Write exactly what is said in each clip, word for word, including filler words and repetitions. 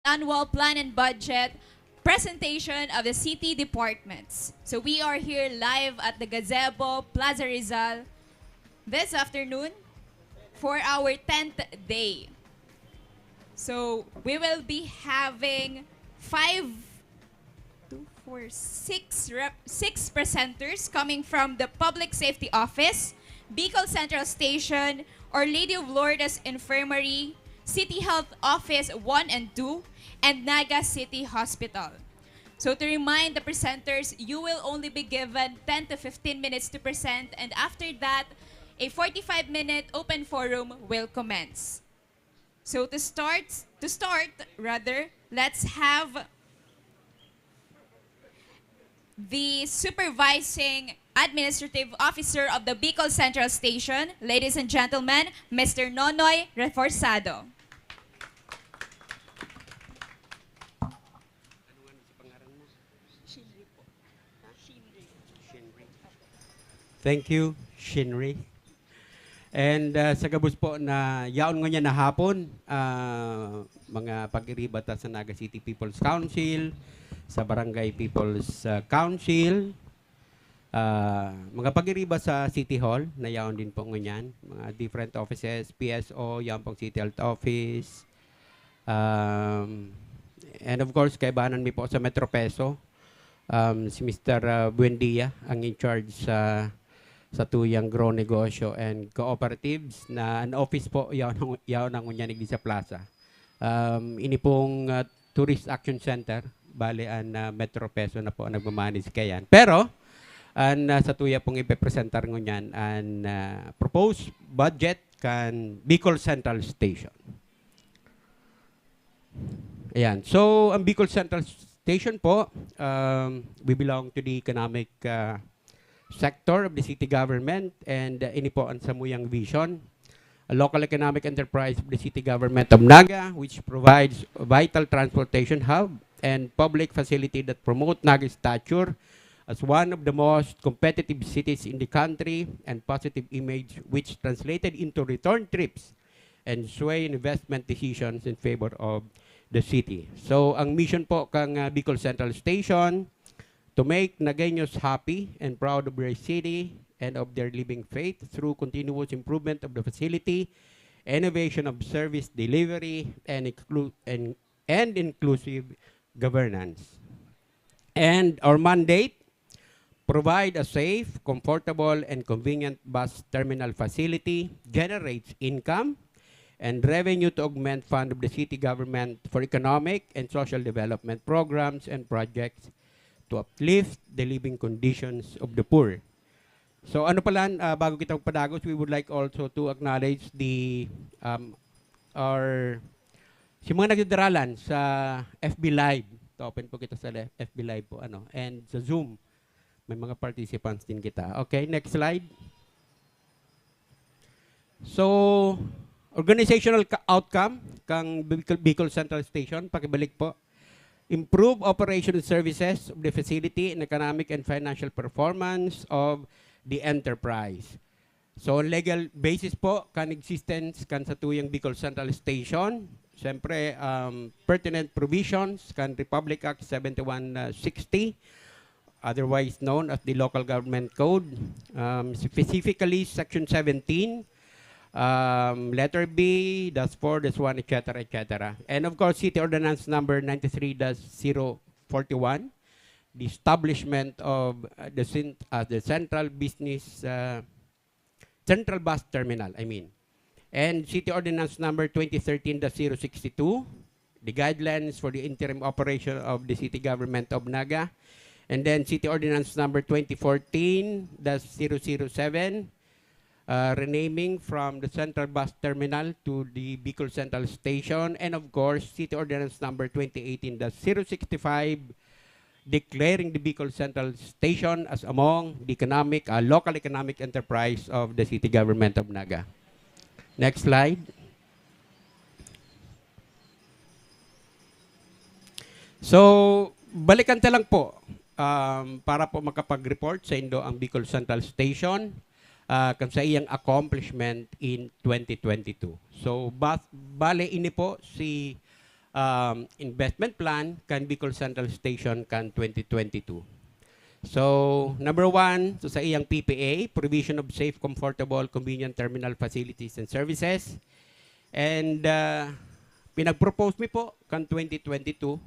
annual plan and budget presentation of the city departments. So we are here live at the Gazebo, Plaza Rizal, this afternoon for our tenth day. So we will be having five, two, four, six rep-, six presenters coming from the Public Safety Office, Bicol Central Station, Our Lady of Lourdes Infirmary, City Health Office one and two, and Naga City Hospital. So to remind the presenters, you will only be given ten to fifteen minutes to present, and after that, a forty-five minute open forum will commence. So to start, to start rather, let's have the supervising administrative officer of the Bicol Central Station, ladies and gentlemen, Mister Nonoy Reforzado. Thank you, Shinri. And ah, sa gabos po na yaon ngunyan na hapon, ah, mga pag-iriba ta sa Naga City People's Council, sa Barangay People's ah, Council, ah, mga pag-iriba sa City Hall na yaon din po ngunyan, mga different offices, P S O, yaon pong City Health Office, um, and of course, kaibanan mi po sa Metro Peso, um, si Mister ah, Buendia ang in charge sa sa tuyang Grow Negosyo and Cooperatives na an office po yaon ang, yaon ang ngunyan digdi sa plaza. Um, ini pong ah, Tourist Action Center, bale an ah, Metro Peso na po ang nagmamanage kayan. Pero an ah, sa tuya pong ipepresentar ngunyan an ah, proposed budget kan Bicol Central Station. Ayan. So, ang Bicol Central Station po, um, we belong to the economic uh, sector of the city government, and uh, ini po ang samuyang vision. A local economic enterprise of the city government of Naga, which provides vital transportation hub and public facility that promote Naga stature as one of the most competitive cities in the country and positive image which translated into return trips and sway investment decisions in favor of the city. So, ang mission po kang uh, Bicol Central Station, to make Nagueños happy and proud of their city and of their living faith through continuous improvement of the facility, innovation of service delivery, and, inclu- and, and inclusive governance. And our mandate, provide a safe, comfortable, and convenient bus terminal facility, generates income and revenue to augment fund of the city government for economic and social development programs and projects to uplift the living conditions of the poor. So ano pala, uh, bago kita magpadagos, we would like also to acknowledge the um, our si mga nagdadaralan sa F B Live. Open po kita sa F B Live po, ano, and sa Zoom. May mga participants din kita. Okay, next slide. So, organizational outcome kang Bicol Central Station, pakibalik po. Improve operation and services of the facility and economic and financial performance of the enterprise. So, legal basis po kan existence kan satuyang Bicol Central Station, siyempre, um, pertinent provisions kan Republic Act seventy-one sixty, otherwise known as the Local Government Code, um, specifically Section seventeen, um, letter B, dash four, dash one, et cetera, et cetera. And of course, City Ordinance Number ninety-three dash zero forty-one, the establishment of uh, the, cent- uh, the central business uh, Central Bus Terminal, I mean. And City Ordinance Number twenty thirteen dash zero sixty-two, the guidelines for the interim operation of the City Government of Naga. And then City Ordinance Number twenty fourteen dash zero zero seven, uh, renaming from the Central Bus Terminal to the Bicol Central Station. And of course, City Ordinance Number twenty eighteen dash zero sixty-five, declaring the Bicol Central Station as among the economic, uh, local economic enterprise of the City Government of Naga. Next slide. So, balikan ta lang po um, para po makapag-report sa indo ang Bicol Central Station uh, kan sa iyang accomplishment in twenty twenty-two. So, ba- bale ini po si um, investment plan kan Bicol Central Station kan twenty twenty-two. So, number one, so sa iyang P P A, provision of safe, comfortable, convenient terminal facilities and services. And, uh, pinag-propose mi po kan twenty twenty-two,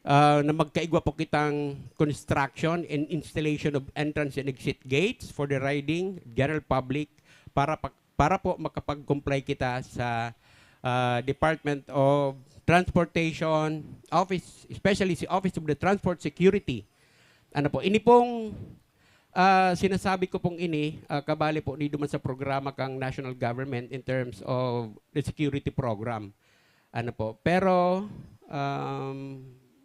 ah, na magkaigwa po kitang construction and installation of entrance and exit gates for the riding general public para pa-, para po makapag-comply kita sa, ah, Department of Transportation Office, especially si Office of the Transport Security. Ano po, ini pong, ah, sinasabi ko pong ini, ah, kabali po ni duman sa programa kang national government in terms of the security program. Ano po, pero, um,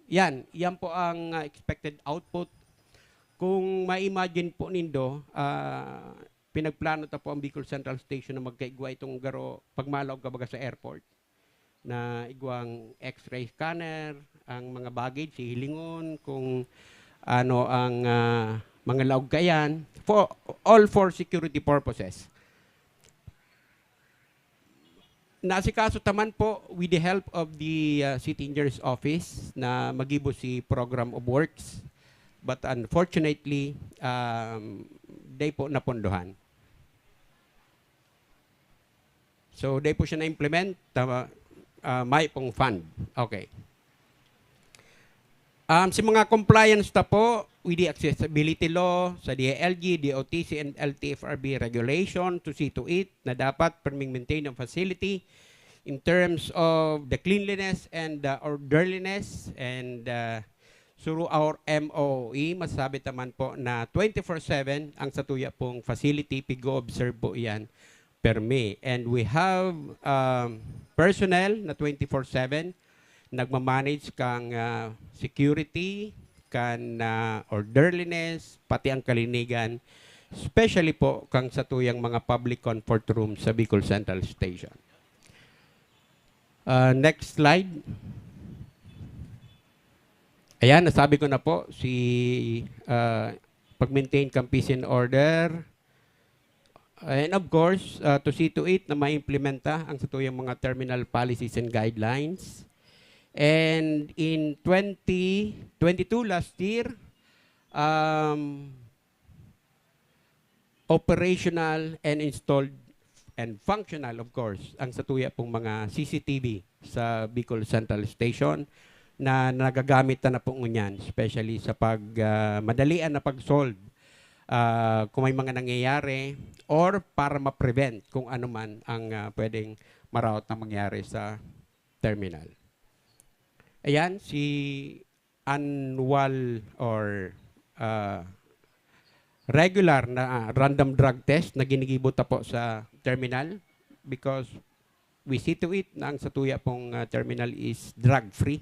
yan, yan po ang, ah, expected output. Kung ma-imagine po nindo, ah, pinagplano ta po ang Bicol Central Station na magkaigwa itong garo pagmalaog ka baga sa airport, na igwang X-ray scanner, ang mga baggage, hihilingon kung ano ang, ah, mga laog kayan, for, all for security purposes. Naasikaso ta man po with the help of the, ah, City Engineer's Office na magibo si Program of Works. But unfortunately, um, dai po napondohan. So, dai po siya na-implement, tama, ah, may pong fund. Okay. Um, sa mga compliance ta po with the accessibility law, sa D I L G, D O T C, and L T F R B regulation to see to it na dapat perming maintain ang facility in terms of the cleanliness and the orderliness and, uh, through our M O O E, masasabi ta man po na twenty-four seven ang satuya pong facility, pig-o-observe po iyan permi. And we have, um, personnel na twenty-four seven nagmamanage kang, ah, security, kan, ah, orderliness, pati ang kalinigan, especially po kang satuyang mga public comfort room sa Bicol Central Station. Ah, next slide. Ayan, nasabi ko na po, si, ah, pag-maintain kang peace and order. And of course, ah, to see to it na maimplementa ang satuyang mga terminal policies and guidelines. And in twenty twenty-two, last year, um, operational and installed and functional, of course, ang satuya pong mga C C T V sa Bicol Central Station na nagagamit na, na po ngunyan, especially sa pag, ah, madalian na pag-solve, ah, kung may mga nangyayari or para ma-prevent kung ano man ang, ah, pwedeng maraot na mangyari sa terminal. Ayan, si annual or, ah, regular na, ah, random drug test na ginigibo ta po sa terminal because we see to it na ang satuya pong, ah, terminal is drug-free.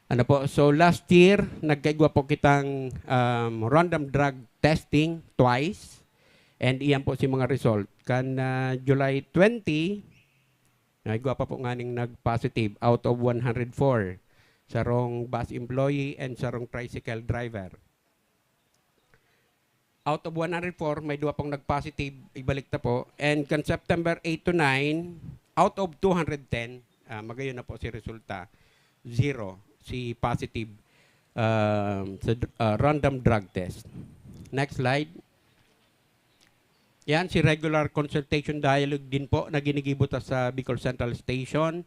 Ano po, so last year, nagkaigwa po kitang, um, random drug testing twice. And iyan po si mga result. Kan, ah, July twenty, nagwa pa po nganing nag-positive out of one hundred four. Sarong bus employee and sarong tricycle driver. Out of one hundred four, may duwa pong nag-positive, ibalik ta po. And kan September eight to nine, out of two hundred ten, ah, magayon na po si resulta, zero si positive, um, sa dr-, ah, random drug test. Next slide. Yan, si regular consultation dialogue din po na ginigibo ta sa Bicol Central Station.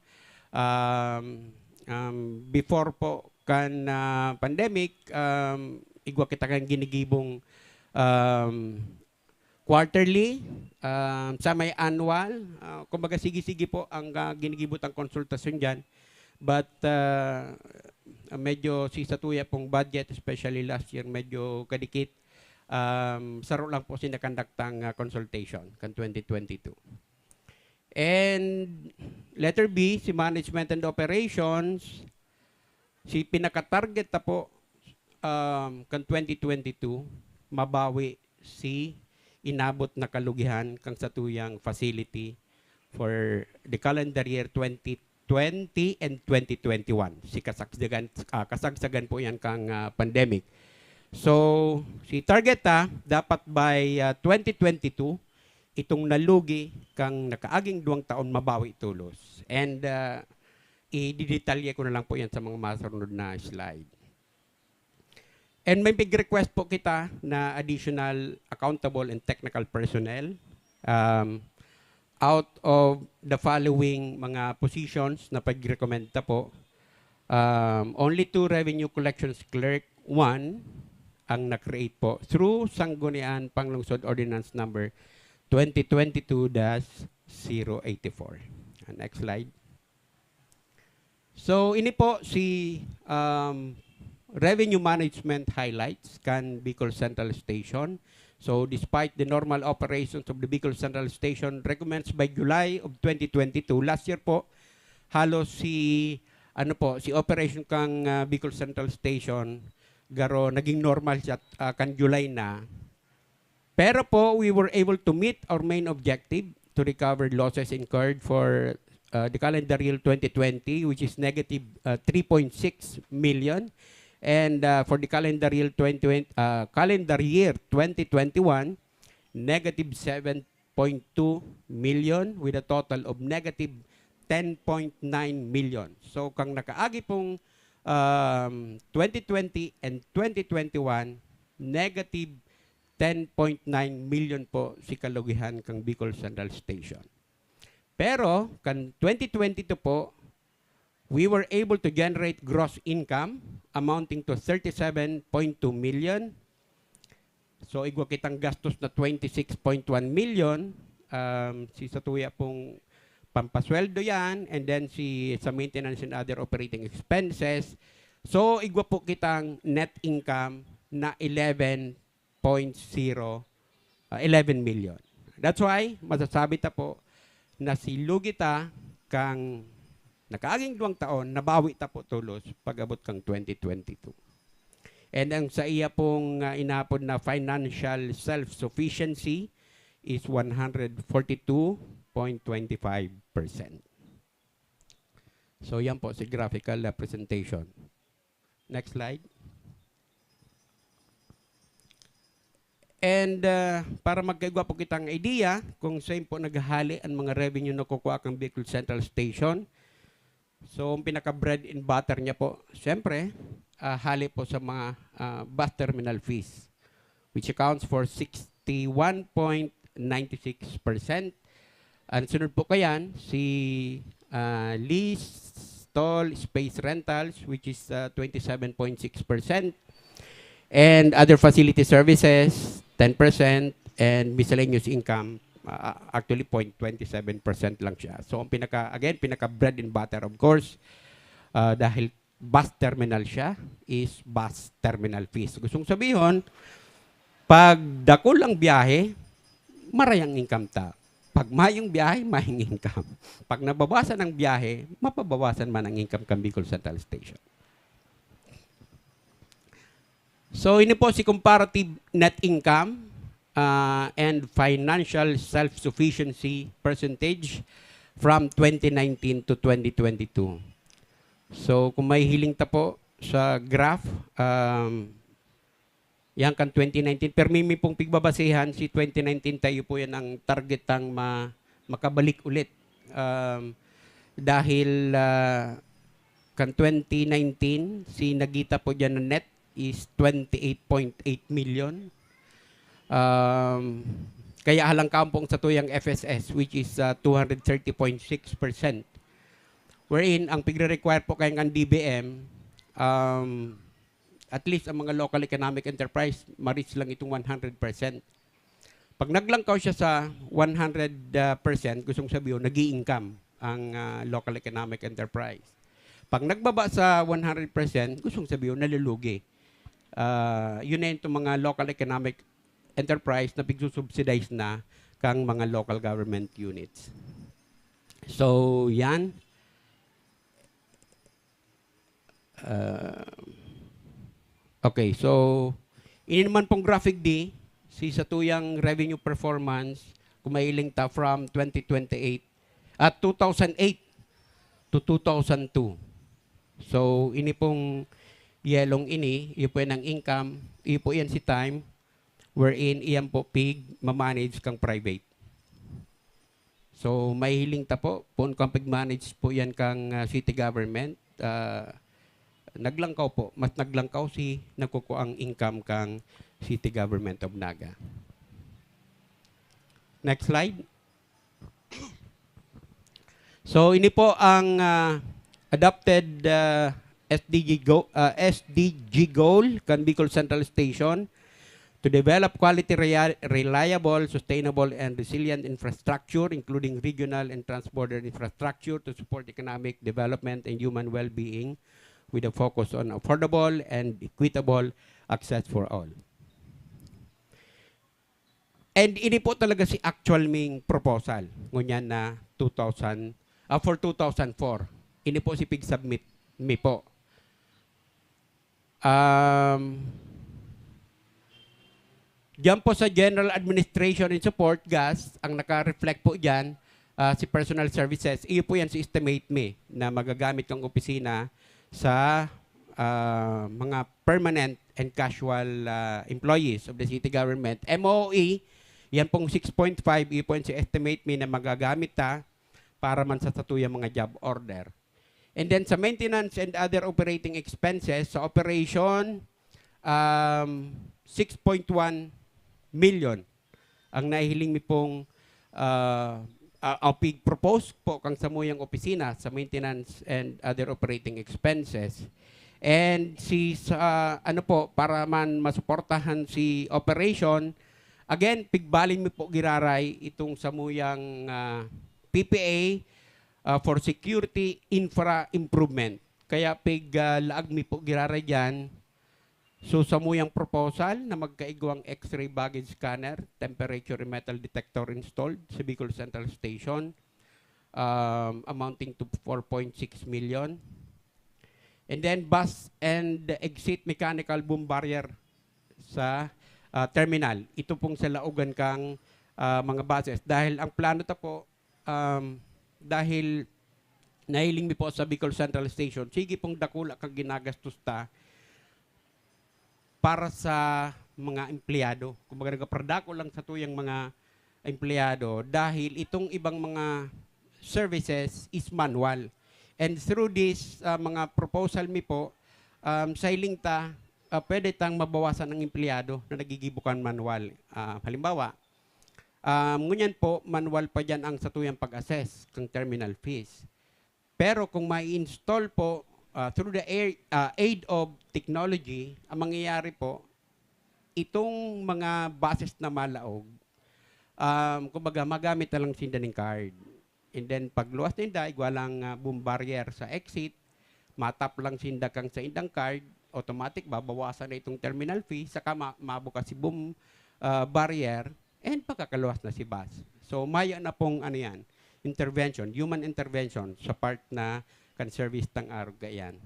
Um, um, before po kan, ah, pandemic, um, igwa kita kan ginigibong, um, quarterly, um, sa may annual. Ah, kumbaga, sige-sige po ang, ah, ginigibo tang konsultasyon diyan. But, ah, medyo si satuya pong budget, especially last year, medyo kadikit. Um, saro lang po sinakandaktang, ah, consultation kan twenty twenty-two. And letter B, si management and operations, si pinaka-target ta po, um, kan twenty twenty-two, mabawi si inabot na kalugihan kan satuyang facility for the calendar year twenty twenty and twenty twenty-one. Si kasagsagan, ah, kasagsagan po yan kang, ah, pandemic. So, si target ta, dapat by, ah, twenty twenty-two, itong nalugi kang nakaaging duwang taon mabawi tolos. And, ah, ididetalye ko na lang po yan sa mga masunod na slide. And may big request po kita na additional accountable and technical personnel. Um, out of the following mga positions na pag-recommend ta po, um, only two revenue collections clerk, one, ang na-create po through Sangguniang Panglungsod Ordinance Number twenty twenty-two dash zero eighty-four. Ah, next slide. So, ini po si, um, revenue management highlights kan Bicol Central Station. So, despite the normal operations of the Bicol Central Station recommenced by July of twenty twenty-two, last year po, halos si, ano po, si operation kang, ah, Bicol Central Station, garo, naging normal siya, ah, kan July na. Pero po, we were able to meet our main objective to recover losses incurred for, uh, the calendar year twenty twenty, which is negative, uh, three point six million. And, uh, for the calendar year twenty, uh, calendar year twenty twenty-one, negative seven point two million, with a total of negative ten point nine million. So, kang nakaagi pong, um, twenty twenty and twenty twenty-one, negative ten point nine million po si kalugihan kang Bicol Central Station. Pero, kan twenty twenty-two po, we were able to generate gross income amounting to thirty-seven point two million. So, igwa kitang gastos na twenty-six point one million, um, si satuya pong pampasweldo yan, and then si sa maintenance and other operating expenses. So, igwa po kitang net income na eleven point zero, ah, eleven million. That's why, masasabi ta po na si lugi ta kang nakaaging duwang taon, nabawi ta po tolos pag-abot kang twenty twenty-two. And ang sa iya pong, ah, inapod na financial self-sufficiency is one hundred forty-two point twenty-five percent. So, yan po si graphical, ah, presentation. Next slide. And, ah, para magkaigwa po kitang idea kung saan po naghahali ang mga revenue na kukuha kang Bicol Central Station. So, ang pinaka-bread and butter niya po, siyempre, ah, hali po sa mga, ah, bus terminal fees, which accounts for sixty-one point nine six percent. Ang sunod po kayan, si, ah, lease, toll, space rentals, which is, ah, twenty-seven point six percent. And other facility services, ten percent. And miscellaneous income, ah, actually, point twenty-seven percent lang siya. So, ang pinaka, again, pinaka bread and butter, of course, ah, dahil bus terminal siya, is bus terminal fees. Gustong sabihon, pag dakul ang biyahe, maray ang income ta. Pag mayong biyahe, mayong income. Pag nababawasan ang biyahe, mapabawasan man ang income kan Bicol Central Station. So, ini po si comparative net income, ah, and financial self-sufficiency percentage from twenty nineteen to twenty twenty-two. So, kung may hiling ta po sa graph, um, yan kan twenty nineteen, permi mi pong pigbabasehan, si twenty nineteen tayo po yan ang target tang ma-, makabalik ulit. Um, dahil, ah, kan twenty nineteen, si nagita po dyan na net is twenty-eight point eight million. Um, kaya halangkaon po ang satuyang F S S, which is, ah, two hundred thirty point six percent. Wherein, ang pigre-require po kayan kan D B M, um, at least ang mga local economic enterprise, ma-reach lang itong one hundred percent. Pag naglangkaw siya sa one hundred percent, gustong sabihin, nag-i-income ang, ah, local economic enterprise. Pag nagbaba sa one hundred percent, gustong sabihin, nalulugi. Ah, yun na yung mga local economic enterprise na pigsusubsidize na kang mga local government units. So, yan. Ah, okay, so, ini naman pong graphic di, si satuyang revenue performance, kung mahiling ta from twenty twenty-eight, at two thousand eight to two thousand two. So, ini pong yelong ini, iyo po yan ang income, iyo po yan si time, wherein iyan po pig mamanage kang private. So, mahihiling ta po, poon kang pag-manage po yan kang, ah, city government. Ah, naglangkaw po, mas naglangkaw si nagkukuang income kang City Government of Naga. Next slide. So, ini po ang, ah, adopted, ah, S D G go-, ah, S D G goal kan Bicol Central Station to develop quality, rea-, reliable, sustainable, and resilient infrastructure, including regional and transborder infrastructure, to support economic development and human well-being, with a focus on affordable and equitable access for all. And ini po talaga si actual ming proposal, ngunyan na two thousand, ah, for two thousand four. Ini po si pig-submit mi po. Um, diyan po sa General Administration and Support, gas, ang naka-reflect po diyan, ah, si personal services. Iyo po yan si estimate mi na magagamit kang opisina sa, ah, mga permanent and casual, ah, employees of the city government. M O E, yan pong six point five, iyo po yan si estimate mi na magagamit ta para man sa satuyang mga job order. And then sa maintenance and other operating expenses, sa operation, um, six point one million ang nahihiling mi pong, ah, ah, ah, pig-propose po kang samuyang opisina sa maintenance and other operating expenses. And si sa, ano po, para man masuportahan si operation, again, pigbalin mi po giraray itong samuyang, ah, P P A, ah, for security infra improvement. Kaya pig, ah, laag mi po giraray diyan. So, samuyang proposal na magkaigwang X-ray baggage scanner, temperature and metal detector installed sa Bicol Central Station, um, amounting to four point six million. And then, bus and exit mechanical boom barrier sa, ah, terminal. Ito pong sa laogan kang, ah, mga buses. Dahil ang plano ta po, um, dahil nahiling mi po sa Bicol Central Station, sige pong dakula kang ginagastos ta para sa mga empleyado. Kumbaga, nagpapadako lang satuyang mga empleyado dahil itong ibang mga services is manual. And through this, ah, mga proposal mi po, um, sa hiling ta, ah, pwede tang mabawasan ang empleyado na nagigibo kan manual. Ah, halimbawa, um, ngunyan po, manual pa diyan ang satuyang pag-assess kang terminal fees. Pero kung mai-install po, ah, through the air, ah, aid of technology, ang mangyayari po, itong mga buses na malaog, um, kumbaga, magamit na lang sinda ning card. And then, pagluwas ninda, igwa lang, ah, boom barrier sa exit, matap lang sinda kang sa indang card, automatic, babawasan na itong terminal fee, saka ma-, mabukas si boom, ah, barrier, and pagkakaluwas na si bus. So, maya na pong, ano yan, intervention, human intervention sa part na kan service tang arog kaiyan.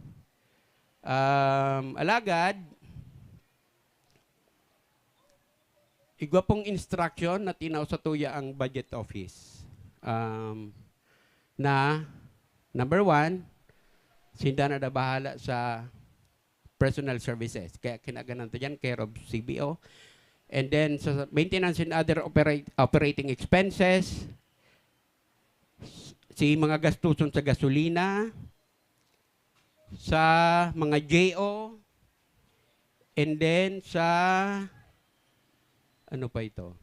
Um, alagad, igwa pong instruction na tinao sa tuya ang budget office. Um, na, number one, sinda na da bahala sa personal services. Kaya kinaganan to dyan, care of C B O. And then, sa maintenance and other opera-, operating expenses, si mga gastuson sa gasolina, sa mga J O, and then sa, ano pa ito?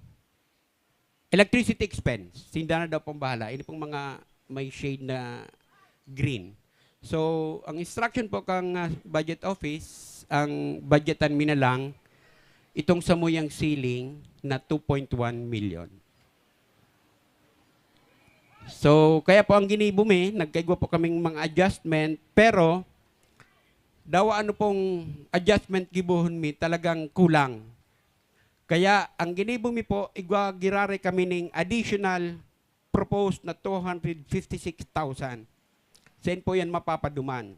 Electricity expense. Sinda na daw pong bahala. Ini pong mga may shade na green. So, ang instruction po kang, ah, budget office, ang budgetan mi na lang itong samuyang ceiling na two point one million. So, kaya po ang ginibo mi, nagkaigwa po kaming mga adjustment, pero dawa ano pong adjustment gibohon mi, talagang kulang. Kaya ang ginibo mi po, igwa giraray kami ning additional proposed na two hundred fifty-six thousand. Saan po yan mapapaduman?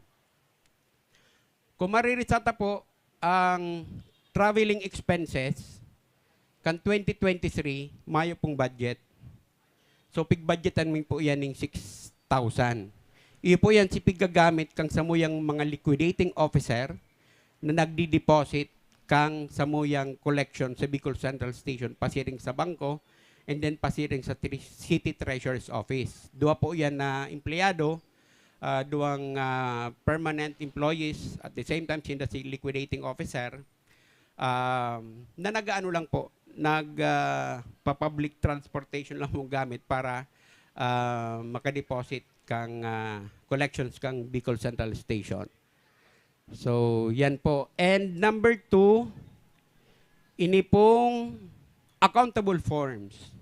Kung marireach ta po, ang traveling expenses kan twenty twenty-three, mayo pong budget. So, pigbudgetan mi po yan ning six thousand. Iyo po yan si piggagamit kang samuyang mga liquidating officer na nagdi-deposit kang samuyang collection sa Bicol Central Station pasiring sa bangko, and then pasiring sa tri-, City Treasurer's Office. Dua po yan na empleyado, ah, duwang, ah, permanent employees, at the same time, sinda si liquidating officer, um, na nag-aano lang po, nag, ah, pa-public transportation lang po gamit para, ah, makadeposit kang, ah, collections kang Bicol Central Station. So, yan po. And number two, ini pong accountable forms.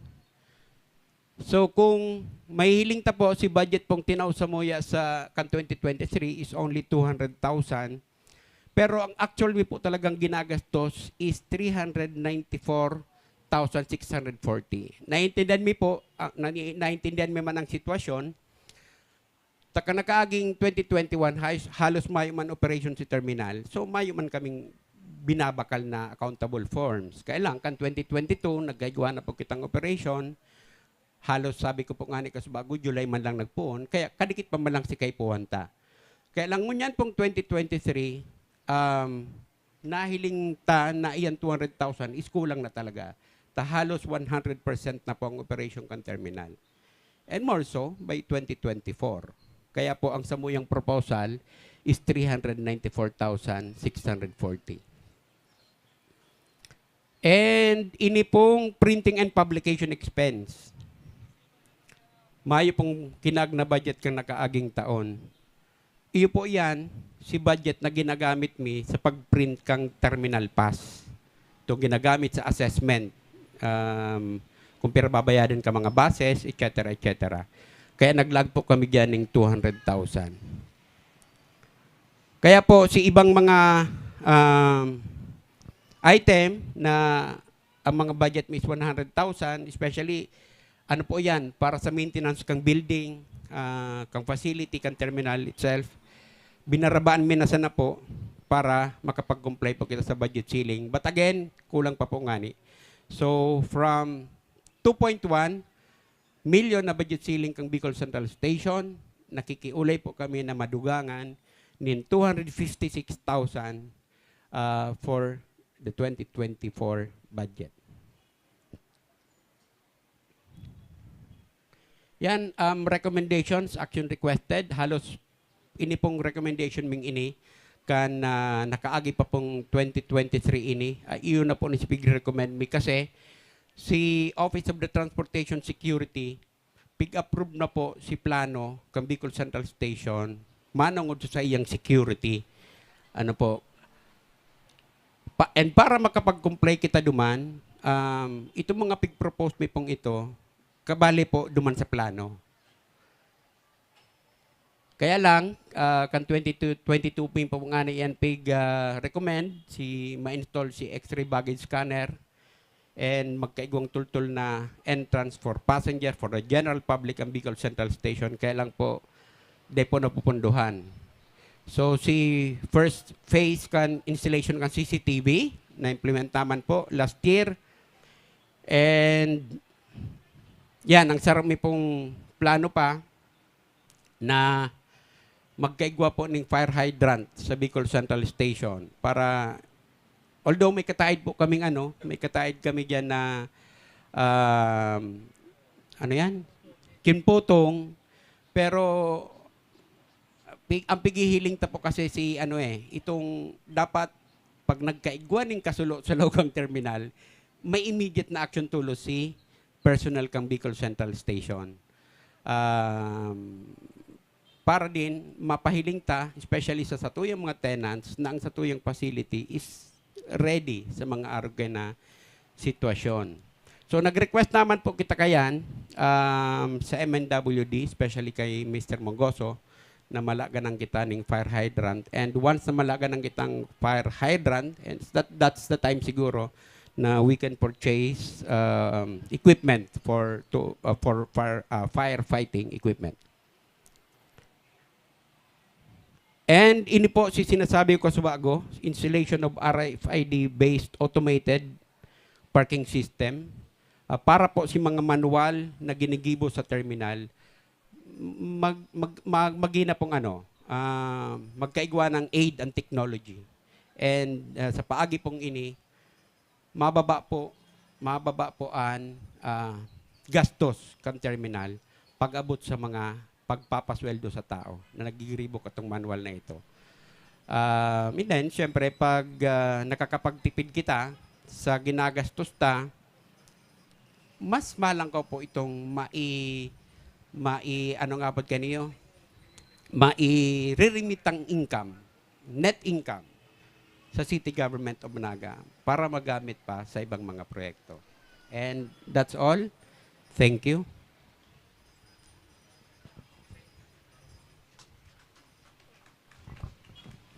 So, kung mahihiling ta po, si budget pong tinao samuya sa kan twenty twenty-three is only two hundred thousand. Pero ang actual mi po talagang ginagastos is three hundred ninety-four thousand six hundred forty. Naiintindihan mi po, ah, nai-, naiintindihan mi man ang sitwasyon. Taka nakaaging twenty twenty-one, hay-, halos mayo man operation si terminal. So, mayo man kaming binabakal na accountable forms. Kaya lang, kan twenty twenty-two, nagkaigwa na po kitang operation. Halos sabi ko po nga ni Kasubago, July man lang nagpoon. Kaya kadikit pa man lang si kaipuhan ta. Kaya lang, ngunyan pong twenty twenty-three, um, nahiling ta na iyan two hundred thousand is kulang na talaga. Ta halos one hundred percent na po ang operation kan terminal. And more so, by twenty twenty-four. Kaya po ang samuyang proposal is three hundred ninety-four thousand six hundred forty. And ini pong printing and publication expense. Mayo pong kinag na budget kan nakaaging taon. Iyo po yan, si budget na ginagamit mi sa pag-print kang terminal pass. Itong ginagamit sa assessment, um, kung pira babayadan ka mga buses, et cetera, et cetera. Kaya naglag po kami dyan ng two hundred thousand. Kaya po, si ibang mga, um, item na ang mga budget mi is one hundred thousand, especially, ano po yan, para sa maintenance kang building, ah, kang facility, kang terminal itself, binarabaan mi na sana po para makapag-comply po kita sa budget ceiling. But again, kulang pa po ngani. So, from two point one million na budget ceiling kang Bicol Central Station, nakikiulay po kami na madugangan nin two hundred fifty-six thousand, ah, for the twenty twenty-four budget. Yan, um, recommendations, action requested. Halos ini pong recommendation ming ini, kan, ah, nakaagi pa pong twenty twenty-three ini. Ah, iyon na po ni pig-recommend mi kasi si Office of the Transportation Security, pig-approve na po si plano kan Bicol Central Station, manongod sa iyang security. Ano po, pa, and para makapag-comply kita duman, um, itong mga pig-propose mi pong ito, kabali po duman sa plano. Kaya lang, ah, kan twenty-two, twenty-two pin po nga na iyan pig, ah, recommend, si ma-install si X-ray baggage scanner, and magkaigwang tultol na entrance for passenger, for the general public, ang Bicol Central Station. Kaya lang po, di po napupunduhan. So, si first phase kan installation kan C C T V, na-implementa man po last year. And, yan, ang sarami pong plano pa na magkaigwa po ning fire hydrant sa Bicol Central Station para, although may kataid po kaming ano, may kataid kami diyan na, um, ano yan? Kinputong, pero pi-, ang pighihiling ta po kasi si ano eh, itong dapat pag nagkaigwa ning kasulo sa loob ng terminal, may immediate na action tulos si personnel kang Bicol Central Station. Um, para din mapahiling ta, especially sa satuyang mga tenants, na ang satuyang facility is ready sa mga arog na sitwasyon. So, nag-request naman po kita kayan, um, sa M N W D, especially kay Mister Mongoso, na malaganan kita ning fire hydrant. And once na malaganan kitang fire hydrant, and that, that's the time siguro na we can purchase, um, equipment for, to, uh, for fire, uh, firefighting equipment. And ini po si sinasabi ko sa bago, installation of R F I D-based automated parking system, ah, para po si mga manual na ginigibo sa terminal, mag-, mag-, mag-, magina pong ano, ah, magkaigwa ng aid ang technology. And, ah, sa paagi pong ini, mababa po, mababa po an, ah, gastos kan terminal pag-abot sa mga pagpapasweldo sa tao na nagigiribo katong manual na ito. Ah, and then, syempre, pag, ah, nakakapagtipid kita sa ginagastos ta, mas malangkaw po itong mai-, mai-, ano nga po kaniyo? Mairirimitang income, net income sa City Government of Naga para magamit pa sa ibang mga proyekto. And that's all. Thank you.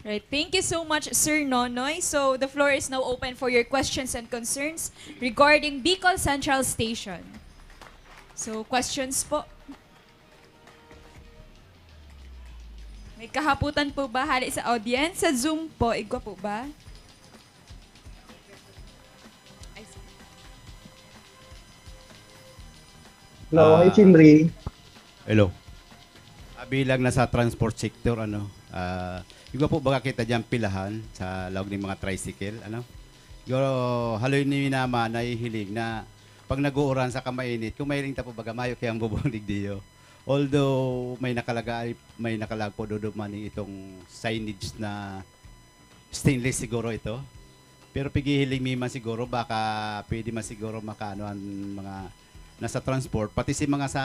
Right. Thank you so much, Sir Nonoy. So, the floor is now open for your questions and concerns regarding Bicol Central Station. So, questions po? May kahaputan po ba hali sa audience? Sa Zoom po, igwa po ba? Hello, hi Ah. Chimri. Hello. Ah, bilang nasa transport sector, ano, ah, igwa po baga kita diyan pilahan sa laog ng mga tricycle, ano? Siguro, haloy ni naman nahihiling na pag nag-uuran sa kamainit, kung mahiling ta po baga mayo kaya ang bubong digdiyo. Although may nakalaga, may nakalag po duduman itong signage na stainless siguro ito. Pero pigihiling mi man siguro, baka pwede man siguro makaano ang mga nasa transport, pati si mga sa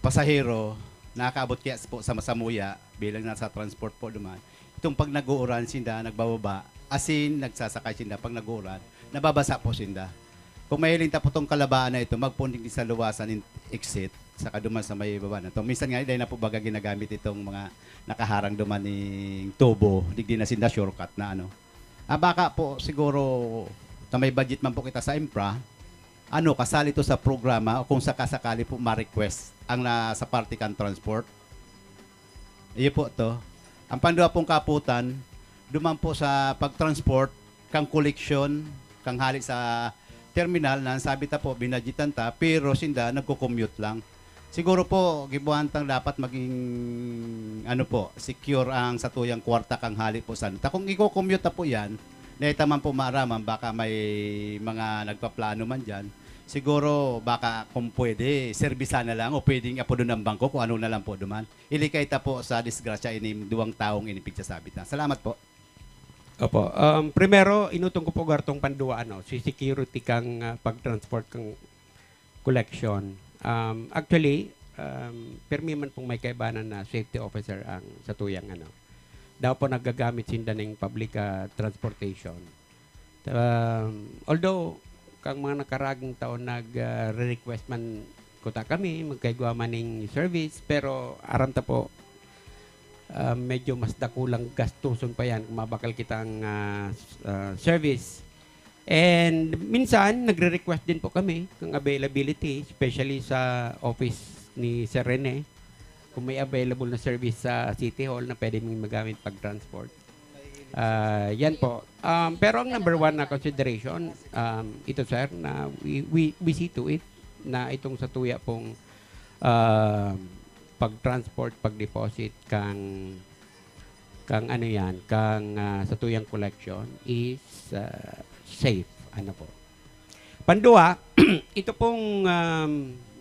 pasahero, nakakaabot kaya po sa masamuya bilang nasa transport po duman. Itong pag nag-uuran sinda, nagbababa, asin nagsasakay sinda pag nag-uuran, nababasa po sinda. Kung mahiling ta po tong kalabaan na ito, magpunding sa luwasan in exit, saka duman sa may baba na to. Minsan nga, dahil na po baga ginagamit itong mga nakaharang duman ning tubo, digdi na sinda shortcut na ano. Ah, baka po siguro na may budget man po kita sa infra, ano, kasali to sa programa o kung sakasakali po ma-request ang na, sa parte kan transport. Iyo po to. Ang pandua pong kaputan, duman po sa pag-transport, kang koleksyon, kang hali sa terminal na ang sabi ta po, binadgetan ta, pero sinda nagko-commute lang. Siguro po, gibuhan tang dapat maging, ano po, secure ang satuyang kwarta kang hali po sa ta. Kung iko-commute na po yan, na ita man po maaraman, baka may mga nagpaplano man dyan, siguro baka kung pwede, servisa na lang o pwedeng apodon ang bangko kung ano na lang po duman. Ilikay ta po sa disgrasya ini duwang taong ini pigsasabi ta. Salamat po. Opo. Um, primero, inutong ko po gartong pandua, ano, si security kang ah, pag-transport kang collection. Um, actually, um, permi man pong may kaibanan na safety officer ang satuyang ano. Daw po nagagamit sinda ning public ah, transportation. Um, although, kang mga nakaraging taon nag-request man kuta kami, magkaigwa man ning service, pero aram ta po, ah, medyo mas dakulang gastuson pa yan kung mabakal kitang ah, s- ah, service. And minsan, nagre-request din po kami ng availability, especially sa office ni Sir Rene. Kung may available na service sa City Hall na pwede mong magamit pag-transport. Ah, yan po. Um, pero ang number one na consideration, um, ito sir, na we, we, we see to it na itong sa tuya pong um, pag-transport, pag-deposit kang kang ano yan, kang ah, sa tuyang collection is ah, safe. Ano po? Pandua, ito pong um,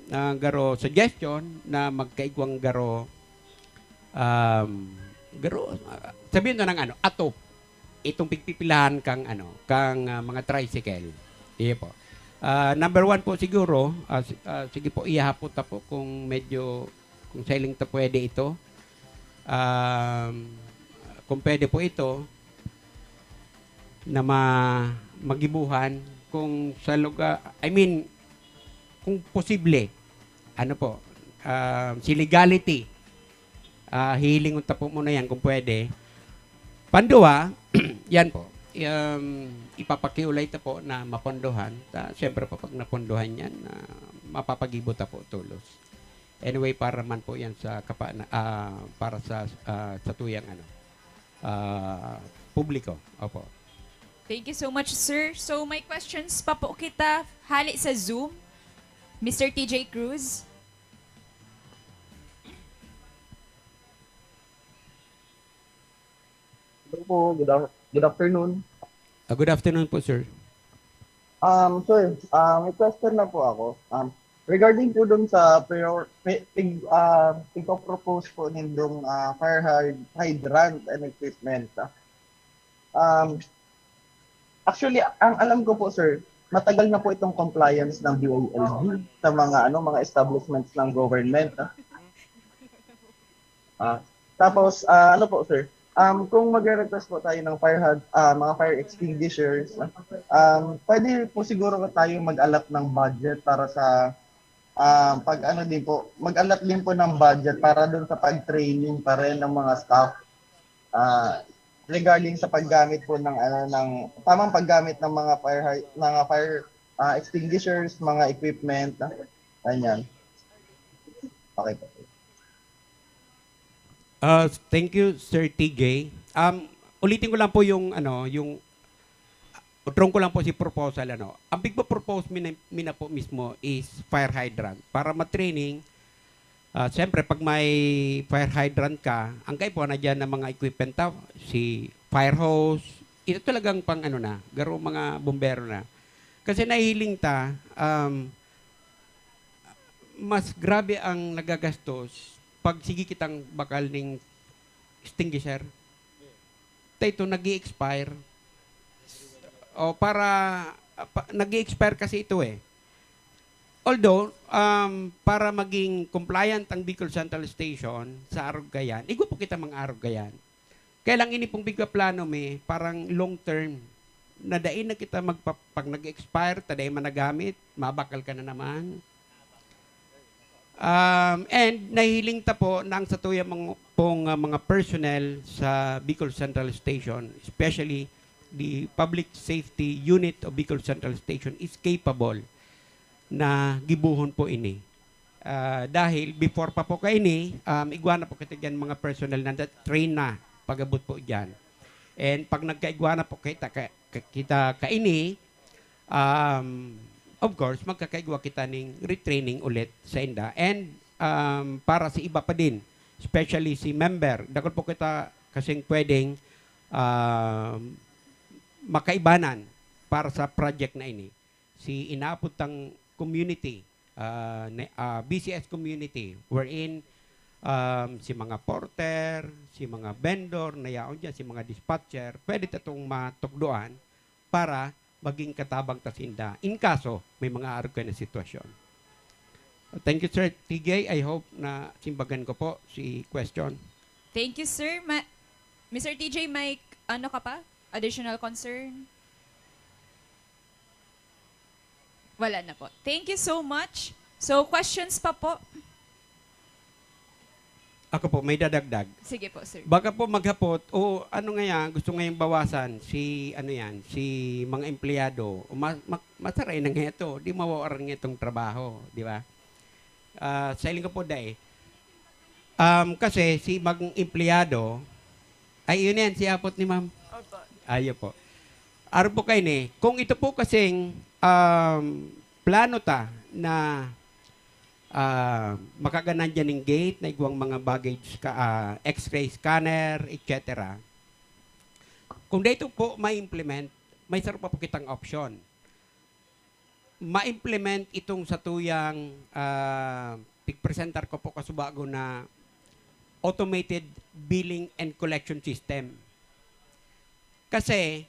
ah, garo suggestion na magkaigwang garo um, garo ah, sabihin na ng ano, atop itong pigpipilahan kang ano, kang ah, mga tricycle. Iyo po. Ah, number one po siguro, ah, si- ah, sige po, ihapon ta po kung medyo, kung sailing ta pwede ito. Um, kung pwede po ito, na ma magibuhan kung sa lugar, I mean, kung posible, ano po, ah, si legality, ah, hihilingon ta po muna yan kung pwede. Pandua, yan po, um, ipapakiulay ta po na mapondohan. Ta, siyempre po, pag napondohan yan, ah, mapapagibo ta po tulos. Anyway, para man po yan sa kapa, ah, para sa ah, sa tuyang ano, ah, publiko. Opo. Thank you so much, sir. So, may questions pa po kita hali sa Zoom. Mister T J Cruz. Hello po, good, af- good afternoon. Ah, good afternoon po, sir. Um, sir, ah, may question na po ako. Um, regarding po dun sa prior, pi-, pig-, ah, pigpo-propose po nindong, ah, fire hyd-, hydrant and equipment, ah. Um, actually, ang alam ko po, sir, matagal na po itong compliance ng B I L G sa mga, ano, mga establishments ng government, ah. Ah, tapos, ah, ano po, sir? Um, kung magre-request po tayo ng fire hyd-, ah, mga fire extinguishers, um, pwede po siguro tayo mag-allot ng budget para sa, ah, pag ano din po, mag-allot din po ng budget para dun sa pag-training pa rin ng mga staff. Ah, regarding sa paggamit po ng, ano, ng tamang paggamit ng mga fire hy-, mga fire, ah, extinguishers, mga equipment, ah, ganyan. Okay po. Uh, thank you, Sir T J. Um, ulitin ko lang po yung, ano, yung, utrong ko lang po si proposal, ano. Ang pigpo-propose mi na, mi na po mismo is fire hydrant. Para ma-training, ah, siyempre, pag may fire hydrant ka, ang kaipuhan na dyan ng mga equipment ta, si fire hose, ito talagang pang ano na, garo mga bombero na. Kasi nahihiling ta, um, mas grabe ang nagagastos pag sige kitang bakal ning extinguisher. Ta ito nag expire. O para, pa, nag expire kasi ito eh. Although, um, para maging compliant ang Bicol Central Station sa Arog Cayman, igwa po kita mga Arog Cayman. Kaya lang ini pong pigpaplano mi, parang long term. Na dai na kita magpa-, pag nag-expire, ta dai man nagamit, mabakal ka na naman. Um, and nahihiling ta po na ang satuya mga, pong, ah, mga personnel sa Bicol Central Station, especially the Public Safety Unit of Bicol Central Station is capable na gibohon po ini. Ah, dahil before pa po kaini, um, igwa na po kita dyan mga personnel na train na pag-abot po dyan. And pag nagkaigwa na po kita, ka-, ka-, kita kaini, um, of course, magkakaigwa kita ning retraining ulit sa inda. And, um, para sa iba pa din, especially si member, dakul po kita kasing pwedeng, um, makaibanan para sa project na ini. Si inapod tang community, ah, ne-, ah, B C S community, wherein, um, si mga porter, si mga vendor, na yaon dyan, si mga dispatcher, pwede tatong matukdoan para maging katabang ta sinda in kaso may mga arog kayo na sitwasyon. Thank you, Sir T J. I hope na simbagan ko po si question. Thank you, sir. Ma- Mister T J, may ano ka pa? Additional concern? Wala na po. Thank you so much. So, questions pa po? Ako po, may dadagdag. Sige po, sir. Baka po maghapot, o ano nga yan, gusto ngayang bawasan si, ano yan, si mga empleyado. O ma- ma- masaray na nga ito, di mawawaran nga itong trabaho, di ba? Ah, sa hiling ko po, Day, um, kasi si mga empleyado, ay yun yan, si apot ni ma'am. Ayo po. Aro po kayo ni, kung ito po kasing um, plano ta na ah, makaganan dyan ng gate na igwang mga baggage, ka, ah, x-ray scanner, et cetera. Kung dito po ma-implement, may sarong pa po kitang option. Ma-implement itong sa tuyang, ah, pigpresentar ko po kasubago na automated billing and collection system. Kasi,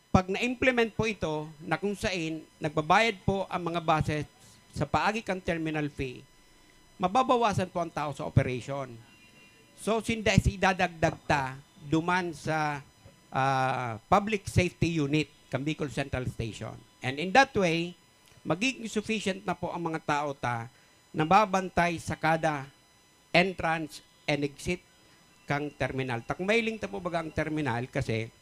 pag na-implement po ito, na kung sain nagbabayad po ang mga buses sa paagi kan terminal fee, mababawasan po ang tao sa operation. So, sinda si idadagdag ta duman sa ah, public safety unit kan Bicol Central Station. And in that way, magiging sufficient na po ang mga tao ta na mabantay sa kada entrance and exit kang terminal. Takmailing ta po baga ang terminal kasi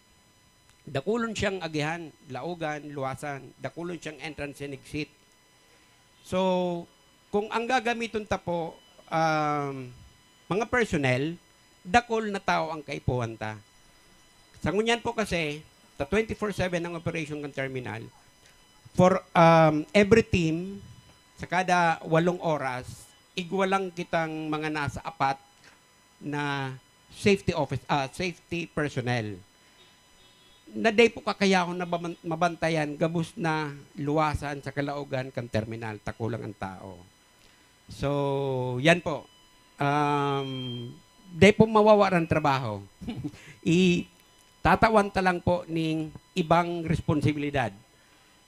dakulon siyang agihan, laogan, luwasan, dakulon siyang entrance and exit. So, kung ang gagamiton ta po, um, mga personnel, dakul na tao ang kaipuhan ta. Sa ngunyan po kasi, sa twenty-four seven ang operation ng terminal, for um, every team, sa kada walong oras, igwa lang kitang mga nasa apat na safety office, ah, safety personnel. na dai po kakayahon na baman-, mabantayan gabos na luwasan sa kalaogan kan terminal, ta kulang an tao. So, yan po. Um, dai po mawawaran trabaho. Itatawan ta lang po ning ibang responsibilidad,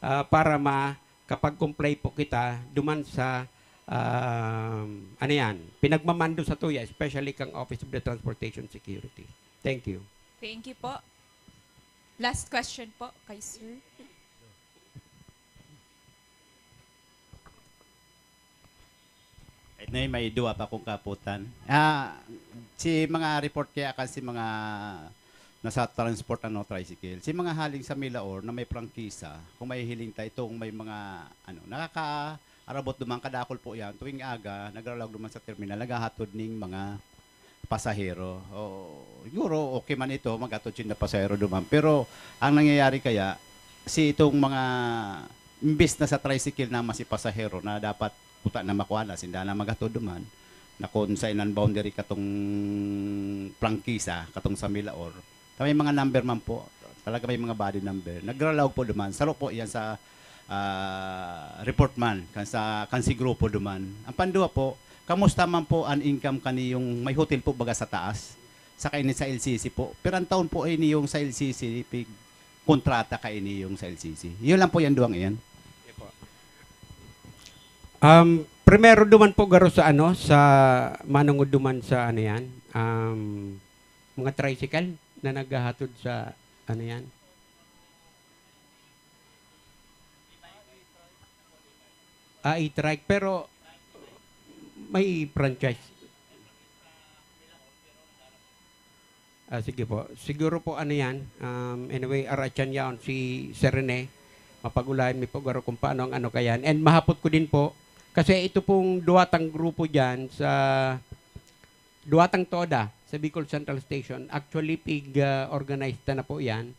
ah, para makapag-comply po kita duman sa, um, ano yan, pinagmamando sa tuya, especially kang Office of the Transportation Security. Thank you. Thank you po. Last question po kay sir. Right now, may duwa pa kong kaputan. Ah, si mga report kaya kan si mga nasa transport, ano, tricycle. Si mga haling sa Milaor na may prangkisa, kung may hiling ta itong may mga, ano, nakakaarabot duman, kadakol po yan. Tuwing aga, nagralaog duman sa terminal, naghahatod ning mga pasahero. O, siguro, okay man ito, maghatod sinda pasahero duman. Pero, ang nangyayari kaya, si itong mga, imbis na sa tricycle na mas pasahero na dapat puta na makuha na, sinda na maghatod duman, na kung sa inan boundary katong prangkisa, katong sa Milaor, ta may mga number man po, talaga may mga body number. Nagralaog po duman, saro po yan sa, ah, report man, kan sa, kan si grupo duman. Ang panduwa po, kamusta man po ang income kaniyong may hotel po baga sa taas? Saka ini sa L C C po. Pero ang taon po ini yung sa L C C, pig kontrata ka ini yung sa L C C. Yun lang po yan, duwang iyan. Um, primero duman po garo sa ano, sa manungod duman sa ano yan, um, mga tricycle na naghahatod sa ano yan. Ah, e-trike, pero may franchise. Ah, sige po. Siguro po ano yan. Um, anyway, aratyan yaon si Sir Rene. Mapag-ulayan mi po garo kung paano ang ano kayan. And mahapot ko din po, kasi ito pong duwatang grupo dyan sa duwatang TODA sa Bicol Central Station. Actually, pig-, ah, organized na po yan.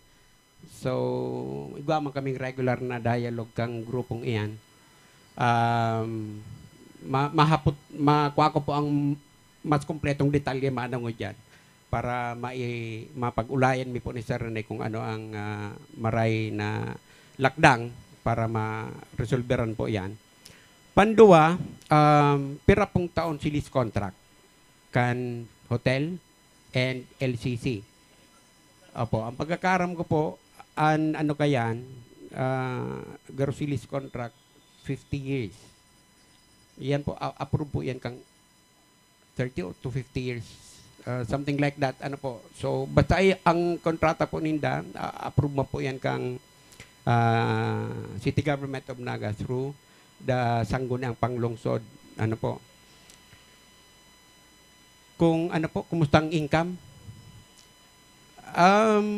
So, igwa man kaming regular na dialogue kang grupong iyan. Um, ma-, mahapot, makuha ko po ang mas kompletong detalye manungod dyan para mai-, mapag-ulayan mi po ni Sir Rene kung ano ang, ah, maray na lakdang para ma-resolveran po yan. Panduwa, um, pira pong taon si lease contract kan hotel and L C C? Opo, ang pagkakaram ko po, an, ano kayan, ah, garo si lease contract, fifty years. Yan po, a-, approve po yan kang thirty or to fifty years, ah, something like that. Ano po? So, basta ay, ang kontrata po ninda, ah, approve man po yan kang, ah, City Government of Naga through the Sangguniang Panglungsod. Ano po? Kung ano po, kumusta ang income? Um,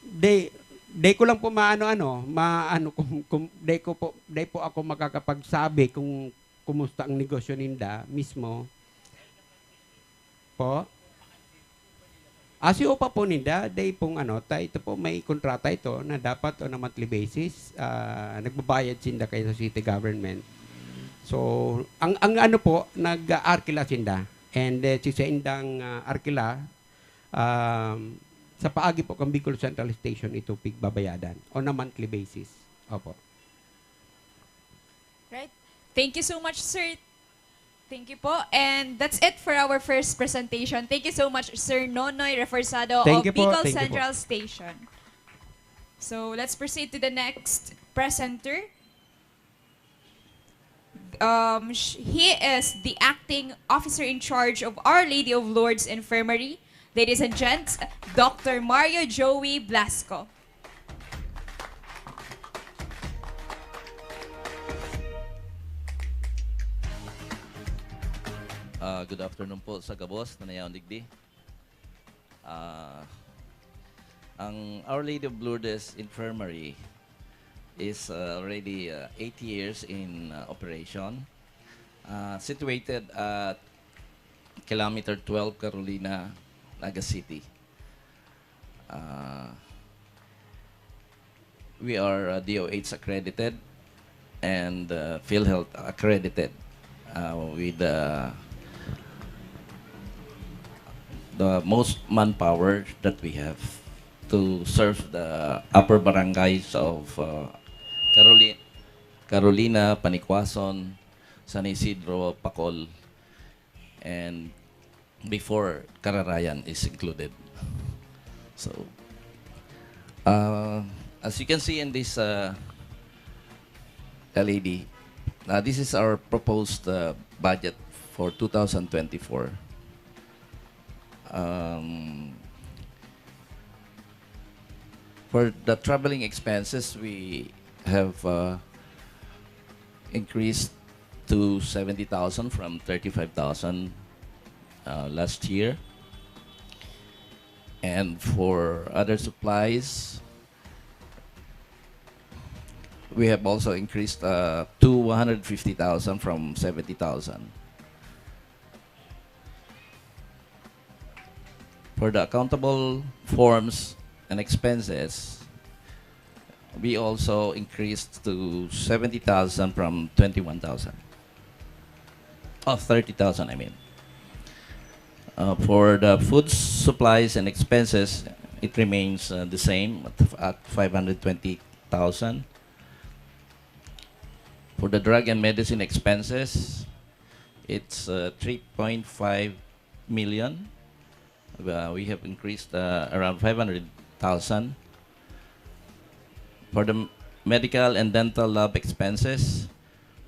di, di ko lang po maano-ano, maano kung, kung di ko po, di po ako makakapagsabi kung kumusta ang negosyo ninda mismo. Po? Ah, si upa po ninda, dai pong ano, ta, ito po, may kontrata ito na dapat on a monthly basis, ah, nagbabayad sinda kay sa city government. So, ang, ang ano po, nag-aarkila sinda. And, eh, si saindang, ah, arkila, um, sa paagi po kang Bicol Central Station, ito pigbabayadan on a monthly basis. Opo. Right. Thank you so much, sir. Thank you po. And that's it for our first presentation. Thank you so much, Sir Nonoy Reforzado Thank of you po. Bicol Thank you po. Central Station. So let's proceed to the next presenter. Um, sh- he is the acting officer in charge of Our Lady of Lourdes Infirmary. Ladies and gents, Doctor Mario Joey Blasco. Ah, good afternoon po sa gabos na nayaon digdi. Ah, ang Our Lady of Lourdes Infirmary is, ah, already, ah, eight years in, ah, operation. Ah, situated at kilometer twelve, Carolina, Naga City. Ah, we are, uh, D O H accredited and, uh, PhilHealth accredited, uh, with, uh, the most manpower that we have. to serve the upper barangays of, uh, Caroli-, Carolina, Panicuason, San Isidro, Pacol, and before Cararayan is included. So, uh, as you can see in this, uh, L E D, uh, this is our proposed, uh, budget for two thousand twenty-four. Um, for the traveling expenses, we have, uh, increased to seventy thousand from thirty-five thousand, uh, last year. And for other supplies, we have also increased, uh, to one hundred fifty thousand from seventy thousand. For the accountable forms and expenses, we also increased to seventy thousand from twenty-one thousand. Oh, thirty thousand, I mean. Uh, for the food supplies and expenses, it remains, uh, the same at, at five hundred twenty thousand. For the drug and medicine expenses, it's, uh, three point five million. Uh, we have increased, uh, around five hundred thousand. For the m-, medical and dental lab expenses,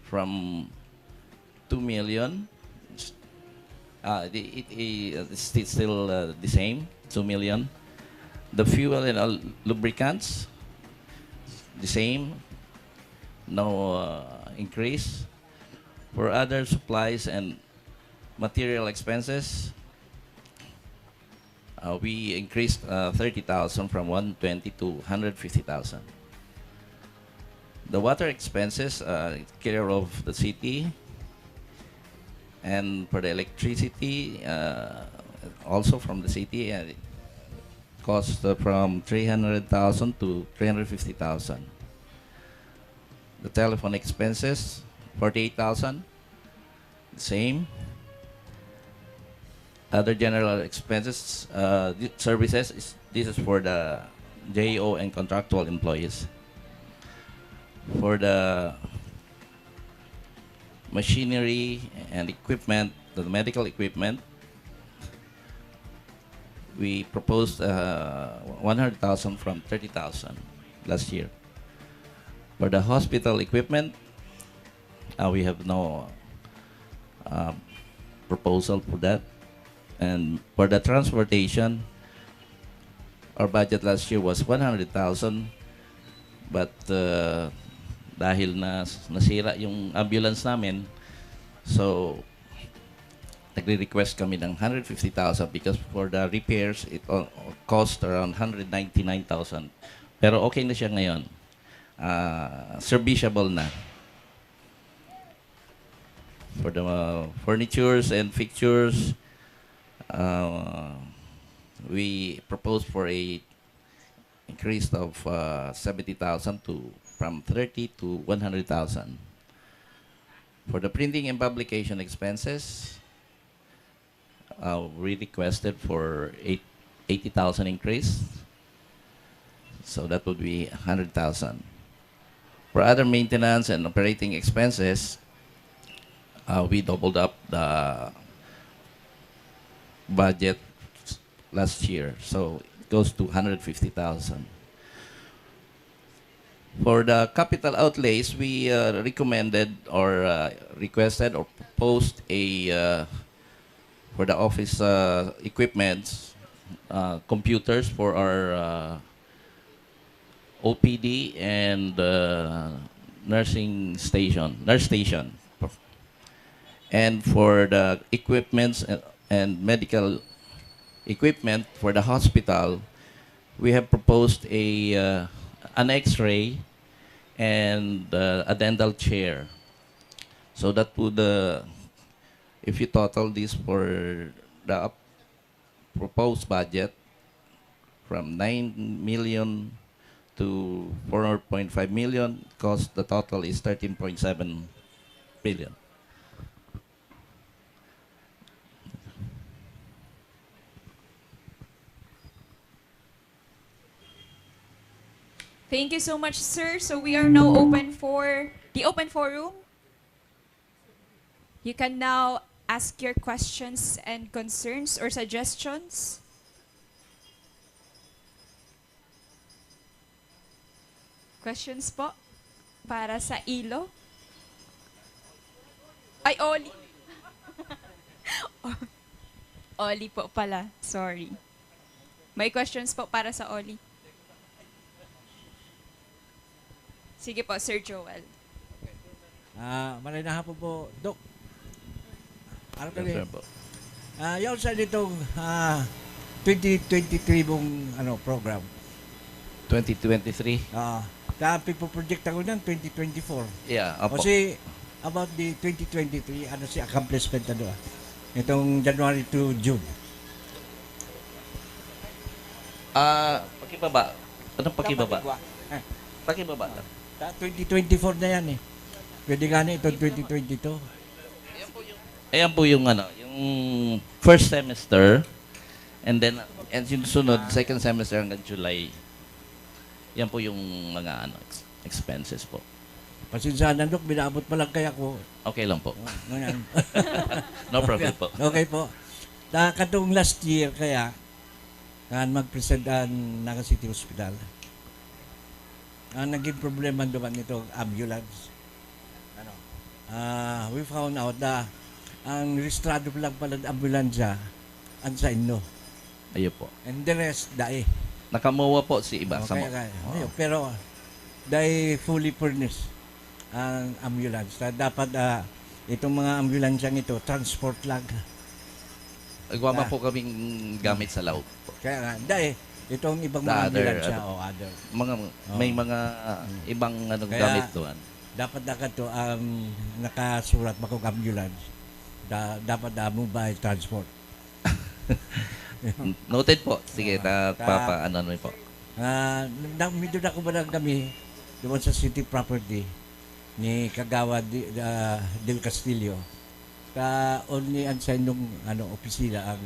from two million, uh, the, it, it, uh, it's sti-, still, uh, the same, two million. The fuel and all lubricants, the same, no, uh, increase. For other supplies and material expenses, uh, we increased, uh, thirty thousand, from one twenty to hundred fifty thousand. The water expenses, uh, care of the city, and for the electricity, uh, also from the city, uh, it cost, uh, from three hundred thousand to three hundred fifty thousand. The telephone expenses, forty-eight thousand, same. Other general expenses, uh, di-, services, is, this is for the J O and contractual employees. For the machinery and equipment, the medical equipment, we proposed, uh, one hundred thousand from thirty thousand last year. For the hospital equipment, uh, we have no, uh, proposal for that. And for the transportation, our budget last year was one hundred thousand, but, uh, dahil na nasira yung ambulance namin, so nagre-request kami ng hundred fifty thousand because for the repairs, it all cost around hundred ninety-nine thousand. Pero okay na siya ngayon. Ah, serviceable na. For the, uh, furnitures and fixtures, uh, we propose for a increase of, uh, seventy thousand to, from thirty to one hundred thousand. For the printing and publication expenses, uh, we requested for eight, eighty thousand increase. So that would be hundred thousand. For other maintenance and operating expenses, uh, we doubled up the budget last year. So it goes to hundred fifty thousand. For the capital outlays, we, uh, recommended or, uh, requested or proposed a, uh, for the office, uh, equipments, uh, computers for our, uh, O P D and, uh, nursing station, nurse station. And for the equipments and, and medical equipment for the hospital, we have proposed a, uh, an X-ray and, uh, a dental chair. So that would, uh, if you total this for the up-, proposed budget, from nine million to four point five million, cost, the total is thirteen point seven billion. Thank you so much, sir. So we are now open for the open forum. You can now ask your questions and concerns or suggestions. Questions po para sa ilo? Ay, Oli. Oli po pala. Sorry. May questions po para sa Oli? Sige po, Sir Joel. Ah, maray na hapon po, Doc. Ano Yes, kami? sir po. Ah, yaon sa nitong ah, twenty twenty-three mong ano, program. twenty twenty-three. Ah, ta pipoproject ako niyan twenty twenty-four. Yeah, apo. Kasi about the twenty twenty-three, ano si accomplishment ano ah. Itong January to June. Ah, pakibaba. Anong pakibaba? Pakibaba. Eh, Pakibaba. ta twenty twenty-four na yan eh. Pwede gani itong twenty twenty-two. Ayan po yung ano, yung first semester and then and yung sunod second semester hanggang July. Yan po yung mga ano ex- expenses po. Pasensya na, Doc, binaabot pa lang kaya ko. Okay lang po. Ngayon. No problem po. Okay po. Ta katong last year kaya kan mag-present ang Naga City Hospital. Ang naging problema doon nito ambulance. Ano? Ah, we found out na ang rehistrado lang pala ng ambulansya ang sa inyo. Ayun po. And the rest, dai. Nakamowa po si iba. Okay, Samo- okay. Oo. Ayun, pero they fully furnished ang ambulance. Na dapat ah, itong mga ambulansyang ito, transport lang. Nagwama Ah. po kaming gamit sa laog po. Kaya nga, dai, itong ibang The mga other, ambulansya ano, o other. Mga Oh. may mga ah, Mm. ibang ano Kaya- gamit doon. Dapat na kadto ang nakasurat bakong ambulance. Da, dapat na mobile transport. Noted po. Sige, Ah, ta, papa ano naman po. Ah, na, medyo nakubanan kami doon sa city property ni Kagawad Di, ah, Del Castillo. Ka only ang sa inyong ano, opisina ang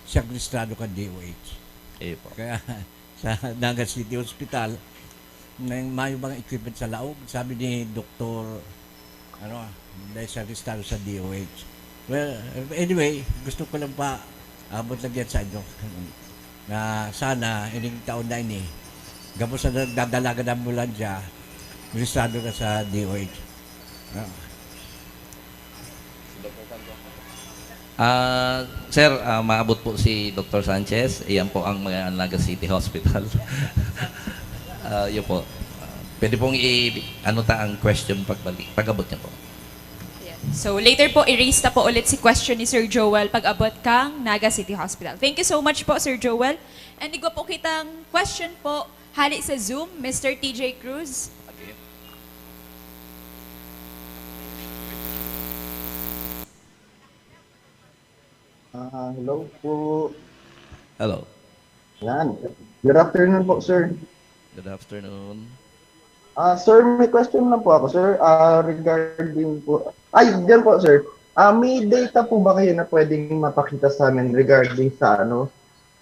siyang rehistrado kan D O H. Ayun po. Kaya sa Naga City Hospital, may, may mga equipment sa laog, sabi ni Doktor, ano, dahil sa rehistrado sa D O H. Well, anyway, gusto ko lang pa abot lang yan sa inyo na sana ining taon na ini, gabos na nagdadalaga ng ambulansya, rehistrado na sa D O H. Ah. Ah, sir, ah, maabot po si Doktor Sanchez. Iyan po ang mga Naga City Hospital. Ah, yun po. Ah, pwede pong i ano ta ang question pagbalik. Pag-abot niya po. Yeah. So later po, i-raise ta po ulit si question ni Sir Joel pag-abot kang Naga City Hospital. Thank you so much po, Sir Joel. And igwa po kitang question po hali sa Zoom, Mister T J Cruz. Ah, hello po. Hello. Yan. Good afternoon po, sir. Good afternoon. Ah, sir, may question lang po ako, sir. Ah, regarding po, ay, diyan po, sir. Ah, may data po ba kayo na pwedeng mapakita sa amin regarding sa ano,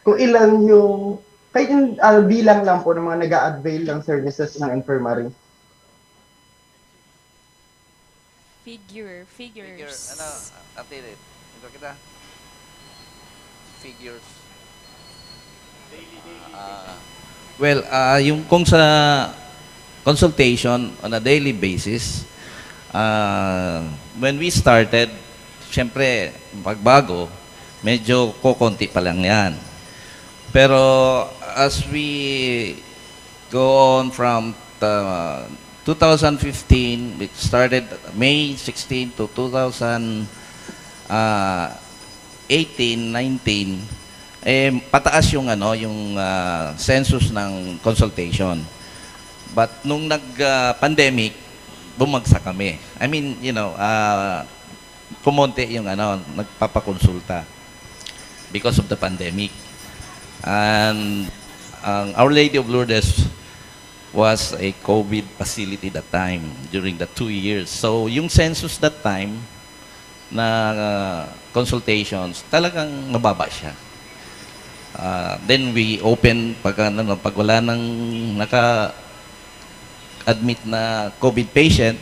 kung ilan yung, kahit yung ah, bilang lang po ng mga nag-a-avail ng services ng infirmary? Figure, figures. Figure, ano, Ate Red, ito kita. Figures. Ah, well, ah, yung kung sa consultation on a daily basis, ah, when we started, syempre, pagbago, medyo kokonti pa lang yan. Pero as we go on from uh, two thousand fifteen, it started May sixteen to two thousand eighteen, nineteen, eh, pataas yung ano, yung ah, census ng consultation. But nung nag ah, pandemic, bumagsak kami. I mean, you know, ah, kumonti yung ano, nagpapakonsulta because of the pandemic. And ang Our Lady of Lourdes was a COVID facility that time, during the two years. So, yung census that time na uh, consultations, talagang mababa siya. Uh, then we open pag ano, pag wala nang naka admit na COVID patient,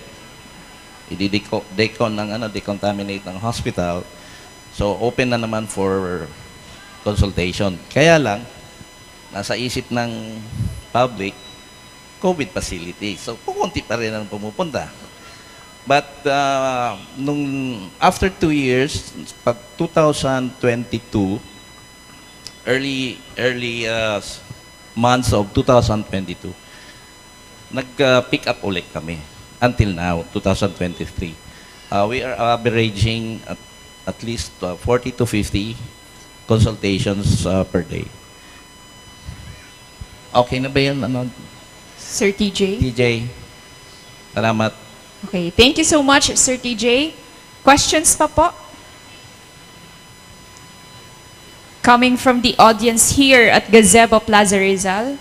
idideko-, decon ng ano, decontaminate ng hospital. So, open na naman for consultation. Kaya lang, nasa isip ng public, COVID facility. So, kukunti pa rin ang pumupunta. But, ah, nung after two years, pag two thousand twenty-two, early, early, ah, s-, months of two thousand twenty-two, nag, ah, pick up ulit kami until now, two thousand twenty-three. Ah, we are averaging at, at least, ah, forty to fifty consultations, ah, per day. Okay na ba yun, ano, Sir T J? T J? Salamat. Okay, thank you so much, Sir T J. Questions pa po? Coming from the audience here at Gazebo Plaza Rizal.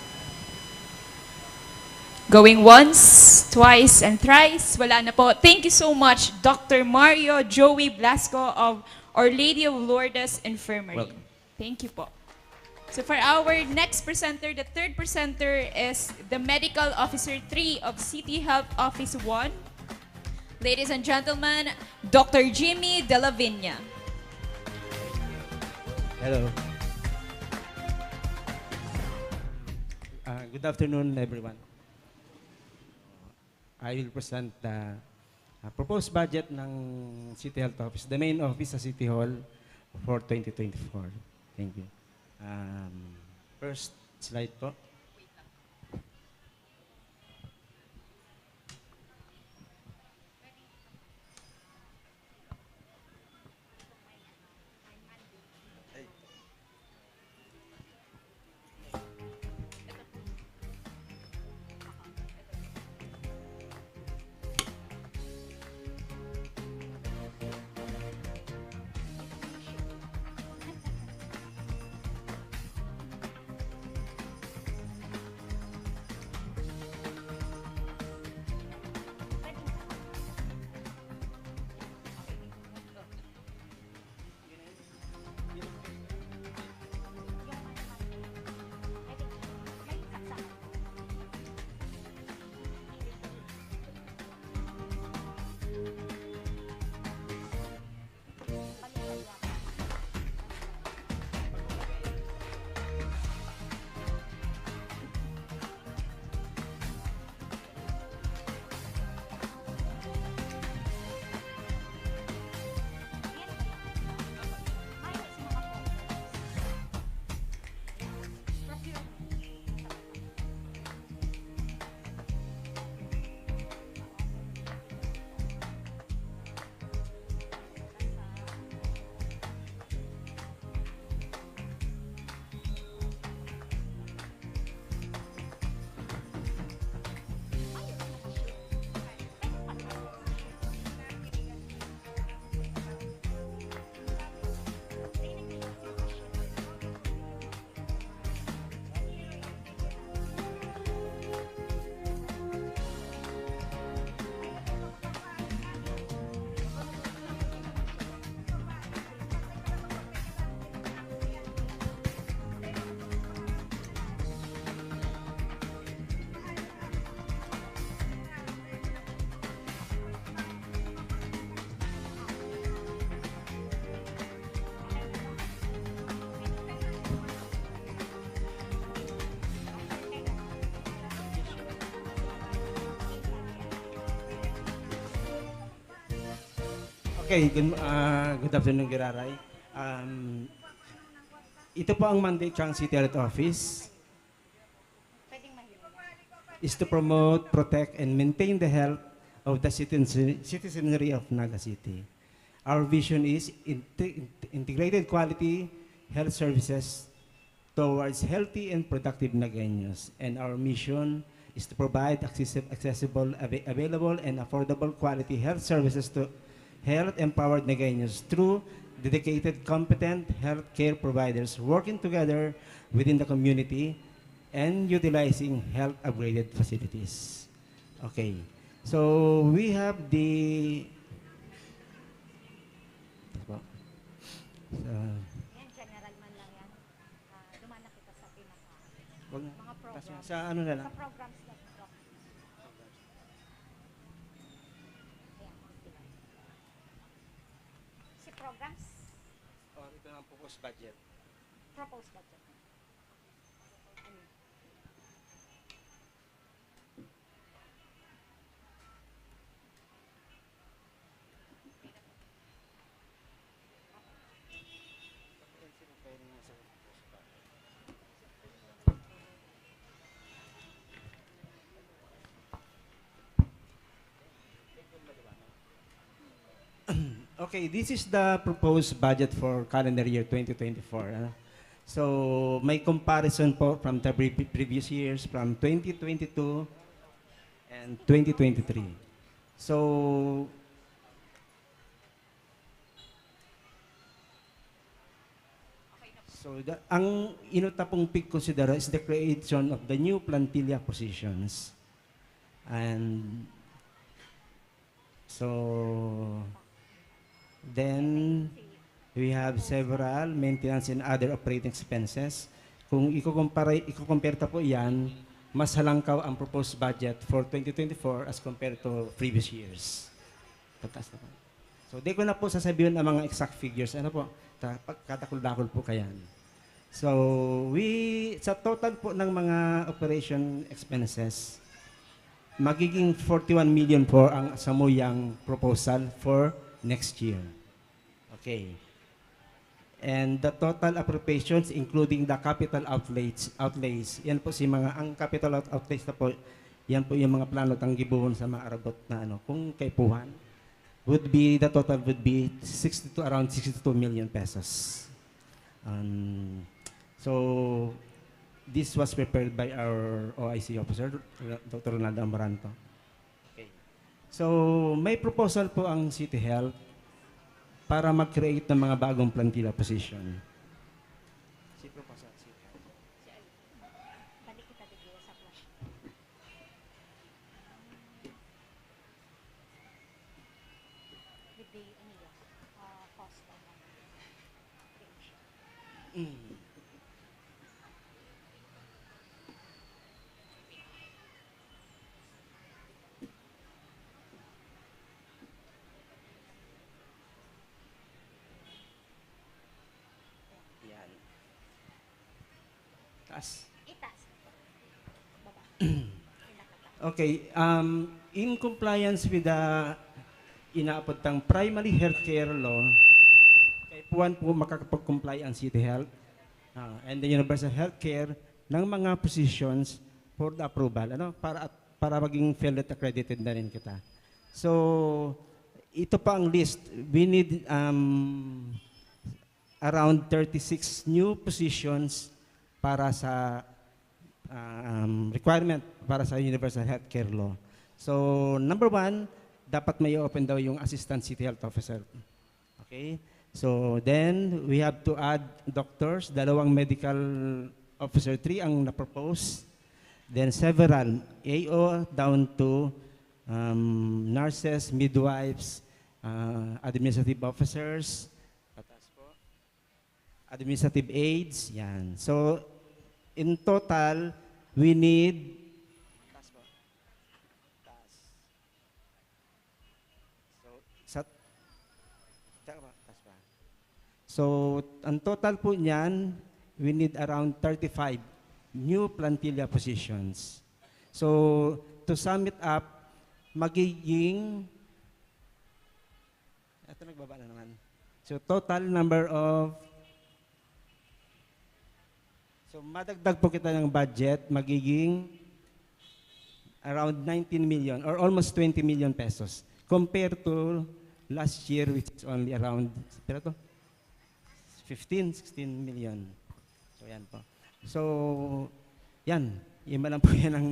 Going once, twice, and thrice. Wala na po. Thank you so much, Doctor Mario Joey Blasco of Our Lady of Lourdes Infirmary. Welcome. Thank you po. So for our next presenter, the third presenter is the Medical Officer three of City Health Office one. Ladies and gentlemen, Doctor Jimmy De La Viña. Hello. Uh, good afternoon, everyone. I will present the uh, proposed budget ng City Health Office, the main office sa City Hall for twenty twenty-four. Thank you. Um, first slide po. Okay, good, ah, good afternoon, Giraray. Um, ito po ang mandate ng City Health Office is to promote, protect, and maintain the health of the citizen- citizenry of Naga City. Our vision is inte- integrated quality health services towards healthy and productive Nagueños. And our mission is to provide accessi- accessible, ava- available, and affordable quality health services to health-empowered Nagueños through dedicated, competent healthcare providers working together within the community and utilizing health upgraded facilities. Okay. So, we have the... So, Yan, general man lang yan. Ah, dumaan na kita sa pinaka... wag na. Mga Tas- programs. Sa ano na lang. Sa programs na po. Proposed budget. Proposed budget. Okay, this is the proposed budget for calendar year twenty twenty-four. Ano? So, may comparison po from the pre- previous years, from twenty twenty-two and twenty twenty-three. So, so the, ang inot na pong pigkonsidera is the creation of the new plantilla positions. And so, then, we have several maintenance and other operating expenses. Kung ikukumpara, ikukumpara po yan, mas halangkaw ang proposed budget for twenty twenty-four as compared to previous years. Tataas na po. So, di ko na po sasabihin ang mga exact figures. Ano po? Ta- pagkadakol-dakol po kayan. So, we, sa total po ng mga operation expenses, magiging forty-one million po ang samuyang proposal for next year. Okay. And the total appropriations, including the capital outlays, outlays. Yan po si mga, ang capital out- outlays na po, yan po yung mga plano tang gibohon sa mga arabot na ano, kung kaipuhan, would be, the total would be sixty-two, around sixty-two million pesos. Um, so, this was prepared by our O I C officer, Doctor Ronaldo Amaranto. Okay. So, may proposal po ang City Health para mag-create ng mga bagong plantilla position. Si proposal, City Health. Balik kita dito sa flash. With the, ano yun, uh, cost of creation. Mm. Yan. Taas. Itaas. Baba. Okay, um, in compliance with the inaapod tang primary healthcare law, kaipuhan po makakapag-comply ang City Health ah, and the Universal Healthcare ng mga positions for the approval, ano, para at para maging fellowship accredited na rin kita. So, ito pa ang list. We need um, around thirty-six new positions para sa um, requirement para sa Universal Healthcare Law. So, number one, dapat may open daw yung Assistant City Health Officer. Okay? So, then, we have to add doctors, dalawang medical officer, three ang na-propose. Then, several, A O down to um, nurses, midwives, uh, administrative officers, administrative aides, yan. So, in total, we need So, sa, tsaka ba? Taas pa. So, ang total po niyan, we need around thirty-five new plantilla positions. So, to sum it up, magiging, ito nagbaba na naman. So, total number of So, madagdag po kita ng budget, magiging around nineteen million or almost twenty million pesos compared to last year, which is only around, pero to? Fifteen, sixteen million. So, yan po. So, yan. Yan lang po yan ang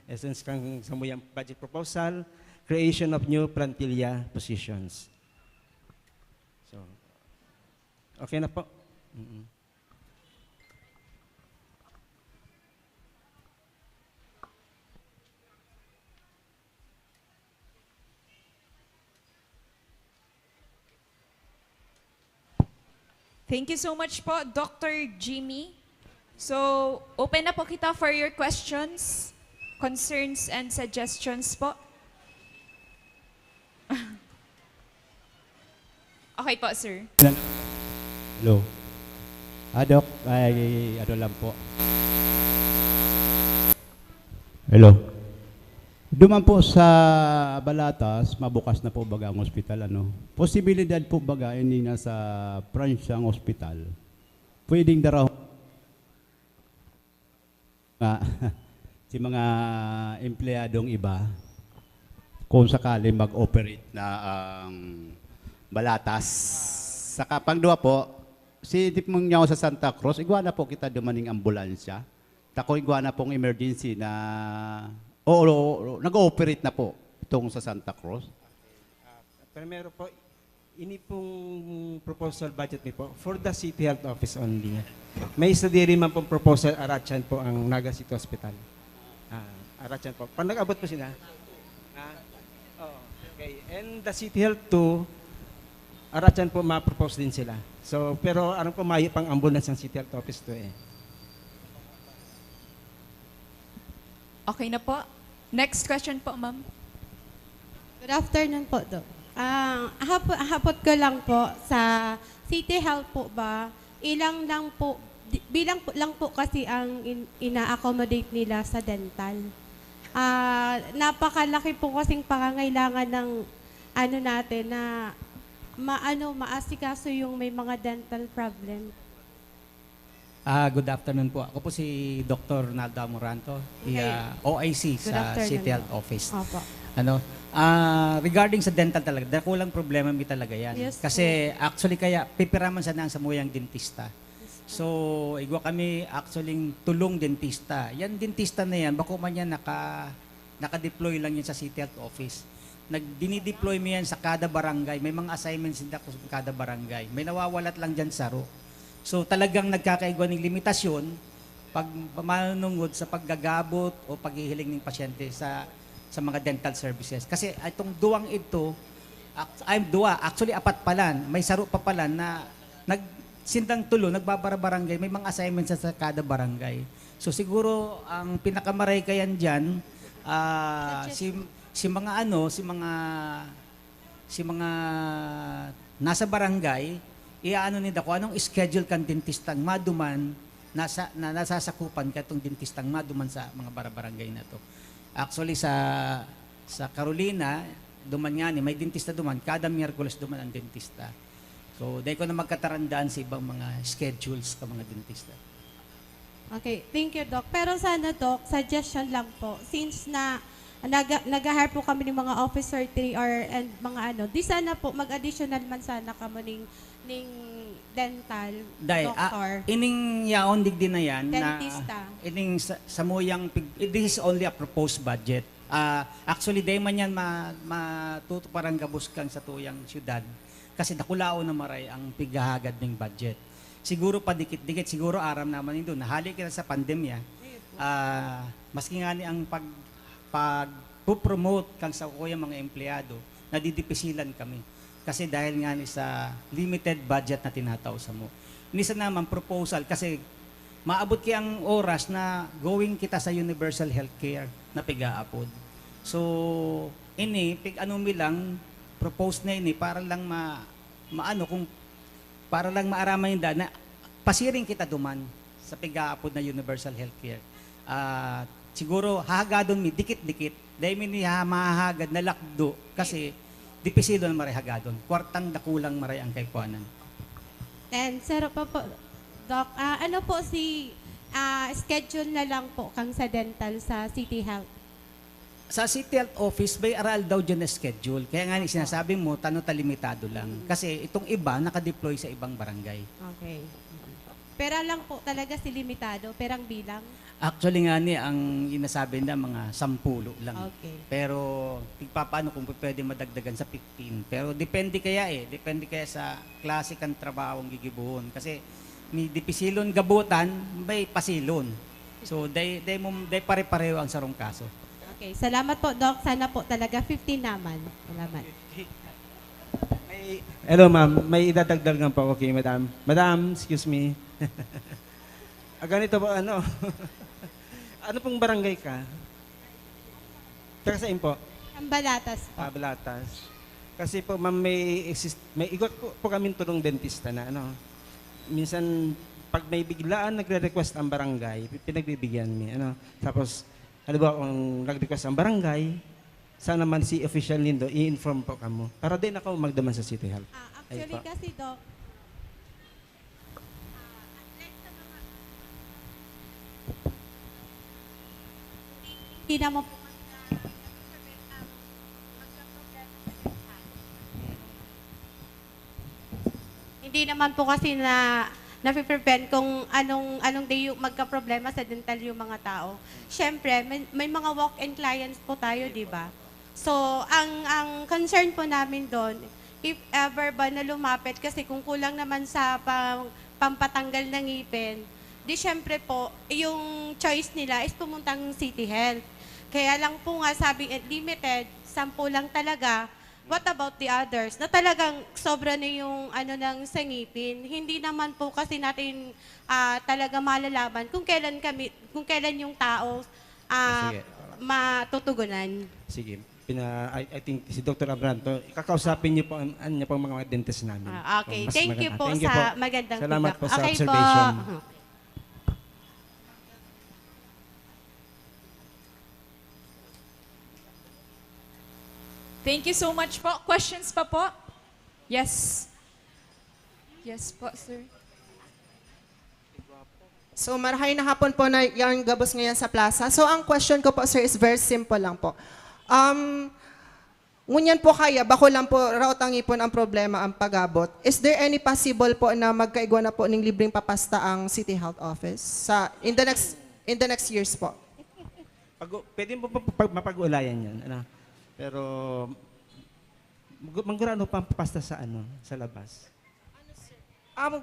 essence kang samuyang budget proposal, creation of new plantilla positions. So, okay na po. Mm-mm. Thank you so much po, Doctor Jimmy. So, open na po kita for your questions, concerns, and suggestions po. Okay po, sir. Hello. Ah, Doc, ay, ano lang po. Hello. Duman po sa Balatas, mabukas na po baga ang ospital, ano? Posibilidad po baga, ini nasa Pransya ang ospital. Pwedeng darahon nga, si mga empleyadong iba, kung sakali mag-operate na ang Balatas. Saka pangduwa po, si tipong niya sa Santa Cruz, igwa na po kita dumaning ambulansya. Tako igwa na pong emergency na, oo, oo, nag-ooperate na po itong sa Santa Cruz. Ah, primero po, ini pong proposal budget mi po, for the City Health Office only. May sadiri man pong proposal, aratyan po ang Naga City Hospital. Ah, aratyan po. Pag nag-abot po sila, ah, oh, okay. And the City Health two, aratyan po, ma-propose din sila. So, pero aram ko, mayo pang ambulance ang City Health Office two eh. Okay na po. Next question po, ma'am. Good afternoon po, Doc. Ah, hapo, hapot ko lang po sa City Health po ba, ilang lang po, di- bilang po, lang po kasi ang in, ina-accommodate nila sa dental. Ah, napakalaki po kasing pangangailangan ng ano natin na maano maasikaso yung may mga dental problem. Ah, good afternoon po. Ako po si Doktor Ronaldo Amoranto, Okay. ah, O I C Good sa afternoon City Health po. Office. Opo. Ano, ah, regarding sa dental talaga, dakulang problema mi talaga yan. Yes Kasi actually kaya pipira man sana ang samuyang dentista. So, igwa kami actually tulong dentista. Yan dentista na yan, bako man yan naka, naka-deploy lang yan sa City Health Office. Nag-dinideploy mi yan sa kada barangay. May mga assignments din ako sa kada barangay. May nawawalat lang dyan saro. So, talagang nagkakaigwa ng limitasyon pag manungod sa paggagabot o paghihiling ng pasyente sa sa mga dental services. Kasi itong duwang ito, ac- ay, duwa, actually apat pala, may saro pa pala na nag, sindang tulo, nagbabarabarangay, may mga assignments sa, sa kada barangay. So siguro ang pinakamaray kayan dyan, ah, si, si mga ano, si mga si mga nasa barangay, iaano ninda kung anong schedule kan dentistang maduman nasa, na nasasakupan katong dentistang maduman sa mga barabarangay na to. Actually, sa sa Carolina, duman nga ni, may dentista duman, kada Miyerkules duman ang dentista. So, dai ko na magkatarandaan sa ibang mga schedules ka mga dentista. Okay, thank you, Doc. Pero sana, Doc, suggestion lang po, since na nag nag-hire po kami ng mga Officer three R and mga ano, di sana po mag-additional man sana kamo ning ning dental Dai, doctor. Ah, ining yaon digdi na yan, na Dentista. Ining sa, samuyang, pig- this is only a proposed budget. Ah, actually, dai man yan ma, matutuparan gabos kang sa tuyang syudad kasi dakulaon na maray ang pighahagad ning budget. Siguro padikit-dikit, siguro aram naman nindo, nahali kita sa pandemya. Ah, maski nga ni ang pag, pag-promote kang sa kuyang mga empleyado, nadidipisilan kami. Kasi dahil nga ni sa limited budget na tinatao sa mo. Ni sa naman proposal, kasi maabot kaya ang oras na going kita sa universal healthcare na pigaapod. So, ini, pig ano mi lang, propose na ini para lang ma, maano, kung para lang maaraman ninda na pasiring kita duman sa pigaapod na universal healthcare. Ah, siguro hahagadon mi dikit-dikit. Dai mi ni ha- mahahagad na lakdo kasi dipisilon maray hagadon. Kwartang dakulang maray ang kay kuanan. And sir pa po, Doc, ah, ano po si ah, schedule na lang po kang sa dental sa City Health? Sa City Health Office, may aral daw dyan na schedule. Kaya nga ni sinasabi mo, tano ta limitado lang. Kasi itong iba, nakadeploy sa ibang barangay. Okay. Pera lang po talaga si limitado, perang bilang. Actually nga ni, ang inasabi na mga sampulo lang. Okay. Pero tigpapaano kung pwede madagdagan sa fifteen. Pero depende kaya eh. Depende kaya sa klase kan trabaho ang gigibuhon. Kasi may dipisilon gabutan, may pasilon. So, day, day, mo, day pare-pareho ang sarong kaso. Okay, salamat po, Doc. Sana po talaga fifteen naman. Salamat. May, hello, ma'am. May idadagdag lang po ako kay madam. Madam, excuse me. Ah, ganito po, ano? Ano pong barangay ka? Taga saan po? Ang Balatas po. Ah, Balatas. Kasi po, ma'am, may, exist, may igot po, po kami tulong dentista na, ano, minsan Pag may biglaan nagre-request ang barangay, pi-, pinagbibigyan mi, ano. Tapos, halimbawa, kung nag-request ang barangay, sana man si official nindo, i-inform po kamo. Para din ako magdaman sa City Health. Ah, Ay, actually po. kasi, Doc, ah, unlike sa mga, hindi naman po kasi na, ang magka-problema sa dental. Hindi naman po kasi na nafe-prevent kung anong, anong day yung magka-problema sa dental yung mga tao. Siyempre, may, may mga walk-in clients po tayo, di ba? So, ang, ang concern po namin doon, if ever ba na lumapit, kasi kung kulang naman sa pang-, pampatanggal ng ngipin, di siyempre po, yung choice nila is pumuntang City Health. Kaya lang po nga, sabi, eh, limited, sampu lang talaga. What about the others? Na talagang sobra na yung ano ng sa ngipin. Hindi naman po kasi natin, ah, talaga malalaman kung kailan kami, kung kailan yung tao, ah, Sige. matutugunan. Sige. Pina-, I, I think si Doktor Abranto, kakausapin niyo po ang, ang niyo pong mga dentist namin. Ah, okay. Kung mas Thank you maganda. po Thank you sa po. magandang Salamat feedback. po sa Okay po. observation. Thank you so much po. Questions pa po? Yes. Yes po, sir. So, marahay na hapon po na yan gabos ngayon sa plaza. So, ang question ko po, sir, is very simple lang po. Um, ngunyan po kaya, bako lang po, raot ang ngipon ang problema, ang pag-abot. Is there any possible po na magkaigwa na po ning libreng papasta ang City Health Office sa in the next in the next years po? Pag, pwede mo pa, pa, mapag-ulayan yan. Ano? Pero, mag-, manggurano pa ang pasta sa, ano, sa labas. Um,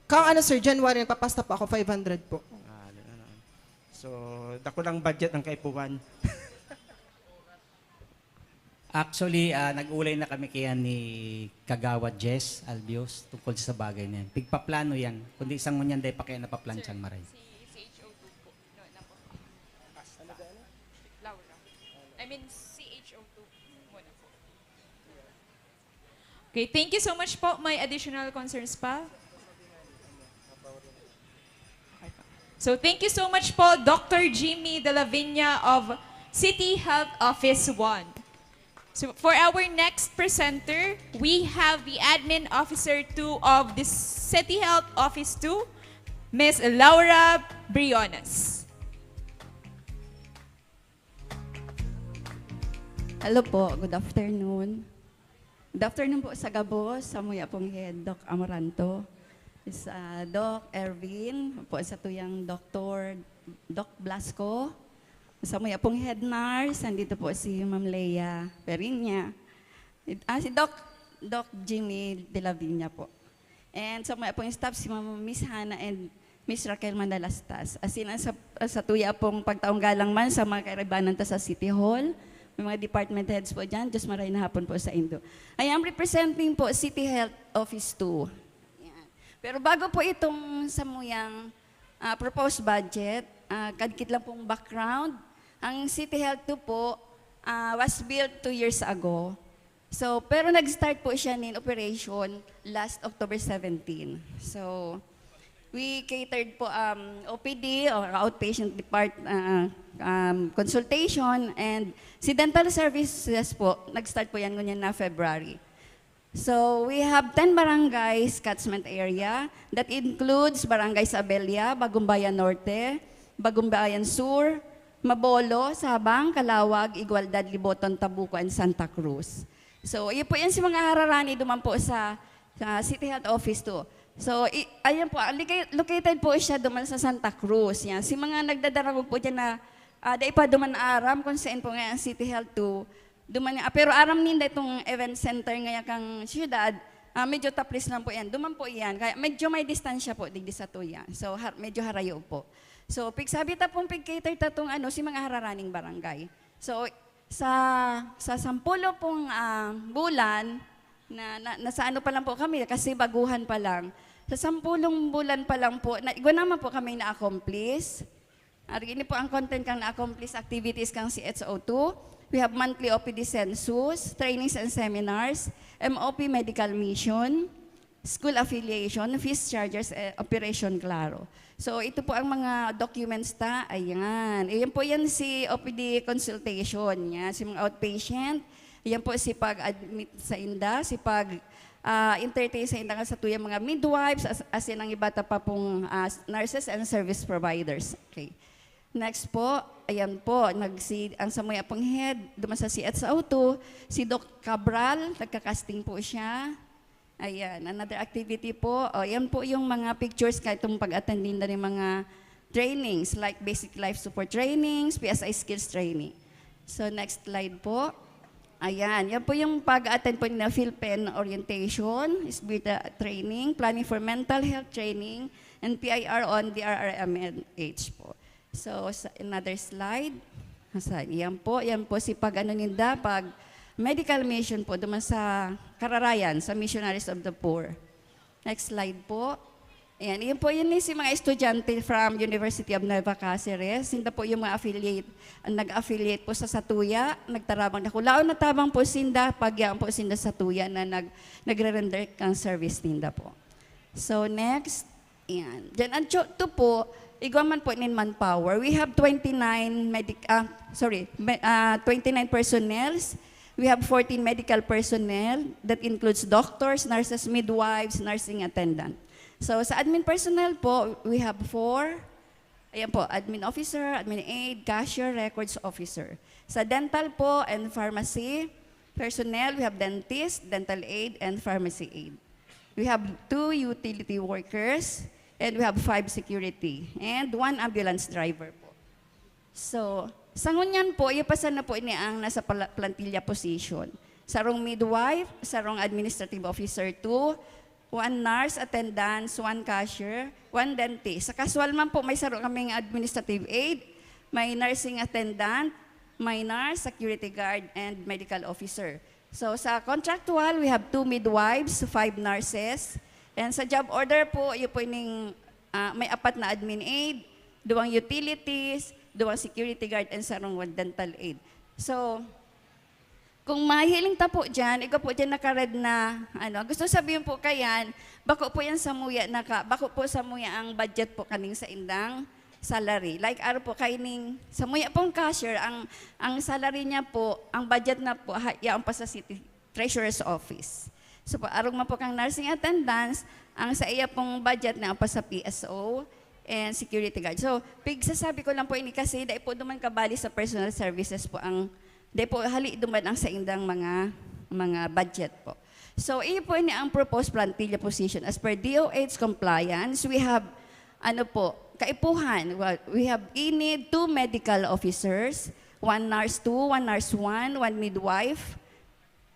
kang ano, sir, January, nagpapasta po ako, five hundred po. Ah, ano, ano. So, dakulang budget ng kaipuhan. Actually, ah, nag-ulay na kami kaya ni Kagawad Jess Albios tungkol sa bagay na yan. Pigpaplano yan, kundi isang ngunyan dahil pa kaya napaplantsyang maray. Si C H O two po. No, na po. Laura. I mean, C H O two muna po. Okay, thank you so much po. May additional concerns pa? Okay po. So thank you so much po, Doctor Jimmy De La Viña of City Health Office one. So for our next presenter, we have the Admin Officer two of the City Health Office two, Miss Laura Briones. Hello po, good afternoon. Good afternoon po sa gabos, samuya pong head, Doc Amaranto, sa Doc Ervin, po sa tuyang Doktor Doc Blasco, samuya pong head nurse, nandito po si Ma'am Lea Periña. Ah, si Doc, Doc Jimmy de la Viña po. And samuya pong staff, si Ma'am Miss Hannah and Miss Raquel Manalastas. Asin ang sa, sa tuya pong pagtaong galang man sa mga kaibanan ta sa City Hall, may mga department heads po dyan, Diyos maray na hapon po sa indo. I am representing po City Health Office two. Yan. Pero bago po itong samuyang ah, proposed budget, ah, kadkit lang pong background, ang City Health two po ah, was built two years ago. So, pero nag-start po siya nin operation last October seventeen. So, we catered po um, O P D or outpatient depart, ah, um, consultation, and si dental services po, nag-start po yan ngunyan na February. So, we have ten barangays catchment area. That includes Barangay Sabella, Bagumbayan Norte, Bagumbayan Sur, Mabolo, Sabang, Calauag, Igualdad, Liboton, Tabuco, and Santa Cruz. So, iyo po yan si mga hararani duman po sa, sa City Health Office two. So, i, ayan po, ah, loca- located po siya duman sa Santa Cruz. Yan. Si mga nagdadarangog po dyan na ah, dai pa duman aram kung saan po nga ang City Health two. Duman, ah, pero aram ninda itong event center ngaya kang siyudad, ah, medyo taplis lang po yan. Duman po yan. Kaya medyo may distansya po digdi sa tuya. So, har- medyo harayo po. So, pigsabi ta pong pig-cater ta tong ano, si mga hararaning barangay. So, sa, sa sampulo pong ah, bulan, na, na, nasa ano pa lang po kami, kasi baguhan pa lang. Sa sampulong bulan pa lang po, na, igwa naman po kami na-accomplish. Ari ini po ang content kang na-accomplish activities kang C H O two. We have monthly O P D census, trainings and seminars, M O P medical mission, school affiliation, fees charges, eh, Operation Claro. So, ito po ang mga documents ta. Ayan. Ayan po yan si O P D consultation niya, si mga outpatient. Ayan po si pag-admit sa inda, si pag ah, entertain sa inda nga sa tuyang mga midwives, as, as in ang iba ta pa pong ah, nurses and service providers. Okay. Next po, ayan po, nag, si, ang samuya pong head, duman sa C H O two, si Doc Cabral, nagka-casting po siya. Ayan, another activity po. O, yan po yung mga pictures kahit itong pag-attend ninda ng mga trainings, like basic life support trainings, P S I skills training. So, next slide po. Ayan, yan po yung pag-attend po ng PhilPEN orientation, SBIRTA training, planning for mental health training, and P I R on D R R M N H po. So, sa another slide. Asan? Yan po, yan po si pag ano ninda, pag medical mission po, duman sa Kararayan, sa Missionaries of the Poor. Next slide po. Ayan, yun po, yun yung si mga estudyante from University of Nueva Cáceres. Sinda po yung mga affiliate, ang nag-affiliate po sa Satuya, nagtarabang na kulaon na tabang po sinda, pagyaan po sinda sa Tuya na nag, nagre-render kang service ninda po. So, next. Ayan. Diyan, ang chu-, to po, igwa man po nin manpower. We have twenty-nine medic-, ah, sorry, me-, ah, twenty-nine personnels. We have fourteen medical personnel. That includes doctors, nurses, midwives, nursing attendant. So, sa admin personnel po, we have four. Ayan po, admin officer, admin aide, cashier, records officer. Sa dental po and pharmacy personnel, we have dentist, dental aide, and pharmacy aide. We have two utility workers, and we have five security, and one ambulance driver po. So, sa ngunyan po, iyo pa sana po ini ang nasa pala-, plantilla position. Sarong midwife, sarong administrative officer two, one nurse attendant, one cashier, one dentist. Sa casual man po, may saro kaming administrative aide, may nursing attendant, may nurse, security guard, and medical officer. So, sa contractual, we have two midwives, five nurses. And sa job order po, iyo po ining, ah, may apat na admin aide, duwang utilities, duwang security guard, and sarong dental aide. So, kung mahiling ta po dyan, igwa po dyan naka-red na, ano, gusto sabihin po kayan, bako po yan samuya naka-, bako po samuya ang budget po kaning sa indang salary. Like, aro po, kaining, samuya pong cashier, ang, ang salary niya po, ang budget na po, ha, yaon pa sa city treasurer's office. So, po, arog man po kang nursing attendants, ang sa iya pong budget na pa sa P S O and security guard. So, pigsasabi ko lang po ini kasi dai po duman kabali sa personal services po ang, dai po hali duman ang sa indang mga, mga budget po. So, iyo po ini ang proposed plantilla position. As per D O H compliance, we have, ano po, kaipuhan. Well, we have, we need two medical officers, one nurse two, one nurse one, one midwife,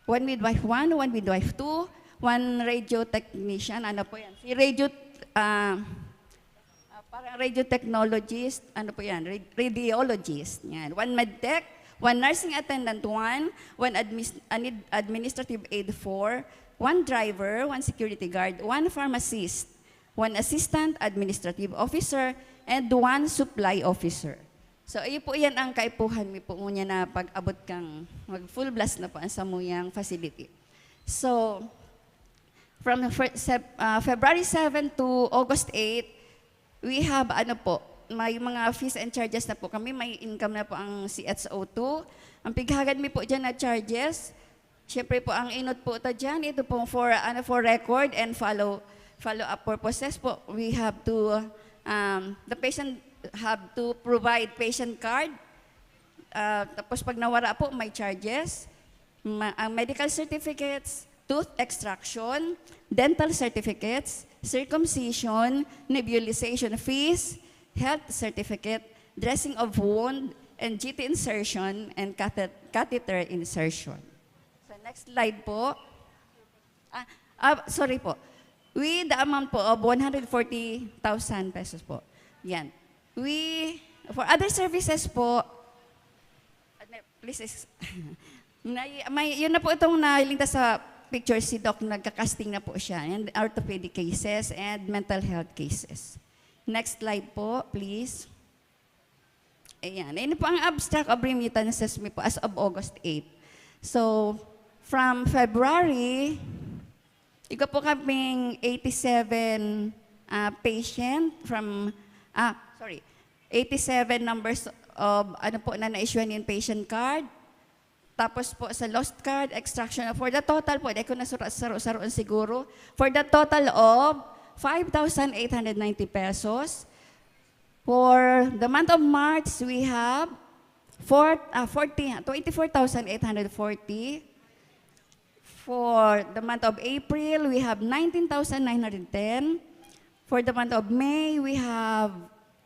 one midwife one, one midwife two, one radio technician, ano po yan? Si radio, ah, ah, parang radio technologist, ano po yan? Rad-, radiologist, yan. One medtech, one nursing attendant one, one admis-, anid-, administrative aide four, one driver, one security guard, one pharmacist, one assistant administrative officer, and one supply officer. So, iyo po yan ang kaipuhan mi po ngunyan na pag-abot kang mag-full blast na po ang samuyang facility. So, from Fe-, Sep-, ah, February seven to August eight, we have, ano po, may mga fees and charges na po kami, may income na po ang C H O two. Ang pighagad mi po dyan na charges, siyempre po, ang inot po ta dyan, ito pong for, ano, for record and follow, follow-up purposes po. We have to, um, the patient have to provide patient card. Ah, tapos pag nawara po, may charges. Ma-, ang medical certificates, tooth extraction, dental certificates, circumcision, nebulization fees, health certificate, dressing of wound, and G T insertion, and cathet-, catheter insertion. So, next slide po. Ah, ah, sorry po. With the amount po of one hundred forty thousand pesos po. Yan. We, for other services po, ah, ne-, please, ex-, may, may, yun na po itong nahiling ta sa picture, si Doc, nagka-casting na po siya, and orthopedic cases and mental health cases. Next slide po, please. Ayan. Ayan po ang abstract of remittances mi po as of August eight. So, from February, Igwa po kaming eighty-seven, ah, patient from, ah, sorry, eighty-seven numbers of, ano po, na na-issue nin patient card. Tapos po sa lost card, extraction, for the total po, di ko na sura-, saro-saroon siguro, for the total of five thousand eight hundred ninety pesos. For the month of March, we have four, ah, forty, twenty-four thousand eight hundred forty. For the month of April, we have nineteen thousand nine hundred ten. For the month of May, we have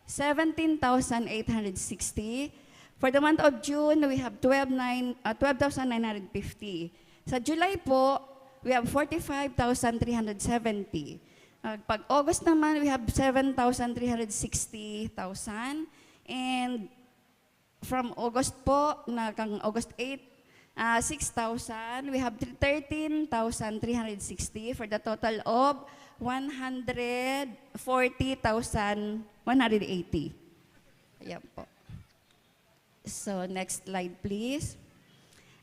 seventeen thousand eight hundred sixty. For the month of June, we have twelve nine, ah, twelve thousand nine hundred fifty. Sa July po, we have forty-five thousand three hundred seventy. Ah, pag August naman, we have seven thousand three hundred sixty thousand. And from August po, na kang August eight, ah, six thousand, we have thirteen thousand three hundred sixty for the total of one hundred forty thousand one hundred eighty. Ayan po. So, next slide, please.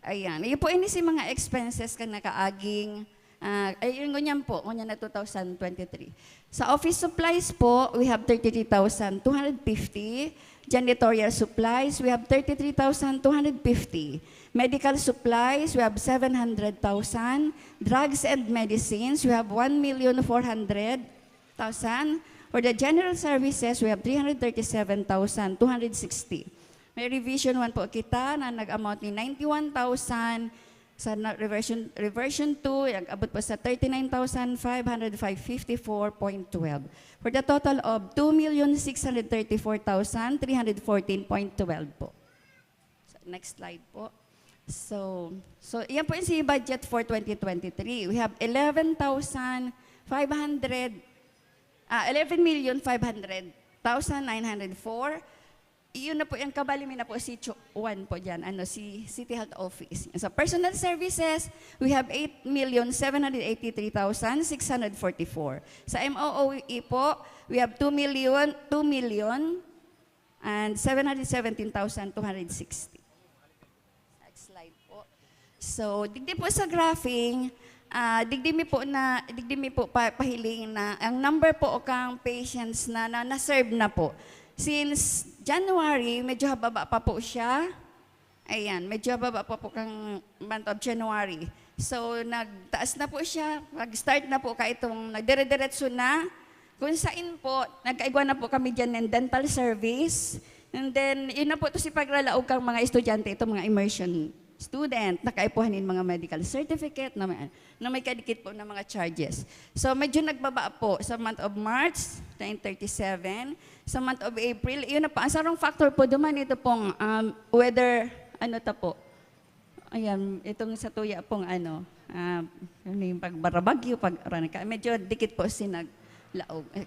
Ayan. Iyo po ini si mga expenses kan nakaaging, ah, ay, yun, ngunyan po, ngunyan na two thousand twenty-three. Sa office supplies po, we have thirty-three thousand two hundred fifty. Janitorial supplies, we have thirty-three thousand two hundred fifty. Medical supplies, we have seven hundred thousand. Drugs and medicines, we have one million four hundred thousand. For the general services, we have three hundred thirty-seven thousand two hundred sixty. May revision one po kita na nag-amount ni ninety-one thousand. Sa na-, reversion, reversion two, nag-abot po sa thirty-nine thousand five hundred fifty-four point twelve. For the total of two million six hundred thirty-four thousand three hundred fourteen point twelve po. So, next slide po. So, so, yan po yung si budget for twenty twenty-three. We have eleven thousand five hundred, ah, eleven million five hundred thousand nine hundred four. Iyon na po, yung kabali mi na po si Chu-, Juan po dyan, ano, si City Health Office. Sa personal services, we have eight million seven hundred eighty-three thousand six hundred forty-four. Sa M O O E po, we have two million, two million and seven hundred seventeen thousand two hundred sixty. Next slide po. So, digdi po sa graphing, ah, digdi mi po na, digdi mi po pa-, pahiling na ang number po o kang patients na, na, na-serve na po. Since January, medyo hababa pa po siya. Ayan, medyo hababa pa po kang month of January. So, nagtaas na po siya. Nag-start na po ka itong nagdire-diretso na. Kung sain po, nagkaigwa na po kami dyan ng dental service. And then, yun na po to si pagralaog kang mga estudyante, itong mga immersion student, nakaipuhan nin mga medical certificate na may, na may kadikit po na mga charges. So, medyo nagbaba po sa month of March, nine thirty-seven. Sa month of April, yun na po. Ang sarong factor po duman, ito pong, um, weather, ano ta po. Ayan, itong sa tuya pong ano, ah, ano yung pagbarabagyo, pag, medyo dikit po sinaglaog. Eh,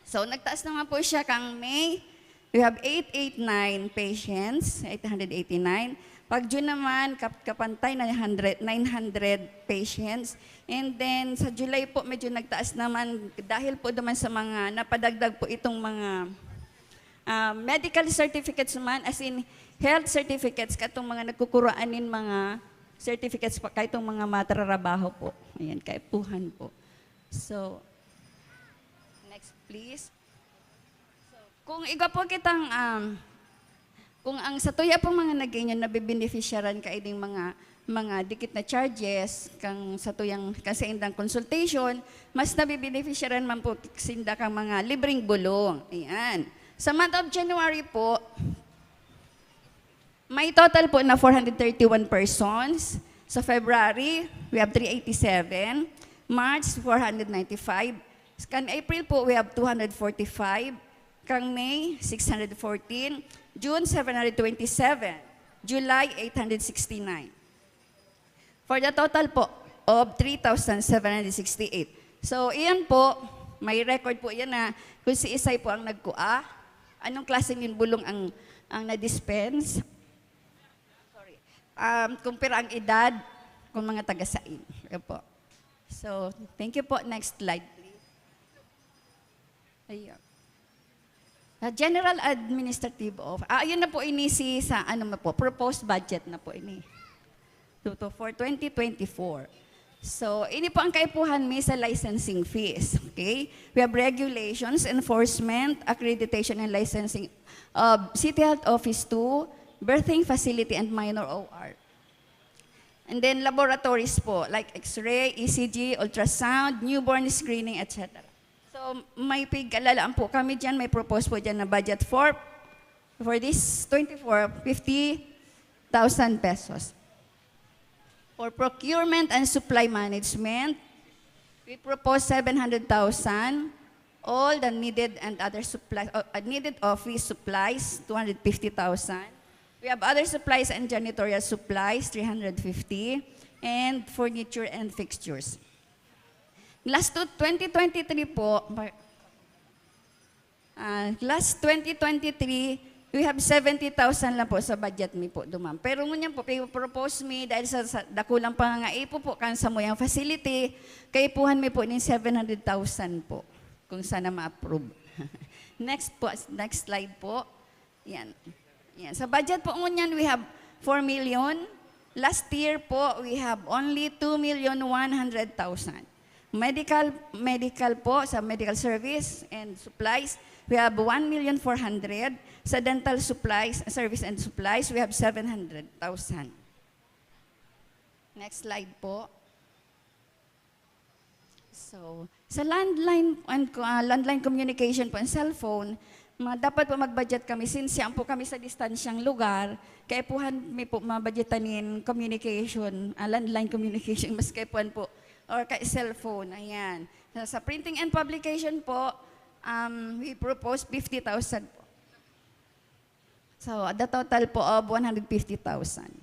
so, nagtaas naman po siya kang May. We have eight eight nine patients, eight hundred eighty-nine. Pag June naman, kap-, kapantay na hundred, nine hundred patients. And then, sa July po, medyo nagtaas naman dahil po duman sa mga napadagdag po itong mga, ah, medical certificates man, as in health certificates, katong mga nagkukuraan nin mga certificates pa, kaitong mga matrarabaho po. Ayan, kaipuhan po. So, next please. Kung igwa po kitang, um, kung ang sa tuya pong mga nag-inyo nabibenepisyaran kaining mga, mga dikit na charges, kang sa tuyang, kang sa indang consultation, mas nabibenepisyaran man po sinda kang mga libreng bulong. Ayan. Sa month of January po, may total po na four hundred thirty-one persons. Sa February, we have three eighty-seven. March, four hundred ninety-five. Kan April po, we have two hundred forty-five. Kan May, six hundred fourteen. June, seven hundred twenty-seven. July, eight hundred sixty-nine. For the total po of three thousand seven hundred sixty-eight. So, iyan po, may record po yan na kung si Isay po ang nagkua, anong klase ng bulong ang, ang na-dispense? Sorry. Um, kung pira ang edad, kung mga taga-sain. Ayan po. So, thank you po. Next slide, please. Ayan. Ah, General Administrative of, ah, ayun na po ini si sa, ano na po, proposed budget na po ini. To, to, for twenty twenty-four. So, ini po ang kaipuhan mi sa licensing fees. Okay? We have regulations, enforcement, accreditation, and licensing of City Health Office two, birthing facility, and minor O R. And then laboratories po, like X-ray, E C G, ultrasound, newborn screening, et cetera. So, may pig-alalaan po kami dyan, may propose po dyan na budget for, for this twenty-four, fifty thousand pesos. For procurement and supply management, we propose seven hundred thousand. All the needed and other supplies, uh, uh, needed office supplies, two hundred fifty thousand. We have other supplies and janitorial supplies, three hundred fifty, and furniture and fixtures. Last to twenty twenty-three po, ma- Ah, last twenty twenty-three, we have seventy thousand lang po sa budget mi po duman. Pero ngunyan po, pi-propose mi dahil sa, sa dakulang pangangaipo po kan samuyang facility, kaipuhan mi po nin seven hundred thousand po, kung sana ma-approve. Next po, next slide po. Yan. Yan. Sa budget po ngunyan, we have four million. Last year po, we have only two million one hundred thousand. Medical, medical po, sa medical service and supplies, we have one million four hundred. Sa dental supplies, service and supplies, we have seven hundred thousand. Next slide po. So, sa landline and, ah, landline communication po and cellphone, ma-, dapat po mag-budget kami since yan po kami sa distansyang lugar, kaipuhan mi po mabudgetan nin communication, ah, landline communication, mas kaipuhan po, or kay cellphone, ayan. Sa, sa printing and publication po, um, we propose fifty thousand po. So, the total po of one hundred fifty thousand.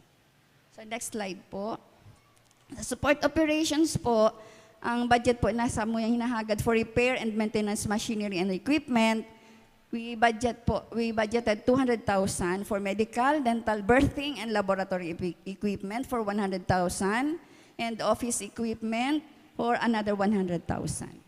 So, next slide po. Sa support operations po, ang budget po na samuyang hinahagad for repair and maintenance machinery and equipment, we budget po, we budgeted two hundred thousand for medical, dental, birthing, and laboratory epi-, equipment for one hundred thousand, and office equipment for another one hundred thousand.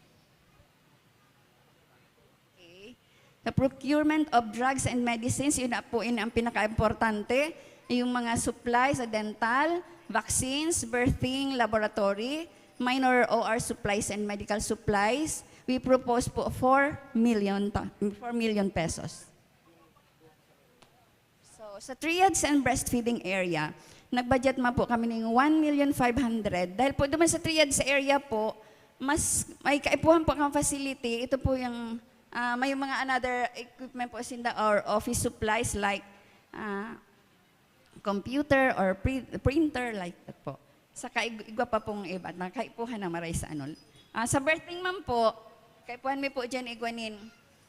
Okay. The procurement of drugs and medicines, yun na po, yun ang pinaka-importante. Yung mga supplies sa dental, vaccines, birthing, laboratory, minor O R supplies and medical supplies. We propose po four million ta-, four million pesos. So, sa triads and breastfeeding area, nag-budget man po kami ng one million five hundred. Dahil po duman sa triads area po, mas may kaipuhan po kang facility. Ito po yung, ah, may mga another equipment po sinda or office supplies like, ah, computer or pri-, printer like that po. Saka ig-, igwa pa pong iba na kaipuhan na maray sa ano. Ah, sa birthing man po, kaipuhan mi po dyan igwa nin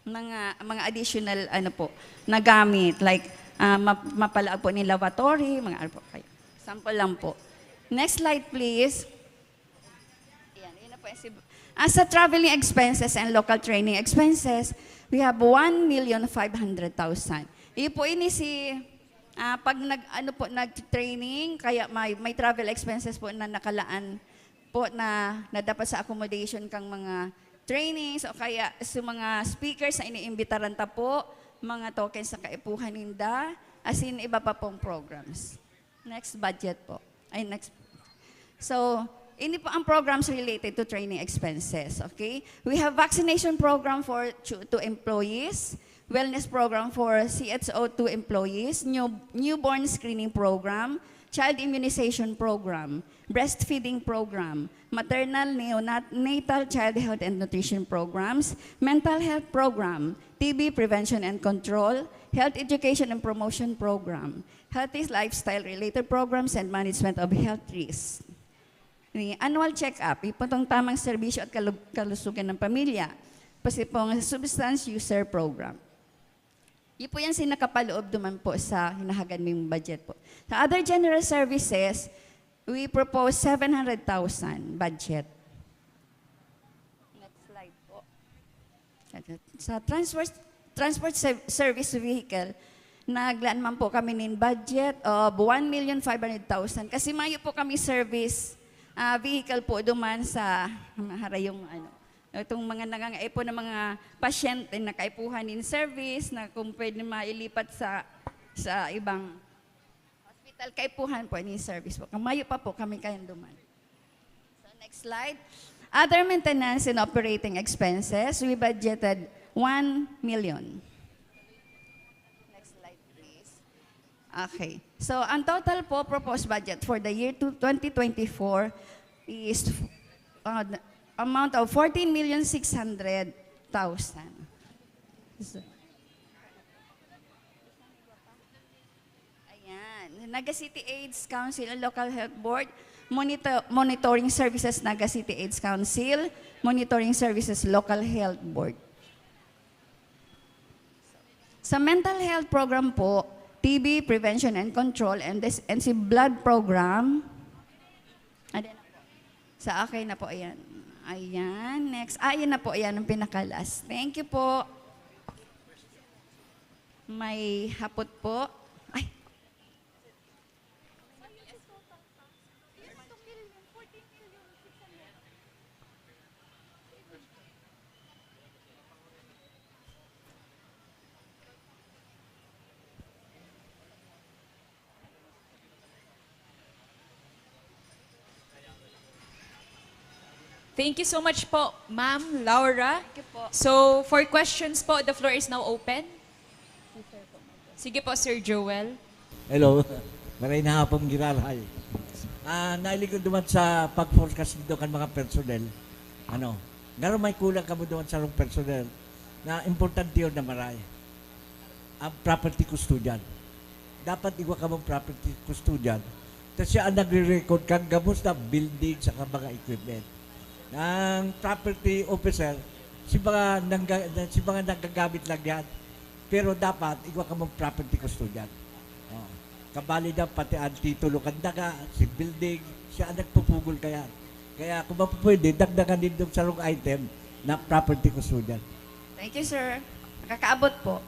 mga, mga additional, ano po, na gamit, like, ah, map-, mapalaag po ni lavatory, mga ano po kayo. Sample lang po. Next slide, please. Ayan, yun na po yung si-, ah, sa traveling expenses and local training expenses, we have one million five hundred thousand. Iyo po ini si, ah, pag nag, ano po, nag-training, kaya may, may travel expenses po na nakalaan po na, na dapat sa accommodation kang mga trainings o kaya sa mga speakers na iniimbitaran ta po, mga tokens na kaipuhan ninda, as in iba pa pong programs. Next budget po. Ay, next. So, ini po ang programs related to training expenses, okay? We have vaccination program for chu-, to employees, wellness program for C H O two employees, new, newborn screening program, child immunization program, breastfeeding program, maternal neonat-, natal child health and nutrition programs, mental health program, T B prevention and control, health education and promotion program, healthy lifestyle-related programs, and management of health risks. Ni annual check-up, ipon tong tamang serbisyo at kalu-, kalusugan ng pamilya, pati pong substance user program. Yun po yan sinakapaloob duman po sa hinahagad ming budget po. Sa other general services, we propose seven hundred thousand budget. Next slide po. Sa transport, transport ser-, service vehicle, naglaan man po kami nin budget of one million five hundred thousand. Kasi mayo po kami service, ah, vehicle po duman sa harayong ano, itong mga nangangaipo ng mga pasyente na kaipuhan nin service na kung pwede mailipat sa, sa ibang hospital, kaipuhan po nin service po. Kamayo pa po kami kayan duman. So, Next slide. Other maintenance and operating expenses, we budgeted one million. Next slide, please. Okay. So, ang total po proposed budget for the year two- twenty twenty-four is, uh, the amount of fourteen million six hundred thousand. Ayan. Naga City AIDS Council and Local Health Board, monitor- monitoring services Naga City AIDS Council, monitoring services Local Health Board. Sa mental health program po, T B prevention and control and this and si blood program. Ayan na po. Sa akin na po, ayan. Ayan, next. Ah, ayan na po, ayan ang pinaka-last. Thank you po. May hapot po. Ay. Thank you so much po, Ma'am Laura. Thank you po. So, for questions po, the floor is now open. Sige po, Sir Joel. Hello. Maray na hapon, Giraray. Ah, nailigod naman sa pag-forecast nito kan mga personnel. Ano, ngaro may kulang kamo duman sa sarong personnel na importante yun na maray. Ang property custodian. Dapat igwa kamong property custodian. Kasi siya ang nagre-record kan gabos na building sa mga equipment. Ang property officer, si mga, nangga, si mga nagagamit lang yan. Pero dapat, igwa kamong property custodian. Oh. Kabali na pati ang titulo kan daga, si building, siya ang nagpupugol kaya. Kaya kung mapupwede, dagdagan din yung sarong item na property custodian. Thank you, sir. Nakakaabot po.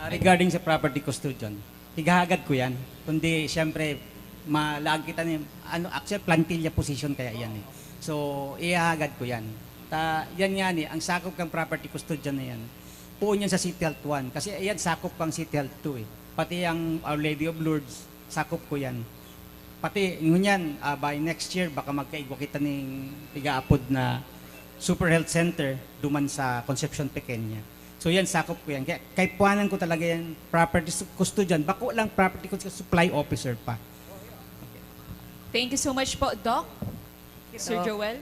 Ah, regarding sa property custodian, igahagad ko yan. Kundi, siyempre, malaag kita ni, ano, actually, plantilla position kaya yan eh. So, ihahagad ko yan. Ta, yan nga ni, ang sakop kang property custodian na yan, poon yan sa City Health one. Kasi yan, sakop kang City Health two eh. Pati ang Our Lady of Lourdes, sakop ko yan. Pati, ngunyan, ah, by next year, baka magkaigwa kita ning igaapod na Super Health Center duman sa Concepcion Pequeña. So yan, sakop ko yan. Kaya kaipuanan ko talaga yan, property su- custodian. Bako lang property custodian, supply officer pa. Thank you so much po, Doc. Sir Doc. Joel?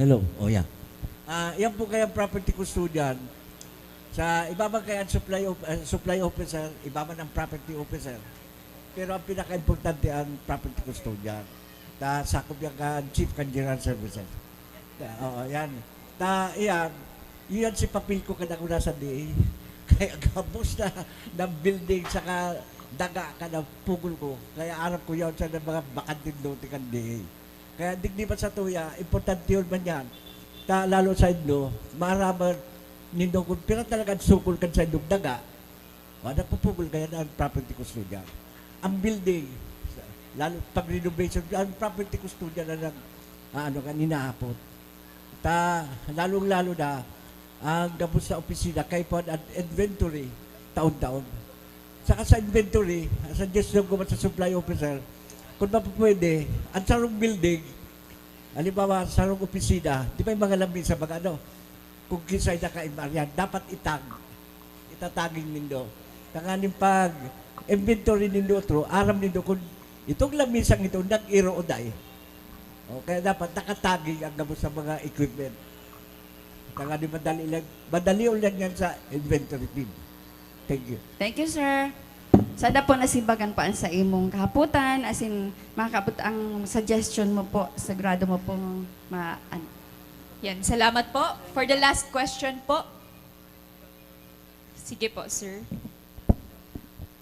Hello, oh yeah. Ah, yan po kaya property custodian. Sa iba man kaya ang supply, of, ah, supply officer, iba man ang property officer. Pero ang pinaka-importante ang property custodian. Ta sakop yan kan chief kan general services. Ta, oo, yan. Ta iyan, iyan si papel ko kada ko nasa D A. Kaya gabos na ng building saka daga ka na pugol ko. Kaya aram ko yan sa mga bakanteng lote kan D A. Kaya digdi pa sa tuya, importante yun man yan. Ta lalo sa indo, maaraman nindo kung pira talaga ang sukol kan sa indong daga. O, nagpupugol kaya na ang property custodian. Ang building, lalo pag renovation, ang property custodian na nag, ah, ano, kan inaapot. Ta, lalong-lalo na, ang gabos sa opisina, kay po ang inventory, taon-taon. Saka sa inventory, ang suggestion ko man sa supply officer, kung mapapwede, ang sarong building, halimbawa, sarong opisina, di ba yung mga lamisa, mga ano, kung kinsay naka-M R yan, dapat itag. Itataging nindo. Tanganing pag inventory nindo otro, aram nindo kung itong lamisang ito, nag-iro o dai. O, kaya dapat nakataging ang gabos sa mga equipment. Tanganing madali lang, madali lang yan sa inventory team. Thank you. Thank you, sir. Sada po nasibagan po ang sa imong kahaputan, as in, makakapot ang suggestion mo po, sagrado mo pong ma, ano. Yan, salamat po. For the last question po. Sige po, sir.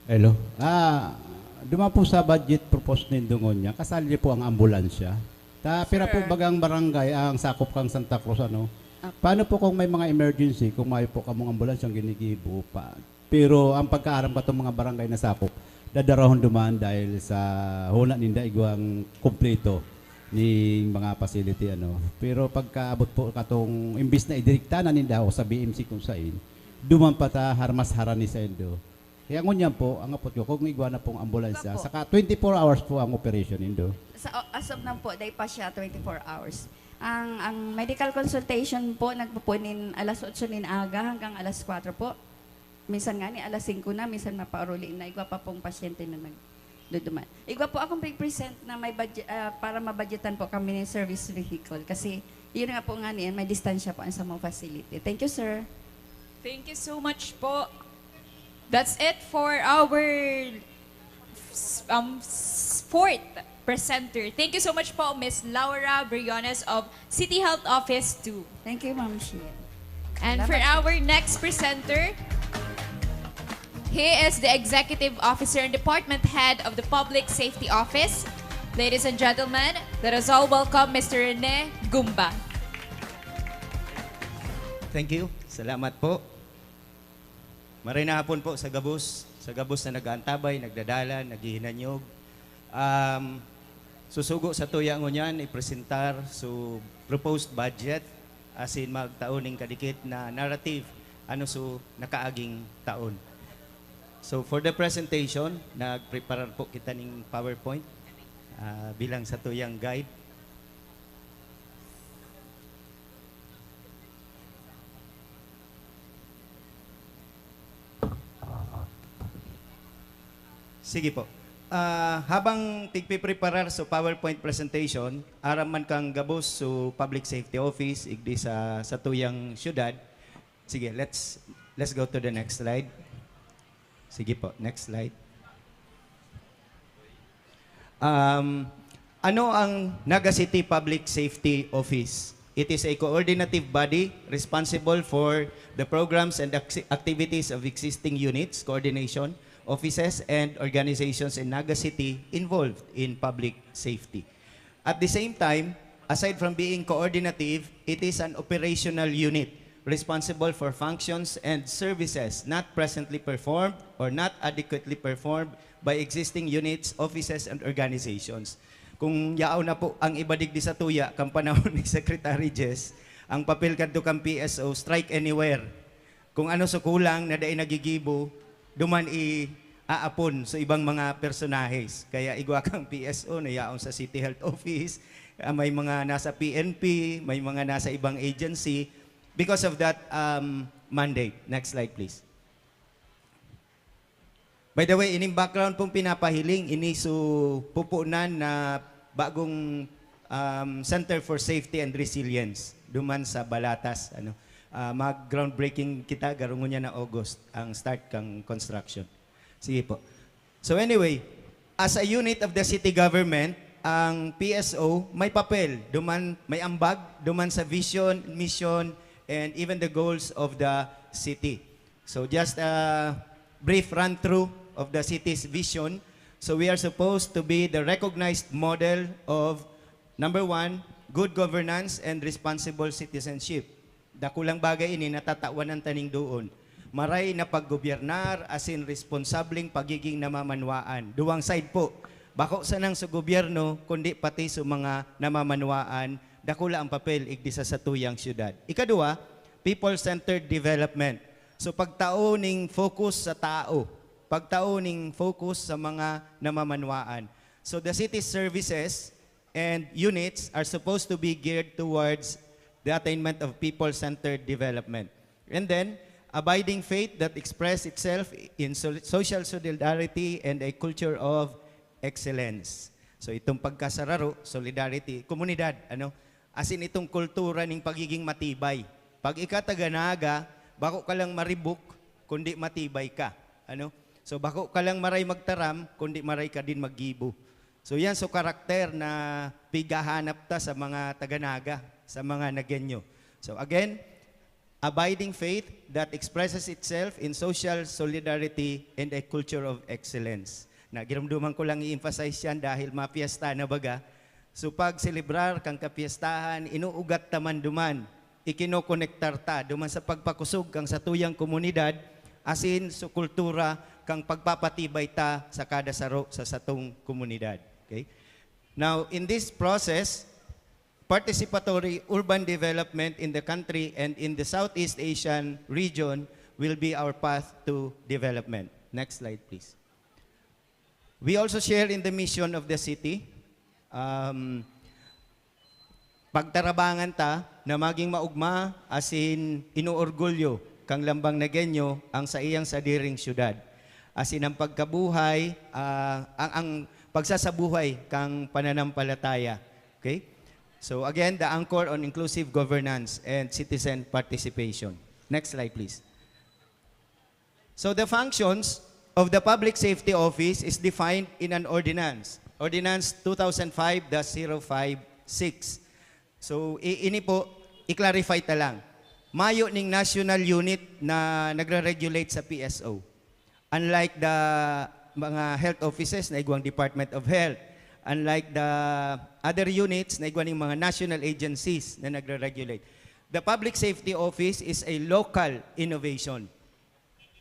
Hello. Ah, duman po sa budget propose nindo ngunyan, kasali po ang ambulansya. Ta, pira po bagang barangay ang sakop kang Santa Cruz, ano? Paano po kung may mga emergency, kung may po kamong ambulansyang ginigibo pa? Pero ang pagkaaram ka tong mga barangay na sakop, dadarahon duman dahil sa huna ninda igwang kumpleto ning mga facility, ano. Pero pagkaabot po katong imbis na idirekta na ninda ako sa B M C kung sain, duman pa ta harmas harani saindo. Kaya ngunyan po, ang apot ko, kung igwa na pong ambulansya, Opo. Saka twenty-four hours po ang operation nindo. Sa, as of now po, dai pa siya twenty-four hours. Ang, ang medical consultation po, nagpupunin alas otso nin aga hanggang alas kwatro po. Minsan nga ni alas singko na, minsan mapauruli na. Igwa pa pong pasyente na nagduduman. Igwa po akong pre-present na may budget, ah, para mabudgetan po kami ng service vehicle. Kasi yun nga po nga niyan, may distansya po ang sa mga facility. Thank you, sir. Thank you so much po. That's it for our um, fourth presenter. Thank you so much po, Miss Laura Briones of City Health Office two. Thank you, Ma'am Shia. And for Salamat. Our next presenter, he is the Executive Officer and Department Head of the Public Safety Office. Ladies and gentlemen, let us all welcome Mister Rene Gumba. Thank you. Salamat po. Maray na hapon po sa gabos, sa gabos na nag-aantabay, nagdadalan, naghihinanyog. Um, susugo sa tuya ngunyan, ipresentar so proposed budget asin magtao ning kadikit na narrative ano so nakaaging taon. So for the presentation, nagpreparar po kita ning PowerPoint ah, bilang sa tuyang guide. Sige po. Ah, habang tigpipreparar so PowerPoint presentation, aram man kang gabos so Public Safety Office, igdi sa satuyang syudad. Sige, let's let's go to the next slide. Sige po, next slide. Um, ano ang Naga City Public Safety Office? It is a coordinative body responsible for the programs and acti- activities of existing units, coordination, offices, and organizations in Naga City involved in public safety. At the same time, aside from being coordinative, it is an operational unit responsible for functions and services not presently performed or not adequately performed by existing units, offices, and organizations. Kung yaon na po ang ibadig di sa tuya, kang panahon ni Secretary Jess, ang papel kadto kang P S O, strike anywhere. Kung ano sa kulang na dai nagigibo, duman i aapon sa ibang mga personahes. Kaya igwa kang P S O na yaon sa City Health Office, ah, may mga nasa P N P, may mga nasa ibang agency because of that um, mandate. Next slide, please. By the way, ining background pong pinapahiling, ini so pupunan na bagong um, Center for Safety and Resilience duman sa Balatas. Ano, Ah, mag-groundbreaking kita, garo ngunyan na August ang start kang construction. Sige po. So anyway, as a unit of the city government, ang P S O may papel, duman, may ambag, duman sa vision, mission, and even the goals of the city. So just a brief run-through of the city's vision. So we are supposed to be the recognized model of, number one, good governance and responsible citizenship. Dakulang bagay ini na tatawan ta ning doon. Maray na paggobyernar asin responsableng pagiging namamanwaan. Duwang side po. Bako sanang sa gobyerno, kundi pati sa mga namamanwaan, dakula ang papel igdi sa satuyang syudad. Ikaduwa, people-centered development. So pagtao ning focus sa tao, pagtao ning focus sa mga namamanwaan. So the city's services and units are supposed to be geared towards the attainment of people-centered development. And then, abiding faith that express itself in sol- social solidarity and a culture of excellence. So itong pagkasararo, solidarity, komunidad, ano? Asin itong kultura ning pagiging matibay. Pag ika taga Naga, bako ka lang maribok, kundi matibay ka. Ano? So bako ka lang maray magtaram, kundi maray ka din maggibo. So yan so karakter na pigahanap ta sa mga taga Naga, sa mga Nagueño. So again, abiding faith that expresses itself in social solidarity and a culture of excellence. Nagirumduman ko lang i-emphasize yan dahil mapiesta na baga. So pag-celebrar kang kapiestahan, inuugat ta man duman, ikinokonektar ta duman sa pagpakusog kang satuyang komunidad, asin sa kultura kang pagpapatibay ta sa kada saro sa satong komunidad. Okay? Now, in this process, participatory urban development in the country and in the Southeast Asian region will be our path to development. Next slide, please. We also share in the mission of the city. Um, pagtarabangan ta na maging maugma asin inuorgulyo kan lambang Nagueño ang saiyang sadiring syudad. Asin ang pagkabuhay, ah, ang, ang pagsasabuhay kan pananampalataya. Okay? So again, the anchor on inclusive governance and citizen participation. Next slide, please. So the functions of the Public Safety Office is defined in an ordinance, Ordinance two thousand five dash zero five six. So i-, ini po, i-clarify ta lang. Mayo ning national unit na nagre-regulate sa P S O. Unlike the mga health offices na igwang Department of Health, unlike the other units na igwa ning mga national agencies na nagre-regulate, the Public Safety Office is a local innovation.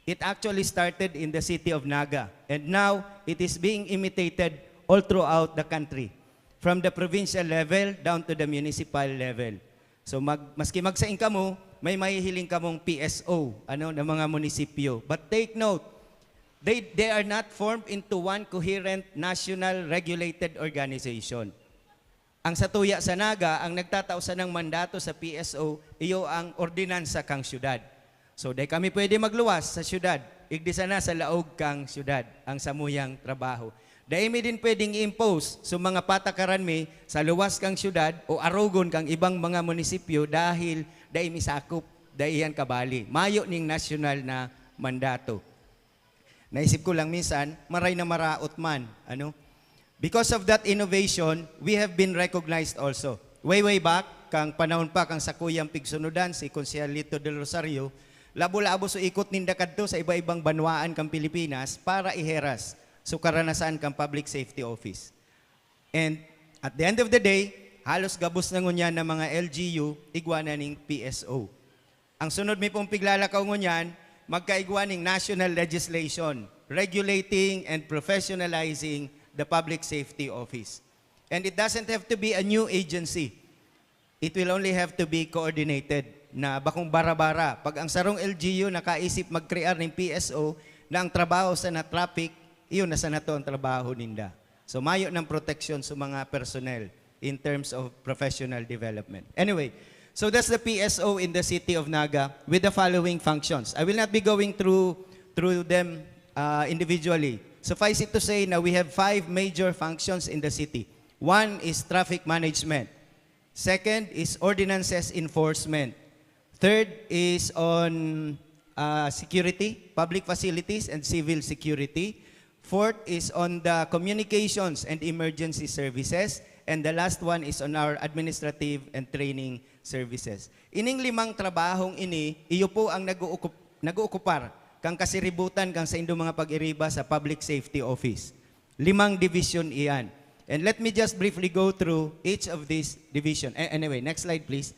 It actually started in the city of Naga, and now it is being imitated all throughout the country, from the provincial level down to the municipal level. So mag-, maski magsaing kamo, may mahihiling kamong P S O, ano, ng mga munisipyo. But take note, they, they are not formed into one coherent national regulated organization. Ang satuya sa Naga, ang nagtatao sanang mandato sa P S O, iyo ang ordinansa kan syudad. So, dai kami pwede magluwas sa syudad, igdi sana sa laog kan syudad ang samuyang trabaho. Dai mi din pwedeng i-impose sa mga patakaran mi sa luwas kan syudad o arogon kan ibang mga munisipyo dahil dai mi sakop, dai iyan kabali. Mayo ning nasyonal na mandato. Naisip ko lang minsan, maray na maraot man, ano? Because of that innovation, we have been recognized also. Way, way back, kan panahon pa kan sakuyang pigsunodan, si Konsehal Lito Del Rosario, labo-labo so ikot ninda kadto sa iba-ibang banwaan kan Pilipinas para iheras so karanasan kan Public Safety Office. And at the end of the day, halos gabos na ngunyan na mga L G U igwa na ning P S O. Ang sunod mi pong piglalakaw ngunyan, magkaigwa ning national legislation regulating and professionalizing the Public Safety Office. And it doesn't have to be a new agency. It will only have to be coordinated na bakong bara-bara. Pag ang sarong L G U nakaisip magkrear ning P S O na ang trabaho sana traffic, iyon na sana to ang trabaho ninda. So mayo ng proteksyon sa mga personnel in terms of professional development. Anyway, so that's the P S O in the city of Naga with the following functions. I will not be going through through them uh, individually. Suffice it to say na we have five major functions in the city. One is traffic management. Second is ordinances enforcement. Third is on uh, security, public facilities, and civil security. Fourth is on the communications and emergency services. And the last one is on our administrative and training services. Ining limang trabahong ini, iyo po ang nag-uukup-, nag-uukupar kan kasiributan kan saindong mga pag-iriba sa Public Safety Office. Limang division iyan. And let me just briefly go through each of these division. A-, anyway, next slide please.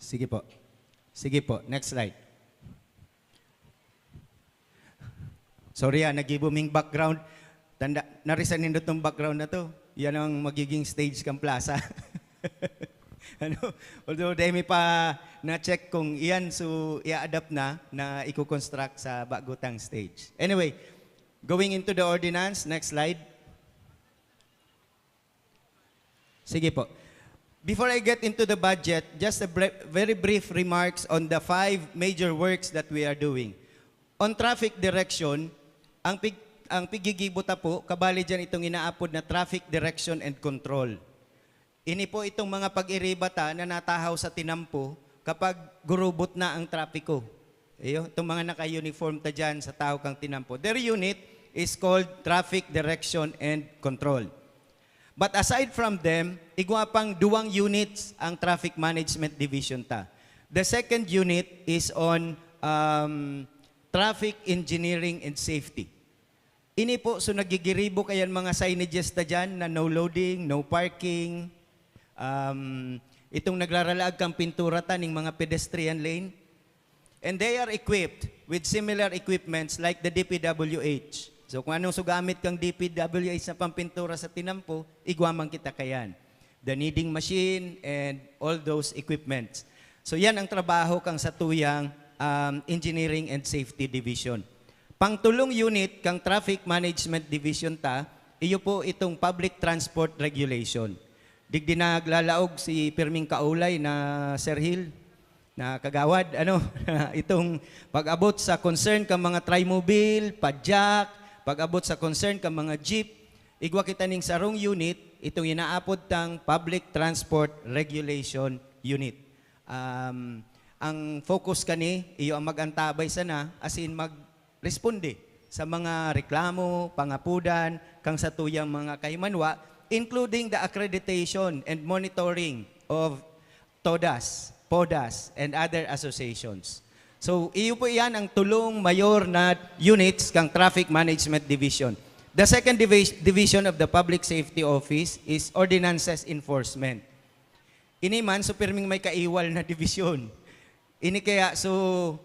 Sige po. Sige po, next slide. Sorry ah, nagibo ming background. Tanda, narisan nindo tong background na to. Yan ang magiging stage kang plaza. Ano? Although dai mi pa na-check kung iyan so i-adapt na, na i-construct sa bagutang stage. Anyway, going into the ordinance, next slide. Sige po. Before I get into the budget, just a bre-, very brief remarks on the five major works that we are doing. On traffic direction, ang pig-, ang pigigibo ta po, kabali diyan itong inaapod na traffic direction and control. Ini po itong mga pag-iriba ta na natahaw sa tinampo kapag gurubot na ang trapiko. Iyo, itong mga naka-uniform ta diyan sa tahaw kang tinampo. Their unit is called Traffic Direction and Control. But aside from them, igwa pang duwang units ang Traffic Management Division ta. The second unit is on um, traffic engineering and safety. Ini po, so nagigiribo kayan mga signages ta diyan na no loading, no parking, um, itong nagraralaag kang pintura ta ning mga pedestrian lane. And they are equipped with similar equipments like the D P W H. So kung anong sugamit kang D P W H na pampintura sa tinampo, igwa man kita kayan. The kneading machine and all those equipments. So yan ang trabaho kang satuyang um, Engineering and Safety Division. Pangtulong unit kang Traffic Management Division ta, iyo po itong Public Transport Regulation. Digdi naglalaog si pirming kaulay na Sir Hill, na kagawad, ano, itong pag-abot sa concern kang mga trimobile, padyak, pag-abot sa concern kang mga jeep, igwa kita ning sarong unit, itong inaapod tang Public Transport Regulation Unit. Um, ang focus kani, iyo ang mag-antabay sana, as in mag-responde sa mga reklamo, pangapodan, kang satuyang mga kahimanwa, including the accreditation and monitoring of TODAS, PODAS, and other associations. So, iyo po iyan ang tulong mayor na units kang Traffic Management Division. The second divi- division of the Public Safety Office is Ordinances Enforcement. Ini man, so pirming may kaiwal na division. Ini kaya, so,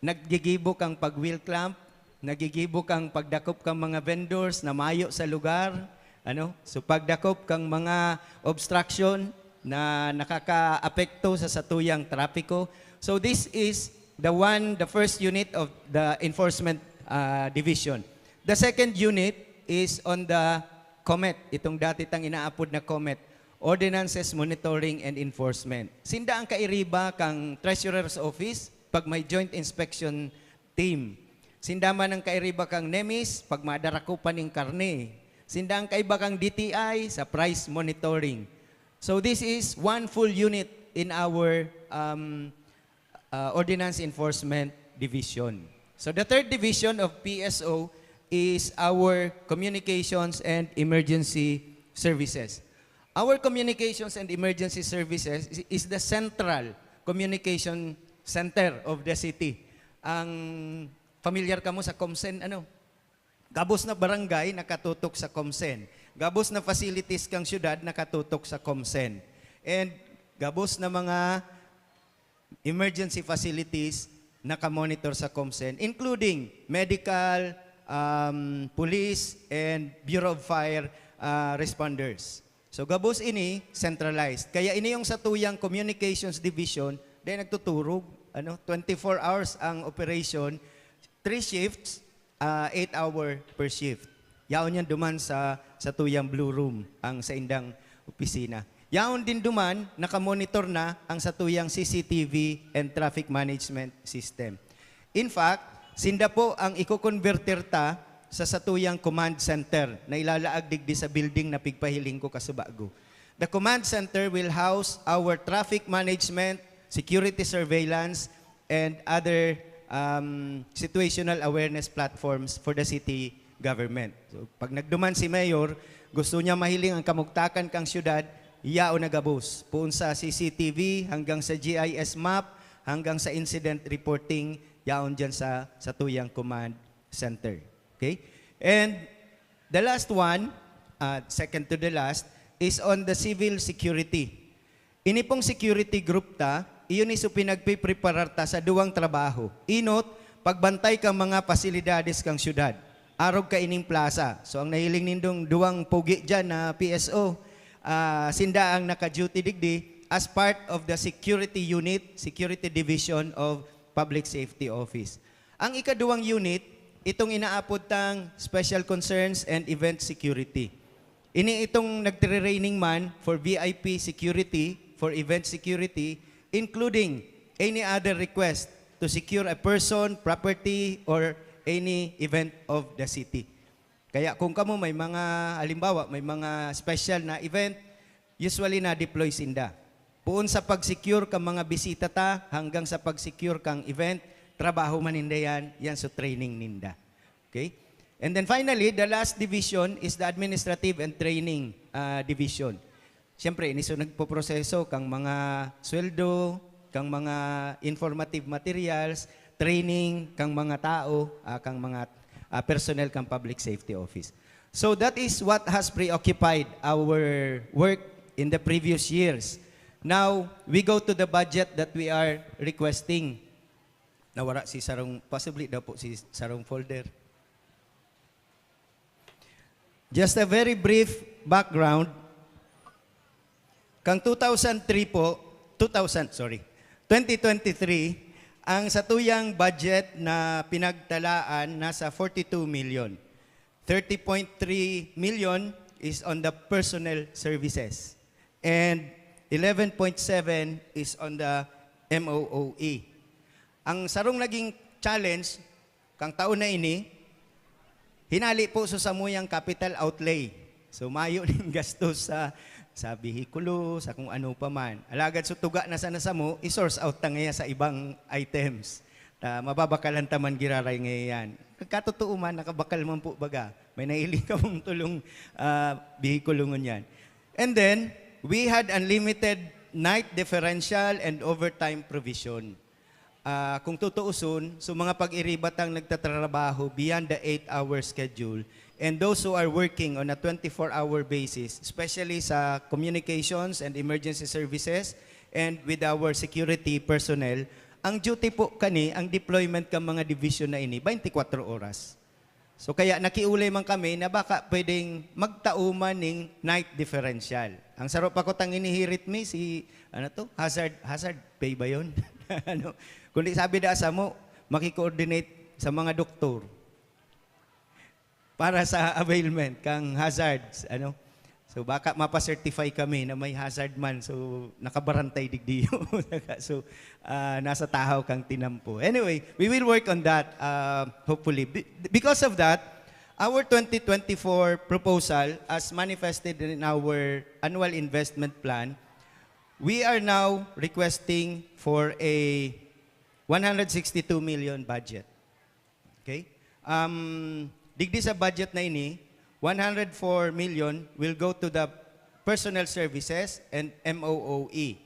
naggigibo kang pag-wheel clamp, naggigibo kang pagdakop kang mga vendors na mayo sa lugar, ano? So, pagdakop kang mga obstruction na nakakaapekto sa satuyang trapiko. So, this is the one, the first unit of the enforcement, ah, division. The second unit is on the COMET, itong dati tang inaapod na COMET, Ordinances Monitoring and Enforcement. Sinda ang kairiba kang Treasurer's Office pag may joint inspection team. Sinda man ang kairiba kang NEMIS pag madarakupan ning karne. Sinda ang kaiba kang D T I sa price monitoring. So this is one full unit in our, um, uh, Ordinance Enforcement Division. So the third division of P S O is our Communications and Emergency Services. Our Communications and Emergency Services is, is the central communication center of the city. Ang familiar kamo sa COMCEN, ano? Gabos na barangay nakatutok sa COMCEN. Gabos na facilities kang syudad nakatutok sa COMCEN. And gabos na mga emergency facilities nakamonitor sa COMCEN, including medical, um, police, and Bureau of Fire, uh, responders. So, gabos ini, centralized. Kaya ini yung satuyang Communications Division, dahil nagtuturog, ano, twenty-four hours ang operation, three shifts, ah, eight hour per shift. Yaon yan duman sa, sa tuyang Blue Room, ang saindang opisina. Yaon din duman, nakamonitor na ang satuyang C C T V and traffic management system. In fact, sinda po ang iko-converter ta sa satuyang command center na ilalaag digdi sa building na pigpahiling ko kasubago. The command center will house our traffic management, security surveillance, and other, um, situational awareness platforms for the city government. So, pag nagduman si Mayor, gusto niya mahiling ang kamugtakan kang syudad, yaon na gabos. Puon sa C C T V, hanggang sa G I S map, hanggang sa incident reporting, yaon dyan sa, sa tuyang command center. Okay? And the last one, uh, second to the last, is on the civil security. Ini pong security group ta, iyon iso pinagpipreparar ta sa duwang trabaho. Inot, pagbantay kang mga pasilidades kang syudad. Arog kaining plaza. So, ang nahiling nindong duwang pugi dyan na P S O, ah, sinda ang naka-duty digdi as part of the security unit, security division of Public Safety Office. Ang ikaduwang unit, itong inaapod tang Special Concerns and Event Security. Ini itong nagtire-raining man for V I P security, for event security, including any other request to secure a person, property, or any event of the city. Kaya kung kamo may mga, halimbawa, may mga special na event, usually na-deploy sinda. Puon sa pag-secure kang mga bisita ta, hanggang sa pag-secure kang event, trabaho man ninda yan, yan so training ninda. Okay? And then finally, the last division is the administrative and training, ah, division. Siyempre, ini so nagpoproseso kang mga sweldo, kang mga informative materials, training kang mga tao, ah, kang mga, ah, personnel kang Public Safety Office. So that is what has preoccupied our work in the previous years. Now, we go to the budget that we are requesting. Nawara si sarong, possibly daw po si sarong folder. Just a very brief background. Kang two thousand three po, two thousand, sorry, twenty twenty-three, Ang satuyang budget na pinagtalaan nasa forty-two million. Thirty point three million is on the personnel services and eleven point seven is on the M O O E. Ang sarong naging challenge kang taon na ini, hinali po sa samuyang capital outlay. So, mayo ning gastos sa, sa bihikulo, sa kung ano pa man. Alagad so tuga na sana samo, i-source out ta ngaya sa ibang items. Ta, mababakalan ta man giraray ngayon. Nagkatotoo man, nakabakal man po baga. May nailing kamong tulong ah, bihikulo ngunyan. And then, we had unlimited night differential and overtime provision. Ah, kung tutuuson, so mga pag-iriba tang nagtatrabaho beyond the eight-hour schedule, and those who are working on a twenty-four-hour basis, especially sa communications and emergency services, and with our security personnel, ang duty po kani, ang deployment kan mga division na ini, twenty-four oras. So, kaya nakiulay man kami na baka pwedeng magtao man ning night differential. Ang saro pa ko tang inihirit mi, si, ano to, hazard, hazard pay ba yun? Ano? Kundi sabi da samo, makikoordinate sa mga doktor para sa availment kang hazards, ano? So, baka mapa-certify kami na may hazard man. So, nakabarantay digdiyo. So, ah, nasa tahaw kang tinampo. Anyway, we will work on that, uh, hopefully. Be- because of that, our twenty twenty-four proposal, as manifested in our annual investment plan, we are now requesting for a one hundred sixty-two million budget. Okay? Um, digdi sa budget na ini, one hundred four million will go to the personnel services and M O O E.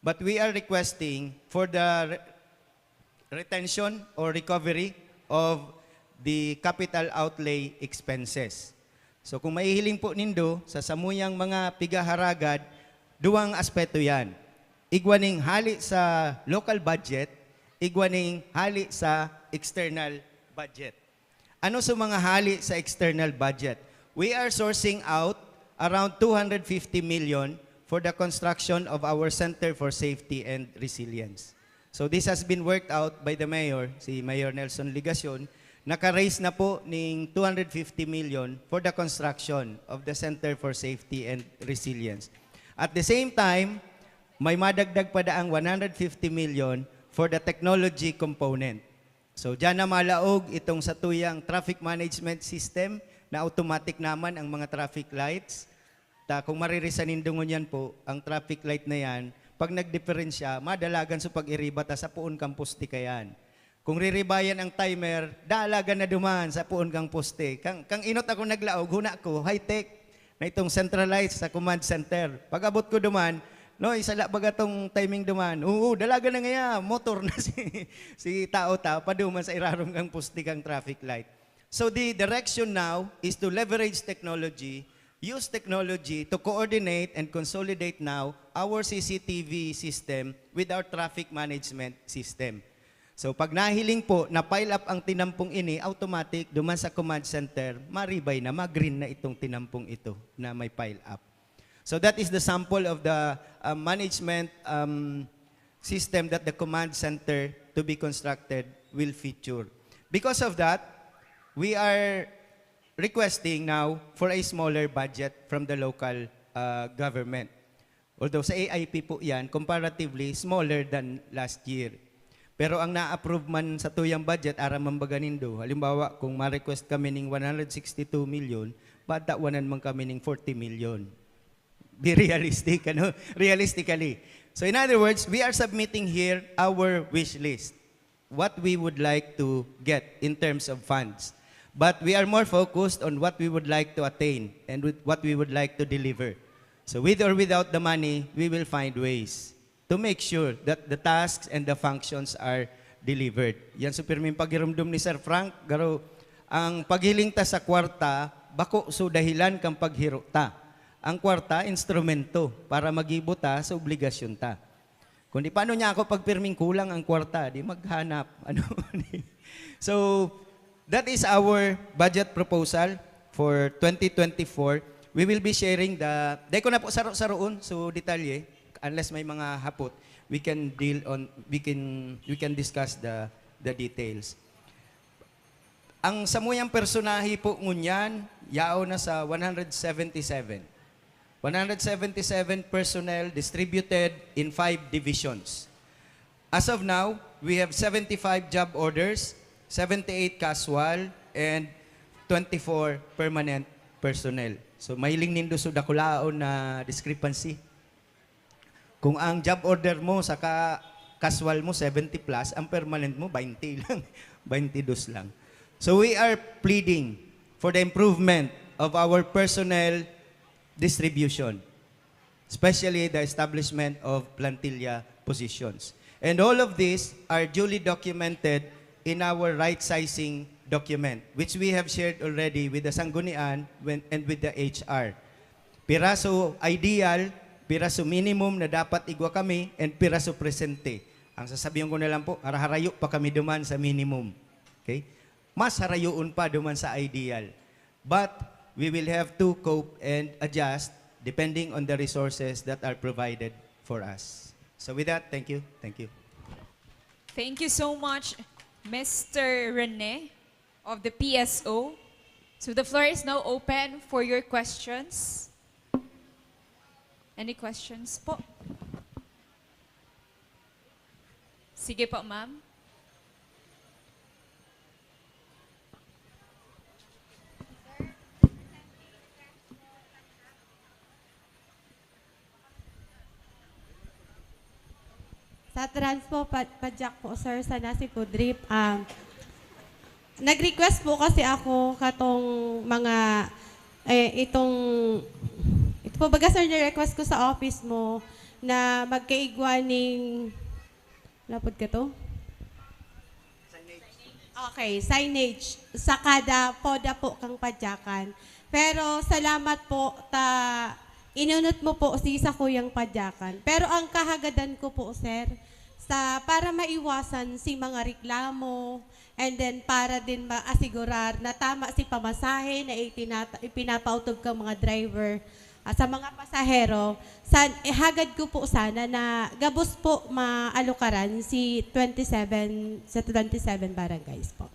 But we are requesting for the re- retention or recovery of the capital outlay expenses. So, kung mahihiling po nindo sa samuyang mga pigaharagad, duwang aspeto yan. Igwa ning hali sa local budget, igwa ning hali sa external budget. Ano sa mga hali sa external budget? We are sourcing out around two hundred fifty million for the construction of our Center for Safety and Resilience. So this has been worked out by the mayor, si Mayor Nelson Legacion, naka-raise na po ning two hundred fifty million for the construction of the Center for Safety and Resilience. At the same time, may madagdag pa daang one hundred fifty million for the technology component. So, diyan na malaog itong satuyang traffic management system na automatic naman ang mga traffic lights. Ta, kung maririsan nindo ngunyan po, ang traffic light na yan, pag nagdiperensya, madalagan sa pag-iriba ta sa poon kang poste kayan. Kung riribayan ang timer, dalagan na duman sa poon kang poste. Kang, kang inot ako naglaog, huna ko, high-tech na itong centralized sa command center. Pag-abot ko duman, no, isala baga tong timing duman. Oo, dalagan na ngaya, motor na si, si tao ta, paduman sa irarom kang poste kang traffic light. So the direction now is to leverage technology, use technology to coordinate and consolidate now our C C T V system with our traffic management system. So pag nahiling po na pile up ang tinampong ini, automatic duman sa command center, maribay na, ma-green na itong tinampong ito na may pile up. So that is the sample of the uh, management um, system that the command center to be constructed will feature. Because of that, we are requesting now for a smaller budget from the local uh, government. Although sa A I P po yan, comparatively smaller than last year. Pero ang na-approve man sa tuyang budget, aram man baga nindo. Halimbawa, kung ma-request kami ning one hundred sixty-two million, patawan man kami ning forty million. Be realistic, ano? Realistically. So in other words, we are submitting here our wish list, what we would like to get in terms of funds. But we are more focused on what we would like to attain and with what we would like to deliver. So with or without the money, we will find ways to make sure that the tasks and the functions are delivered. Yan so pirming paghirumdom ni Sir Frank, garo, ang paghiling ta sa kwarta, bako so dahilan kang paghiro ta. Ang kwarta, instrumento para magibo ta sa obligasyon ta. Kundi paano niya ako pagpirming kulang ang kwarta, di maghanap. Ano? So, that is our budget proposal for twenty twenty-four. We will be sharing the, dai ko na po saro-saroon, so detalye, unless may mga hapot. we can deal on, we can, we can discuss the, the details. Ang samuyang personahe po ngunyan, yaon na sa one hundred seventy-seven. One hundred seventy-seven personnel distributed in five divisions. As of now, we have seventy-five job orders, seventy-eight casual, and twenty-four permanent personnel. So, mahiling nindo sa dakulaon na discrepancy. Kung ang job order mo saka casual mo, seventy plus, ang permanent mo, twenty lang, twenty-dos lang. So we are pleading for the improvement of our personnel distribution, especially the establishment of plantilla positions. And all of these are duly documented in our right sizing document, which we have shared already with the Sanggunian when, and with the H R. Piraso ideal, piraso minimum na dapat igwa kami, and piraso presente. Ang sasabihin ko na lang po, haraharayo pa kami duman sa minimum. Okay? Mas harayoon pa duman sa ideal. But we will have to cope and adjust depending on the resources that are provided for us. So with that, thank you. Thank you. Thank you so much, Mister Rene of the P S O. So the floor is now open for your questions. Any questions po? Sige po, ma'am. Sa trans po, pa, padyak po, sir, sa nasi po drip. Um, nag-request po kasi ako katong mga, eh, itong, ito po baga, sir, na-request ko sa office mo na magkaigwa ning, lapod ka to? Okay, signage sa kada poda po kang padyakan. Pero salamat po ta inunot mo po si sa kuyang padyakan. Pero ang kahagadan ko po, sir, sa para maiwasan si mga reklamo, and then para din maasigurar na tama si pamasahe na itinata- ipinapautob kang mga driver, ah, sa mga pasahero, san, ihagad ko po sana na gabos po maalukaran si twenty-seven, sa twenty-seven barangays po.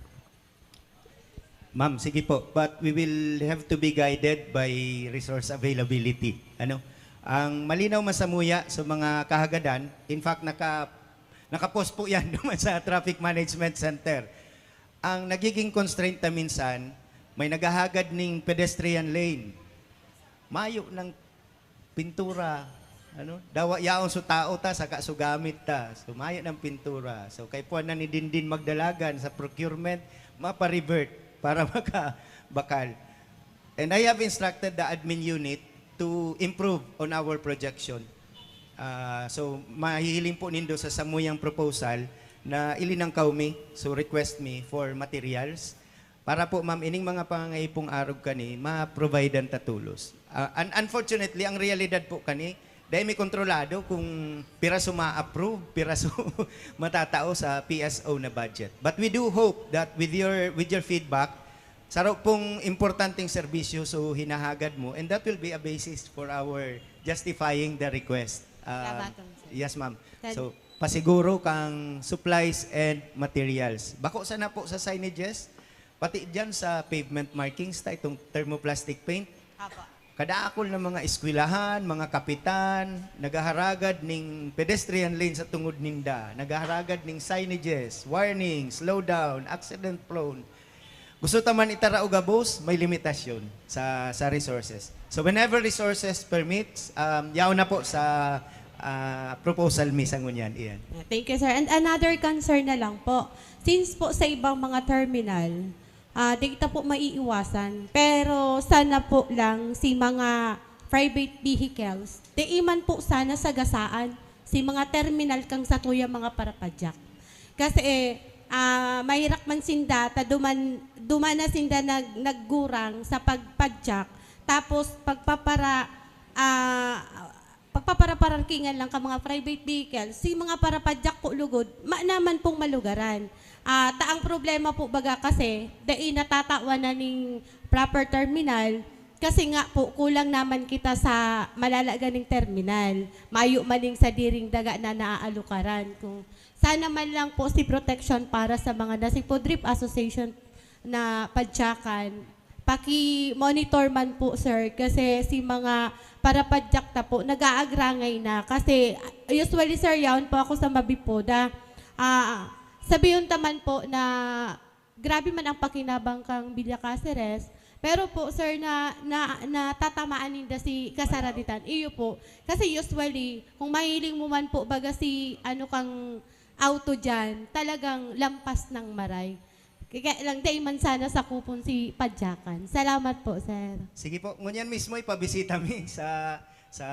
Ma'am, sige po. But we will have to be guided by resource availability. Ano? Ang malinaw man samuya sa mga kahagadan, in fact, naka, nakapost po yan naman sa Traffic Management Center. Ang nagiging constraint na minsan, may naghahagad ning pedestrian lane. Mayo ng pintura, ano? Dawa yaon su tao ta, saka su gamit ta. So, mayo ng pintura. So, kay puwan na ni Dindin Magdalagan sa procurement, mapa-revert para makabakal. And I have instructed the admin unit to improve on our projection. Ah, so, mahihiling po nindo sa samuyang proposal na ilinangkaw mi, so request mi for materials. Para po, ma'am, ining mga pangangaipong arog kani, ma-providean ta tolos. Ah, un- unfortunately, ang realidad po kani, dai mi kontrolado kung piraso ma-approve, piraso matatao sa P S O na budget. But we do hope that with your, with your feedback, saro pong importanteng serbisyo so hinahagad mo, and that will be a basis for our justifying the request. Um, Salamat, sir. Yes, ma'am. Then- So, pasiguro kang supplies and materials. Bako sana po sa signages, pati dyan sa pavement markings, ta itong thermoplastic paint. Apo. Kadaakol na mga eskwelahan, mga kapitan, naghaharagad ning pedestrian lane sa tungod ninda, naghaharagad ning signages, warning, slow down, accident prone. Gusto ta man itara o gabos, may limitasyon sa, sa resources. So whenever resources permits, um, yaon na po sa ah, proposal mi sa ngunyan, iyan. Thank you, sir. And another concern na lang po. Since po sa ibang mga terminal, ah, di kita po maiiwasan. Pero sana po lang si mga private vehicles, di man po sana sagasaan si mga terminal kang satuya mga parapadyak. Kasi, ah, mahirak man sinda, ta duman, duman na sinda nag, naggurang sa pagpadyak, tapos pagpapara, ah, pagpaparapararkingan lang ka mga private vehicle, si mga parapadyak po lugod, ma naman pong malugaran. Ah, ta ang problema po baga kasi, dai natatawan na ning proper terminal, Kasi nga po, kulang naman kita sa malalaga ning terminal. Mayo man ning sadiring daga na naaalukaran. Kung sana man lang po si protection para sa mga Nasipod Reef Association na padyakan, paki-monitor man po, sir, kasi si mga parapadyak ta po, nag-aagrangay na. Kasi usually, sir, yaon po ako sa Mabipoda. Ah, sabihon ta man po na grabe man ang pakinabang kan Villa Caceres, pero po, sir, na, na, natatamaan ninda si kasaraditan. Iyo po. Kasi usually, kung mahiling mo man po baga si ano kang auto diyan, talagang lampas ng maray. Kaya lang, dai man sana sakupon si padyakan. Salamat po, sir. Sige po, ngunyan mismo ipabisita mi sa, sa,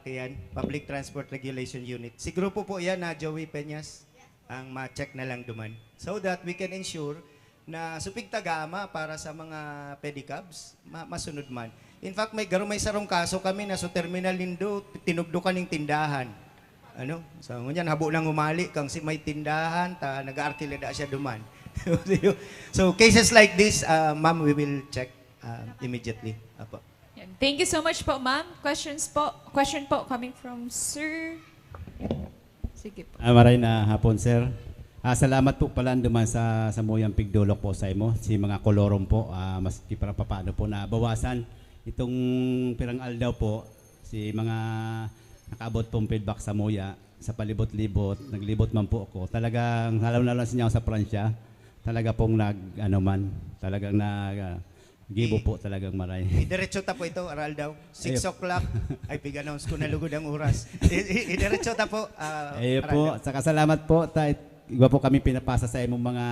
kiyan, Public Transport Regulation Unit. Si grupo po yan na Joey Peñas ang ma-check na lang duman. So that we can ensure na supig ta gama para sa mga pedicabs, ma-, masunod man. In fact, may garo may sarong kaso kami na sa terminal nindo, tinugdo kaning tindahan. Ano? So, ngunyan, habo nang umali kang si may tindahan, ta nag-aarkila da siya duman. So, cases like this, uh, ma'am, we will check, uh, immediately. Apo. Yan. Thank you so much po, ma'am. Questions po? Question po coming from Sir. Sige po. Ah, maray na hapon, sir. Ah, salamat po pala duman sa samuyang pigdolok po sa imo, si mga kolorum po, ah, maski para papaano po nabawasan itong pirang aldaw po, si mga nakaabot pong feedback sa muya, sa palibot-libot, naglibot man po ako. Talagang halaw na lang siya sa Pransya, talaga pong nag, ano man, talagang nag, ah, gibo I- po talagang maray. Idiretso ta po ito, aral daw. Six Ayun. O'clock. Ay, pig-announce ko na lugod ang oras. I- i- Idiretso ta po. ah, Ayun aral po, daw. Saka salamat po. Ta, igwa po kami pinapasa sa imong mga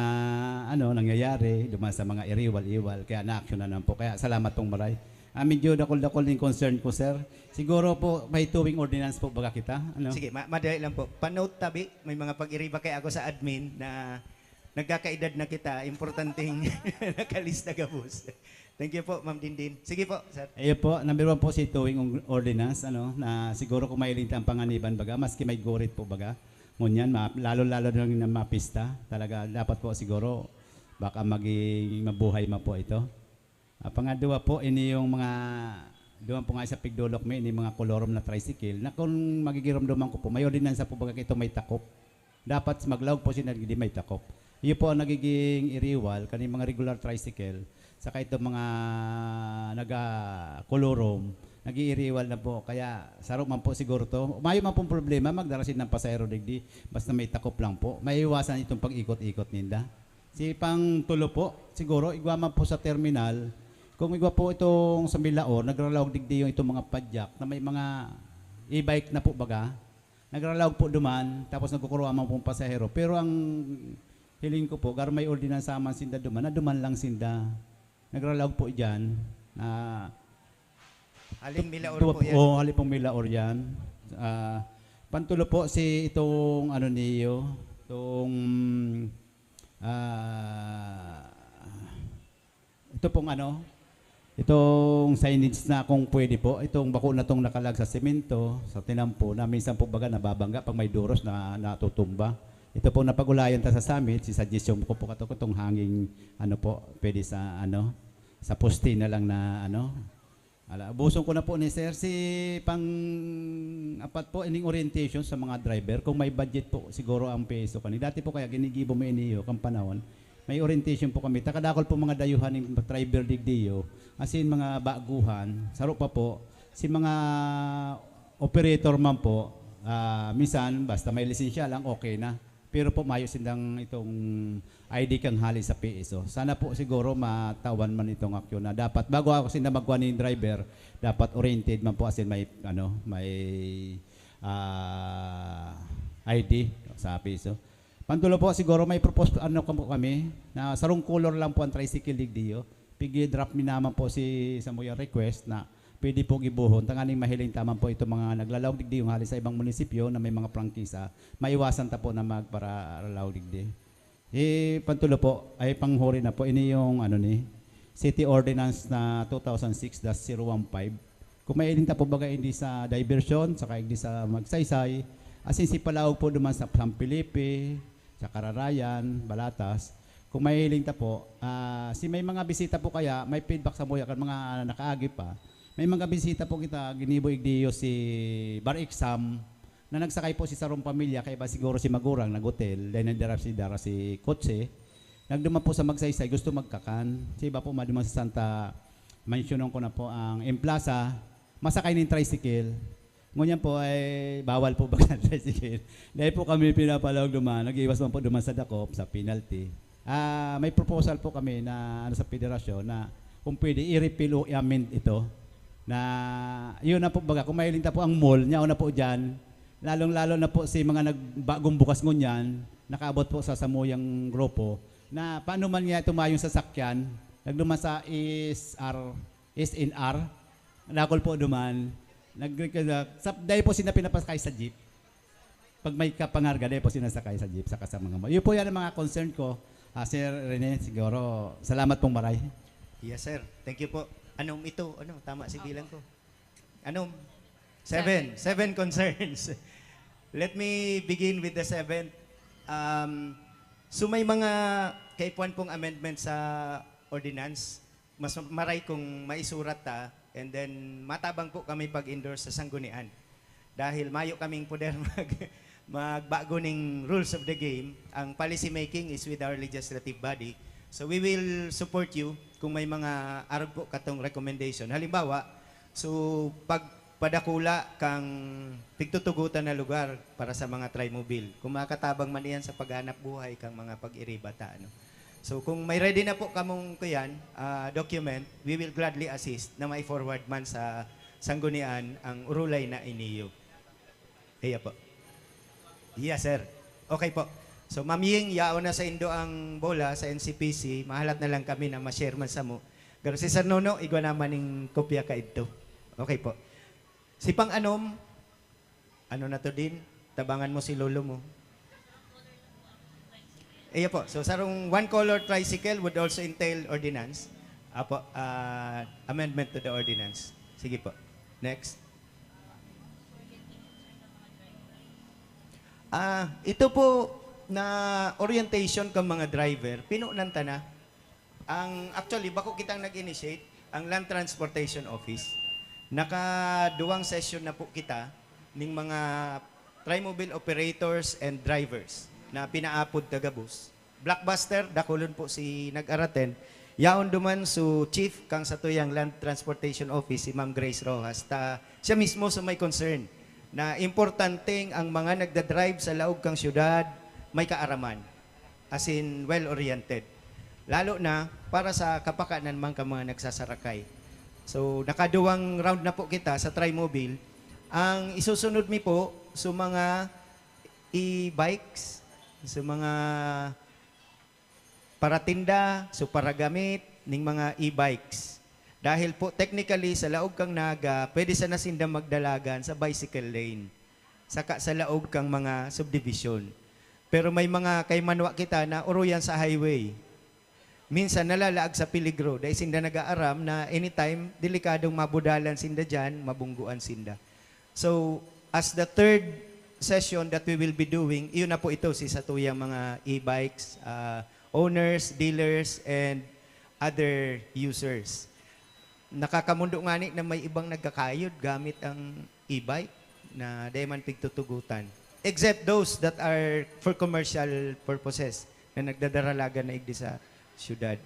ano nangyayari, duman sa mga iriwal-iwal. Kaya na-action na naman po. Kaya salamat pong maray. Ah, medyo dakol-dakol yung concern ko, sir. Siguro po, may tuwing ordinance po baga kita? Ano? Sige, ma- madali lang po. Panote tabi, may mga pag-iriba kay ako sa admin na nagkakaedad na kita, importanteng nakalista gabos. Thank you po, Ma'am Dindin. Sige po, sir. Ayun po, number one po si tuwing ong- ordinance, ano, na siguro kung mahiling ta ang panganiban baga, maski may gurit po baga, ngunyan, ma- lalo-lalo na rin na mapista, talaga dapat po siguro baka maging mabuhay man po ito. Ah, pangadwa po, ini yung mga, duman po nga sa pigdolok may, ini mga kolorum na tricycle, na kung magigiromdoman ko po, may ordinansa po baga ito may takop. Dapat maglaog po sila di may takop. Iyo po ang nagiging iriwal, kani mga regular tricycle, saka itong mga naga-kolorum, nag-iiriwal na po. Kaya saro man po siguro to. Mayo man pong problema, magdara sila ng pasahero digdi, basta may takop lang po. Maiiwasan itong pag-ikot-ikot ninda. Si pang tulo po, siguro, igwa man po sa terminal. Kung igwa po itong sa Milaor, nagralaog digdi yung itong mga padyak na may mga e-bike na po baga. Nagralaog po duman, tapos nagkukuruha man pong pasahero. Pero ang hiling ko po, gar may ordinansa man sinda duman, na duman lang sinda. Nagralaog po dyan. Na, Aling Milaor Duwa po yan. Oh, hali pong Milaor yan. Ah, pantulo po si itong ano niyo, itong ah, ito pong ano, itong signage na kung pwede po, itong bako na tong nakalag sa semento, sa tinampo, na minsan po baga nababangga pag may duros na natutumba. Ito pong napag-ulayan ta sa summit, si suggestion ko po kato, itong hanging ano po, pwede sa ano, sa poste na lang na ano, Ala, ubuson ko na po ni sir. Si pang apat po, ining orientation sa mga driver. Kung may budget po, siguro ang P S O kani. Dati po kaya ginigibo mo iniyo, kang panahon. May orientation po kami. Takadakol po mga dayuhan ng driver digdiyo. As in, mga baguhan. Saro pa po. Si mga operator man po, ah, minsan, basta may lisensya lang, okay na. Pero po, mayo sindang itong I D kang hali sa P S O. Sana po siguro matawan man itong aksyon na dapat bago ako sinda magkuha ning driver, dapat oriented man po asin may ano, may ah, I D sa P S O. Pantulo po siguro may propose ano kamo kami na sarong color lang po ang tricycle digdiyo. Pigi-drop mi naman po si sa muyang request na pwede po gibuhon tanganing mahiling taman po itong mga naglalaog digdi yung hali sa ibang munisipyo na may mga prangkisa, maiwasan ta po na magparalaog digdi. Eh, pantulo po, ay panghuri na po, ini yung ano ni City Ordinance na two thousand six dash zero one five. Kung mahiling ta po baga hindi sa diversion, saka hindi sa magsaysay, asin si Palaog po duman sa San Felipe, sa Kararayan, Balatas, kung mahiling ta po, ah, Ah, si may mga bisita po kaya, may feedback sa buya kan mga nakaagi pa. May mga bisita po kita, ginibo igdiyo si Bar Exam, na nagsakay po si sarong pamilya, kaiba siguro si magurang, nag-hotel, then nagdara si, dara si kotse. Nagduman po sa Magsaysay, gusto magkakan. Si iba po, maduman sa Santa, mentionon ko na po ang Emplaza, masakay ng tricycle. Ngunyan po ay bawal po mag-tricycle. Dahil po kami pinapalawag duman, nag-iiwas man po duman sa dakop, sa penalty. Ah, may proposal po kami na, ano, sa federasyon na kung pwede i-repeal o i-amend ito. Na yun na po, baga, kung mahiling ta po ang mall, niya na po dyan, lalong-lalo na po si mga nagbagong bukas ngunyan, nakaabot po sa samuyang grupo, na paano man niya tumayong sasakyan, nagduman sa S R, S N R, dakul po duman, nag-, sa, dahil po sila pinapasakay sa jeep. Pag may kapangarga, dahil po sinasakay sa jeep, saka sa mga mo. Yun po yan ang mga concern ko, ah, Sir Rene, siguro. Salamat pong maray. Yes, sir. Thank you po. Anong ito? Ano? Tama si bilang ko. Anong? Seven. Seven concerns. Let me begin with the seventh. Um, so may mga kaipuhan pong amendment sa ordinance. Mas maray kung maisurat ta, and then matabang po kami pag-endorse sa sanggunian. Dahil mayo kaming poder mag-, magbago ning rules of the game. Ang policy making is with our legislative body. So we will support you kung may mga arog po katong recommendation. Halimbawa, so pagpadakula kang pigtutugutan na lugar para sa mga trimobile. Kung makatabang man iyan sa paghanap buhay kang mga pag-iriba ta, ano. So kung may ready na po kamong kuyan, ah, document, we will gladly assist na mai-forward man sa sanggunian ang urulay na iniyo. Iya po. Yes, sir. Okay po. So, Ma'am Ying, yaon na sa indo ang bola sa N C P C. Mahalat na lang kami na ma-share man samo. Pero si Sir Nono, igwa naman ning kopya kaidto. Okay po. Si Pang Anom, ano na to din? Tabangan mo si lolo mo. Iya po. So, sarong one color tricycle would also entail ordinance. Apo, ah, amendment to the ordinance. Sige po. Next. Ah, ito po na orientation kan mga driver, pinunan ta na. Ang, actually, bako kitang nag-initiate, ang Land Transportation Office. Nakaduwang session na po kita ning mga trimobile operators and drivers na pinaapod ta gabos. Blockbuster, dakulon po si nag-araten. Yaon duman so chief kang satuyang Land Transportation Office, si Ma'am Grace Rojas. Ta, siya mismo so may concern na importanteng ang mga nagdadrive sa laog kang syudad may kaaraman, as in well-oriented. Lalo na para sa kapakanan man ka mga nagsasarakay. So, nakaduwang round na po kita sa trimobile. Ang isusunod mi po, so mga e-bikes, so mga paratinda, so paragamit, ning mga e-bikes. Dahil po, technically, sa laog kang Naga, pwede sana sinda magdalagan sa bicycle lane, saka sa laog kang mga subdivision. Pero may mga kaimanwa kita na uruyan sa highway. Minsan nalalaag sa peligro, dahil sinda nag-aaram na anytime, delikadong mabudalan sinda diyan, mabungguan sinda. So, as the third session that we will be doing, iyon na po ito, si satuyang mga e-bikes, ah, owners, dealers, and other users. Nakakamondo ngani na may ibang nagkakayod gamit ang e-bike na dai man pigtutugutan. Except those that are for commercial purposes, na nagdadaralagan na igdi sa syudad.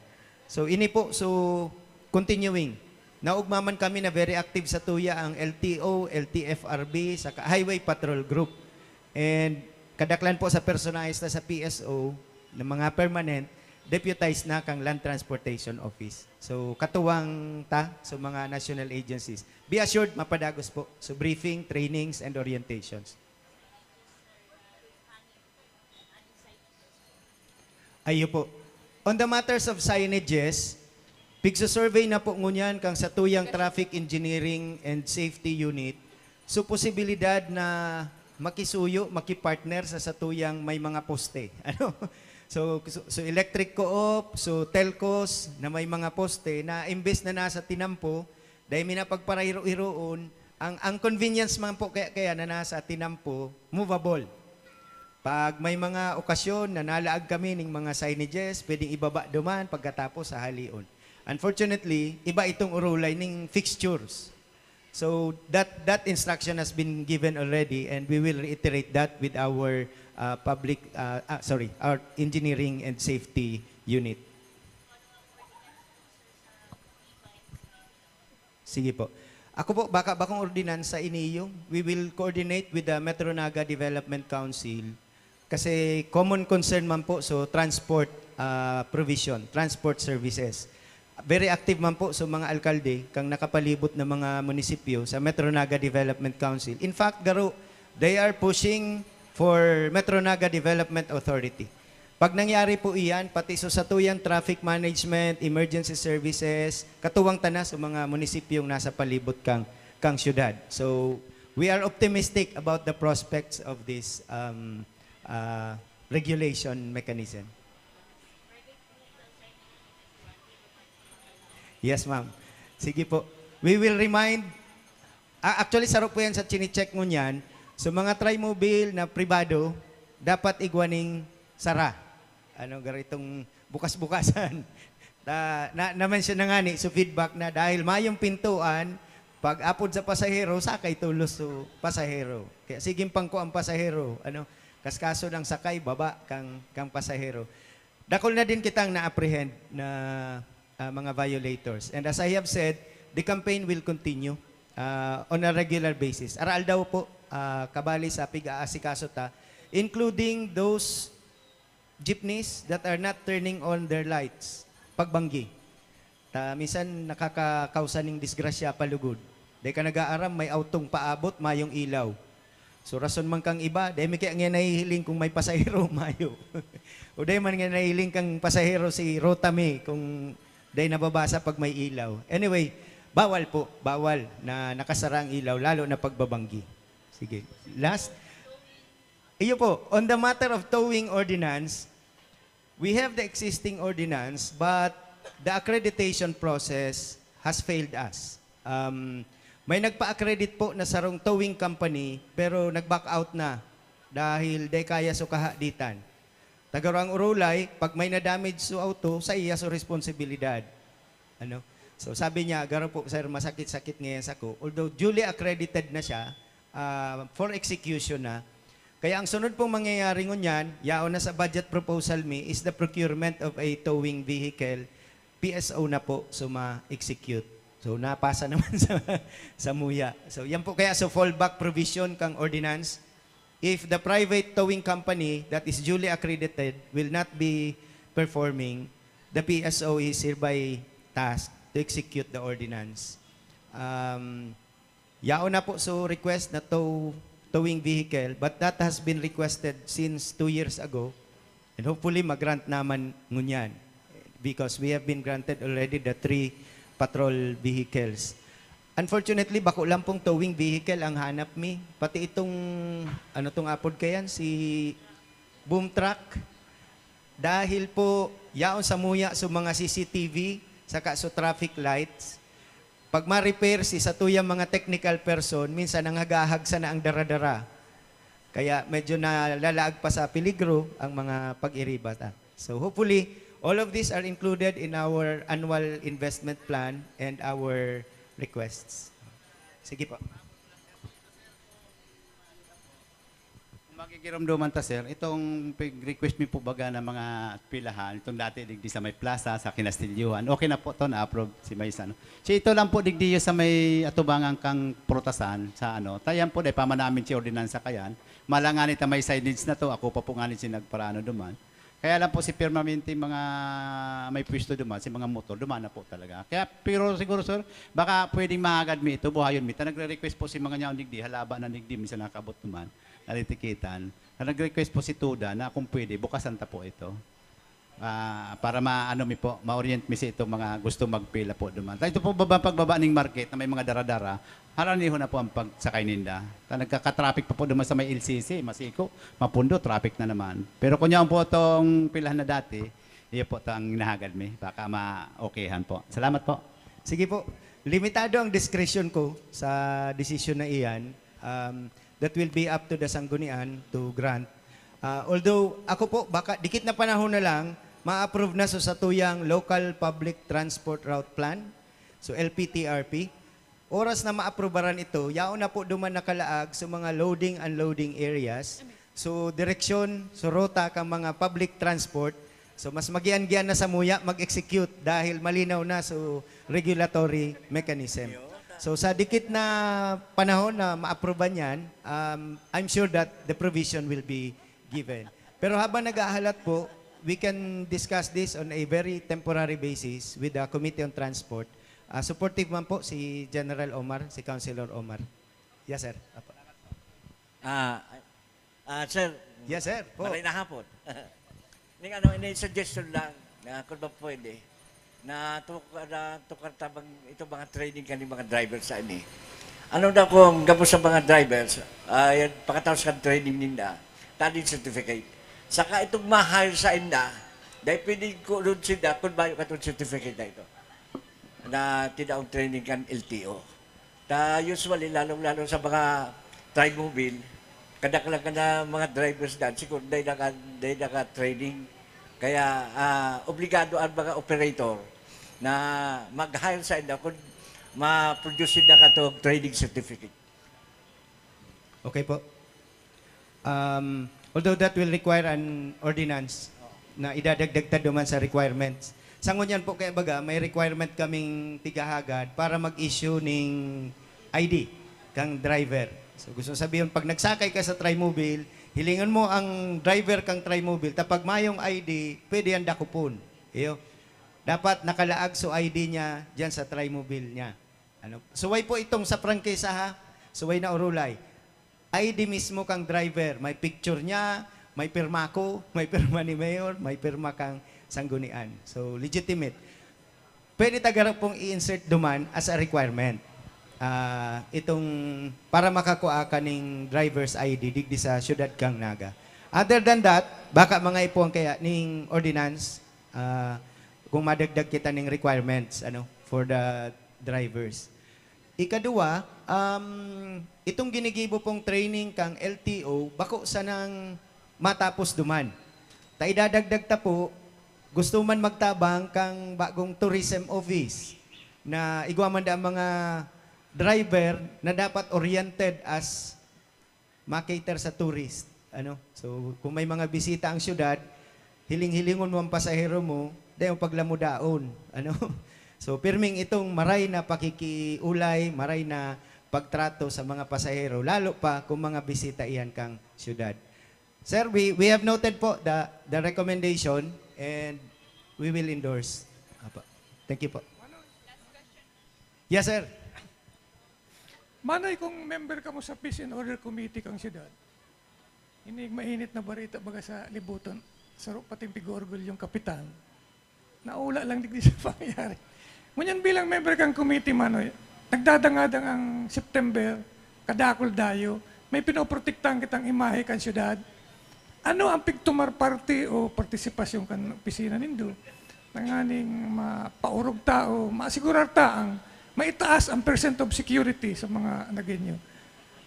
So, ini po, so, continuing. Naugma man kami na very active sa tuya ang L T O, L T F R B, saka Highway Patrol Group. And kadaklan po sa personahe ta sa P S O, na mga permanent, deputized na kang Land Transportation Office. So, katuwang ta sa mga national agencies. Be assured, mapadagos po. So, briefing, trainings, and orientations. Ayo po. On the matters of signages, pigsusurvey na po ngunyan kang satuyang Traffic Engineering and Safety Unit, so posibilidad na makisuyo, makipartner sa satuyang may mga poste. Ano? So, so, so electric co-op, so telcos na may mga poste na imbes na nasa tinampo, dahil mi na pagparairo-iroon, ang, ang convenience man po kaya, kaya na nasa tinampo, movable. Pag may mga okasyon na nalaag kami ning mga signages, pwedeng ibaba duman pagkatapos sa halion. Unfortunately, iba itong urulay ning fixtures. So that, that instruction has been given already, and we will reiterate that with our, uh, public, uh, ah, sorry, our engineering and safety unit. Sige po. Ako po, baka, bakong ordinansa ini yung, we will coordinate with the Metro Naga Development Council. Kasi common concern man po, so transport, ah, provision, transport services. Very active man po, so mga alkalde, kang nakapalibot na mga munisipyo sa Metro Naga Development Council. In fact, garo, they are pushing for Metro Naga Development Authority. Pag nangyari po iyan, pati so satuyang traffic management, emergency services, katuwang tana sa mga munisipyong nasa palibot kang, kang syudad. So, we are optimistic about the prospects of this, um, uh, regulation mechanism. Yes, ma'am. Sige po. We will remind, ah, actually, saro po yan sa chine-check ngunyan. So, mga trimobile na pribado, dapat igwa ning sara. Ano, garo itong bukas-bukasan. Ta-, na, na-mention na nga ni, so feedback na dahil mayong pintuan, pag apod sa pasahero, sakay tulos so pasahero. Kaya siging pangko ang pasahero, ano, kaskaso ng sakay, baba kang, kang pasahero. Dakul na din kitang na-apprehend na, ah, mga violators. And as I have said, the campaign will continue, ah, on a regular basis. Aral daw po, ah, kabali sa pig-aasikaso ta, including those jeepneys that are not turning on their lights, pagbanggi. Ta, minsan nakakakausa ning disgrasya palugod. Dai ka nag-aaram, may awtong paabot, mayong ilaw. So, rason man kang iba, dai mi kaya nga nahihiling kung may pasahero, mayo. O dai man nga nahihiling kang pasahero si Rotami kung dai nababasa pag may ilaw. Anyway, bawal po, bawal na nakasara ang ilaw, lalo na pagbabanggi. Sige. Last. Iyo po, on the matter of towing ordinance, we have the existing ordinance, but the accreditation process has failed us. Um, may nagpa-accredit po na sarong towing company, pero nag-back out na dahil di kaya so kahaditan. Ta garo ang urulay, pag may na-damage so auto, saiya so responsibilidad. Ano? So, sabi niya, "Garo po, sir, masakit-sakit ngayon sako." Although duly accredited na siya, ah, for execution na. Kaya ang sunod pong mangyayari ngunyan, yaon na sa budget proposal mi, is the procurement of a towing vehicle, P S O na po, so ma-execute. So, napasa naman sa, sa MUYA. So, yan po kaya, so fallback provision kang ordinance. If the private towing company that is duly accredited will not be performing, the P S O is hereby tasked to execute the ordinance. Um, yaon na po so request na tow, towing vehicle, but that has been requested since two years ago. And hopefully, mag-grant naman ngunyan because we have been granted already the three patrol vehicles. Unfortunately, bako lang pong towing vehicle ang hanap mi. Pati itong, ano tong apod kayan, si boom truck. Dahil po, yaon sa MUYA, so mga C C T V, saka so traffic lights. Pag ma-repair si satuyang mga technical person, minsan nanghagahag sana ang dara-dara. Kaya medyo nalalaag pa sa peligro ang mga pag-iriba ta. So hopefully, all of these are included in our annual investment plan and our requests. Sige po. Kung magigiromdoman ta, sir, itong pig-request mi po baga na mga pilahan, itong dati digdi sa may plaza, sa Kinastilyohan, okay na po to, na-approve si Maysa, no? Si ito lang po digdi sa may atubangan kang prutasan, sa ano, tayan po, dahil pamanamin si ordinansa kayan, malangani ta may signage na to, ako pa po ngani si nagparaano duman. Kaya lang po si permanente mga may pwesto duman, si mga motor, duman na po talaga. Kaya, pero siguro, sir, baka pwedeng mahagad mi ito, buhayon mi. Ta nagre-request po si mga nyaon digdi, halaba na digdi, minsan nakabot duman, natitikitan. Ta nag-request po si Tuda na kung pwede, bukasan ta po ito. Ah, para ma-, ano mi po, ma-orient mi sa itong mga gusto magpila po duman. Ta ito po baba, pagbaba ning market na may mga dara-dara, haraniho na po ang pagsakay ninda. Ta nagkaka-traffic pa po duman sa may L C C, Masico, Mapundo, traffic na naman. Pero kung yaon po itong pilahan na dati, iyo po itong hinahagad mi. Baka ma-okayhan po. Salamat po. Sige po. Limitado ang discretion ko sa desisyon na iyan. Um, that will be up to the Sanggunian to grant. Ah, although ako po, baka dikit na panahon na lang, ma-approve na so satuyang Local Public Transport Route Plan, so L P T R P. Oras na maaprubaran ito, yaon na po duman nakalaag sa mga loading, unloading areas. So, direksyon, so ruta kang mga public transport. So, mas magian-gian na samuya mag-execute dahil malinaw na so regulatory mechanism. So, sa dikit na panahon na maapruban yan, um, I'm sure that the provision will be given. Pero habang naghahalat po, we can discuss this on a very temporary basis with the Committee on Transport. Ah, supportive man po si General Omar, si Councilor Omar. Yes, sir. Apo. Ah, ah, sir. Yes, sir. Po. Maray na hapon. Ning ano, ini suggestion lang na kung ba pwede na tukar, na tukar tabang ito mga training kan mga drivers sa ini. Ano daw kung gabos sa mga drivers, ah, yan, pagkatapos kan training ninda, tadi certificate. Saka itong ma-hire sa inda, dahil pwede ko doon sila kung bayo katong certificate na ito na tinaong training kan L T O. Ta usually, lalong-lalo sa mga trimobile, kadaklan ka na mga drivers dyan, siguro dahil naka, dahil naka-training. Kaya ah, obligado ang mga operator na mag-hire sa inyo kung ma-produce na katong training certificate. Okay po. Um, although that will require an ordinance na idadagdag ta duman sa requirements. Sa ngunyan po, kaya baga, may requirement kaming tigahagad para mag-issue ning I D kang driver. So gusto sabihon, pag nagsakay ka sa trimobile, hilingon mo ang driver kang trimobile, tapag mayong I D, pwede yan dakupon. Iyo. Dapat nakalaag so I D niya dyan sa trimobile niya. Ano? Suway po itong sa prangkisa, ha? Suway na orulay. I D mismo kang driver. May picture niya, may pirma ko, may pirma ni Mayor, may pirma kang sanggunian. So, legitimate. Pwede ta garo pong i-insert duman as a requirement. Ah, itong para makakua ka ning driver's I D digdi sa siyudad kang Naga. Other than that, baka mga ipuan kaya ning ordinance, ah, kung madagdag kita ning requirements, ano, for the drivers. Ikaduwa, um, itong ginigibo pong training kang L T O, bako sanang matapos duman. Ta idadagdag ta po, gusto man magtabang kang bagong tourism office na igwa man da ang mga driver na dapat oriented as ma-cater sa tourist. Ano? So, kung may mga bisita ang syudad, hiling-hilingon mo ang pasahero mo, dahil paglamudaon. Ano? So, pirming itong maray na pakikiulay, maray na pagtrato sa mga pasahero, lalo pa kung mga bisita iyan kang syudad. Sir, we, we have noted po the, the recommendation and we will endorse. Apo. Thank you po. Yes, sir. Manoy, kung member kamo sa Peace and Order Committee kang syudad, ini mainit na barita baga sa libutan, saro pating pig-orgulyong kapitan, naula lang digdi sa pangyayari. Ngunyan bilang member kang committee, Manoy, nagdadangadang ang September, kadakul dayo, may pinoprotektahan kitang imahe kan syudad. Ano ang pigtumar parte o partisipasyon kan opisina nindo? Tanganing mapaorog ta o masigurar ta ang maitaas ang percent of security sa mga Nagueño.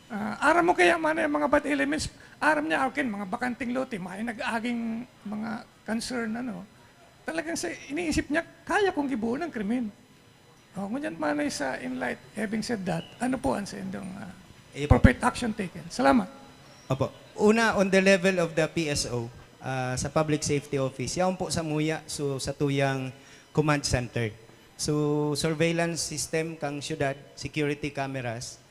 Ah, aram mo kaya man ang mga bad elements, aram niya, okay, mga bakanting lote, may nag-aging mga concern, ano. Talagang sa, iniisip niya, kaya kong gibuo ng krimen. Oh, ngunyan man ay sa in light, having said that, ano po ang sa indong ah, Iyo po. appropriate action taken? Salamat. Opo. Una, on the level of the P S O, ah, sa Public Safety Office, yaon po sa muya, so sa tuyang command center. So, surveillance system kang syudad, security cameras,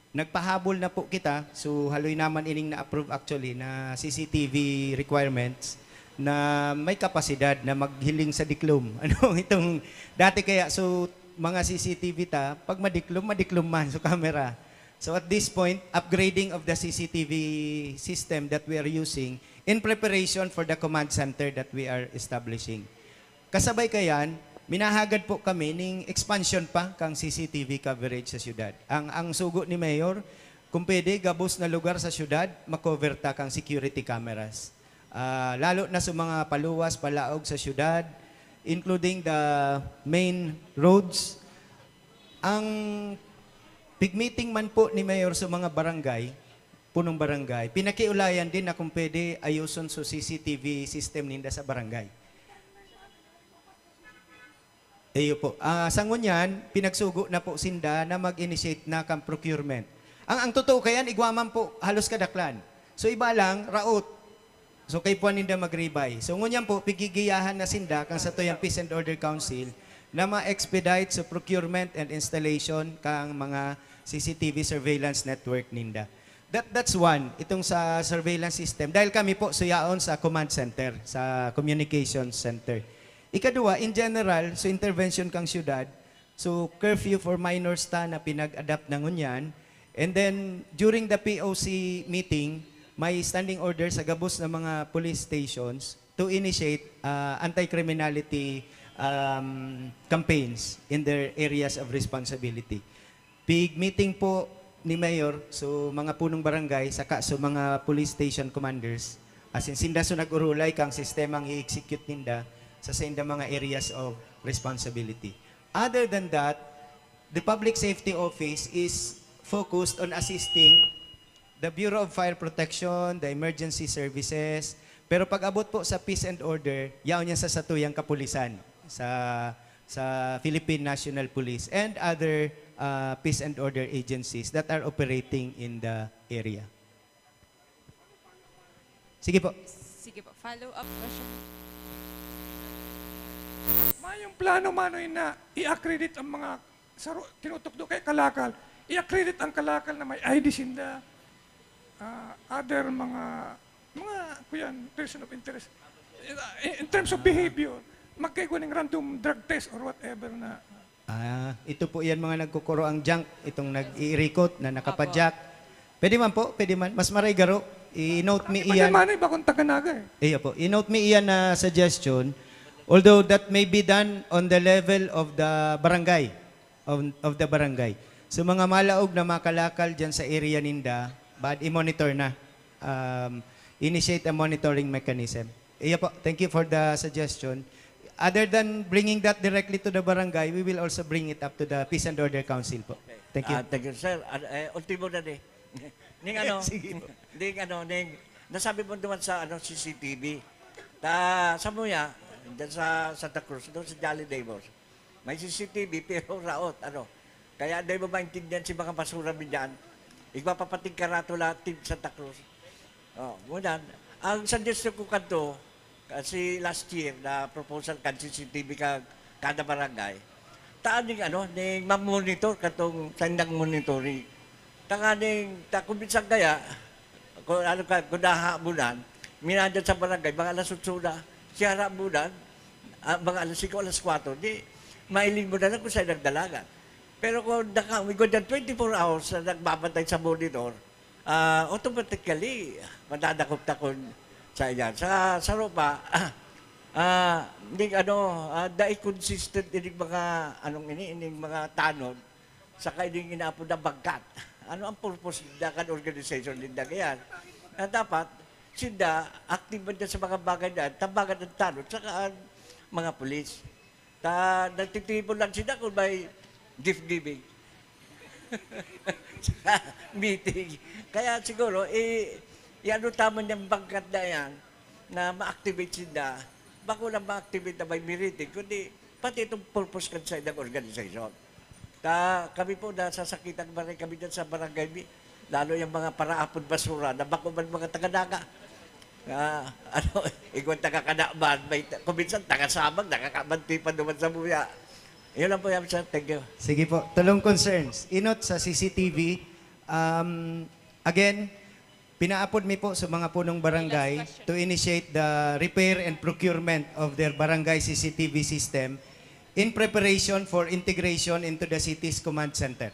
nagpahabol na po kita. So, haloy naman ining na-approve actually na C C T V requirements na may kapasidad na maghiling sa diklom. Ano, itong dati kaya, so, mga C C T V ta, pag madiklom, madiklom man, so camera. So at this point, upgrading of the C C T V system that we are using in preparation for the command center that we are establishing. Kasabay kayan, minahagad po kami ning expansion pa kang C C T V coverage sa syudad. Ang, ang sugo ni Mayor, kung pwede, gabos na lugar sa syudad, makover ta kang security cameras. Ah, lalo na sa mga paluwas, palaog sa syudad, including the main roads. Ang pigmeeting man po ni Mayor sa mga barangay, punong barangay, pinakiulayan din na kung pwede ayuson so C C T V system ninda sa barangay. Iyo po. Ah, sa ngunyan, pinagsugo na po sinda na mag-initiate na kan procurement. Ang, ang totoo kayan, igwa man po, halos kadaklan. So, iba lang, raot. So, kay puwan ninda magribay. So, ngunyan po, pigigiyahan na sinda kan satuyang Peace and Order Council na ma-expedite sa procurement and installation kang mga C C T V surveillance network ninda. That, that's one, itong sa surveillance system. Dahil kami po suyaon sa command center, sa communication center. Ikaduwa, in general, so intervention kang syudad, so curfew for minors ta na pinag-adapt na ngunyan. And then, during the P O C meeting, may standing order sa gabos na mga police stations to initiate ah, anti-criminality um, campaigns in their areas of responsibility. Pig meeting po ni Mayor, so mga punong barangay, saka so mga police station commanders, as in, sinda so nag-urulay kang sistemang i-execute ninda sa sainda mga areas of responsibility. Other than that, the Public Safety Office is focused on assisting the Bureau of Fire Protection, the emergency services. Pero pag abot po sa peace and order, yaon yan sa satuyang kapulisan, sa, sa Philippine National Police and other uh, peace and order agencies that are operating in the area. Sige po. Sige po, follow-up question. Mayong plano, Manoy, na i-accredit ang mga saro, tinutukdo kay Kalakal. I-accredit ang Kalakal na may I D sinda, ah, other mga, mga, kuyan, person of interest. In, in terms of behavior, magkaigwa ning random drug test or whatever na. Ah, ito po yan mga nagkukuro ang junk, itong nag-iirikot na nakapadyak. Pwede man po, pwede man. Mas maray garo, i-note mi Pati iyan. Manoy, bakong taga Naga eh. Iyo po, i-note mi iyan na suggestion. Although that may be done on the level of the barangay, of, of the barangay. So mga malaog na makalakal dyan sa area ninda, bad i-monitor na. Um, initiate a monitoring mechanism. Iyo po, thank you for the suggestion. Other than bringing that directly to the barangay, we will also bring it up to the Peace and Order Council po. Thank you. Ah, thank you, sir. Ah, eh, ultimo na ni. Ning ano, Sige po. ning ano, ning, nasabi mo naman sa ano, C C T V. Ta, sa Muya, dyan sa Santa Cruz, doon sa Jolly Neighbors. May C C T V, pero raot, ano. Kaya di mo maintindihan si mga basura mi dyan. Igpapapating karato lahat, Team Santa Cruz. Oh, ngunyan, ang suggestion ko kanto, kasi last year na proposal kan C C T V ka kada barangay. Taan ning ano, ning mamonitor katong sandang monitoring. Tanganing ta kung minsan kaya, kung ano ka, kung nahabunan, minandan sa barangay, mga alas otso na, siya habunan, ah, mga alas singko, alas kwatro, di, mailing mo na lang kung saan nagdalagan. Pero kung naka, may gwanyan twenty-four hours na nagbabantay sa monitor, ah, automatically, madadakop-takon sa iyan. Sa, sa rupa, ah, ning ano, ah, dai consistent ining mga, anong ini, ining mga tanod, saka ining inaapod na bangkat. Ano ang purpose na kan organization ninda ngayon? Na dapat, sinda, active man dyan sa mga bagay na, tabangan ang tanod, saka ang mga pulis. Ta, nagtitipon lang sila kung may gift giving. Saka meeting. Kaya siguro, i, i-ano tama niyang bangkat na yan, na ma-activate sila. Bako lang ma-activate na may meeting, kundi pati itong purpose kan sa ilang organization. Ta, kami po, nasasakitan pa rin kami dyan sa barangay mi. Lalo yung mga paraapon basura na bako man mga taga-Naga. Ah, ano, igwan taga-Kanaman, may, kung minsan taga-Sabang, nakakamanti pa naman sa Muya. Yun lang po yan, sir. Thank you. Sige po, tulong concerns. Inot sa C C T V, um, again, pinaapod mi po sa mga punong barangay to initiate the repair and procurement of their barangay C C T V system in preparation for integration into the city's command center.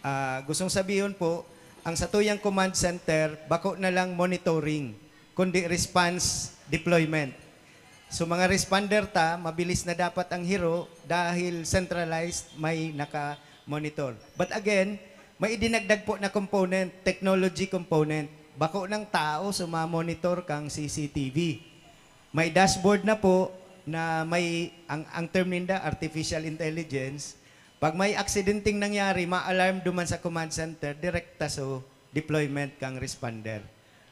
Ah, gustong sabihon po, ang satuyang command center, bako na lang monitoring, kundi response deployment. So mga responder ta, mabilis na dapat ang hiro dahil centralized, may naka-monitor. But again, may idinagdag po na component, technology component. Bako ng tao sa mga monitor kang C C T V. May dashboard na po na may, ang, ang term ninda, artificial intelligence. Pag may aksidenteng nangyari, ma-alarm duman sa command center, direkta so deployment kang responder.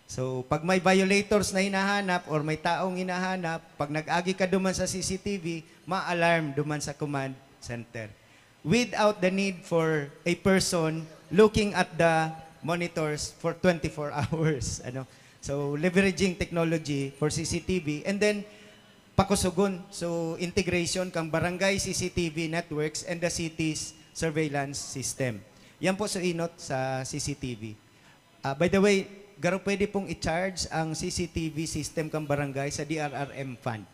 So, pag may violators na hinahanap or may taong hinahanap, pag nag-agi ka duman sa C C T V, ma-alarm duman sa command center without the need for a person looking at the monitors for twenty-four hours. Ano? So, leveraging technology for C C T V and then pakusugon. So, integration kang barangay C C T V networks and the city's surveillance system. Yan po, Sir Inot, sa C C T V. Ah, by the way, garo pwede pong i-charge ang C C T V system kang barangay sa D R R M fund,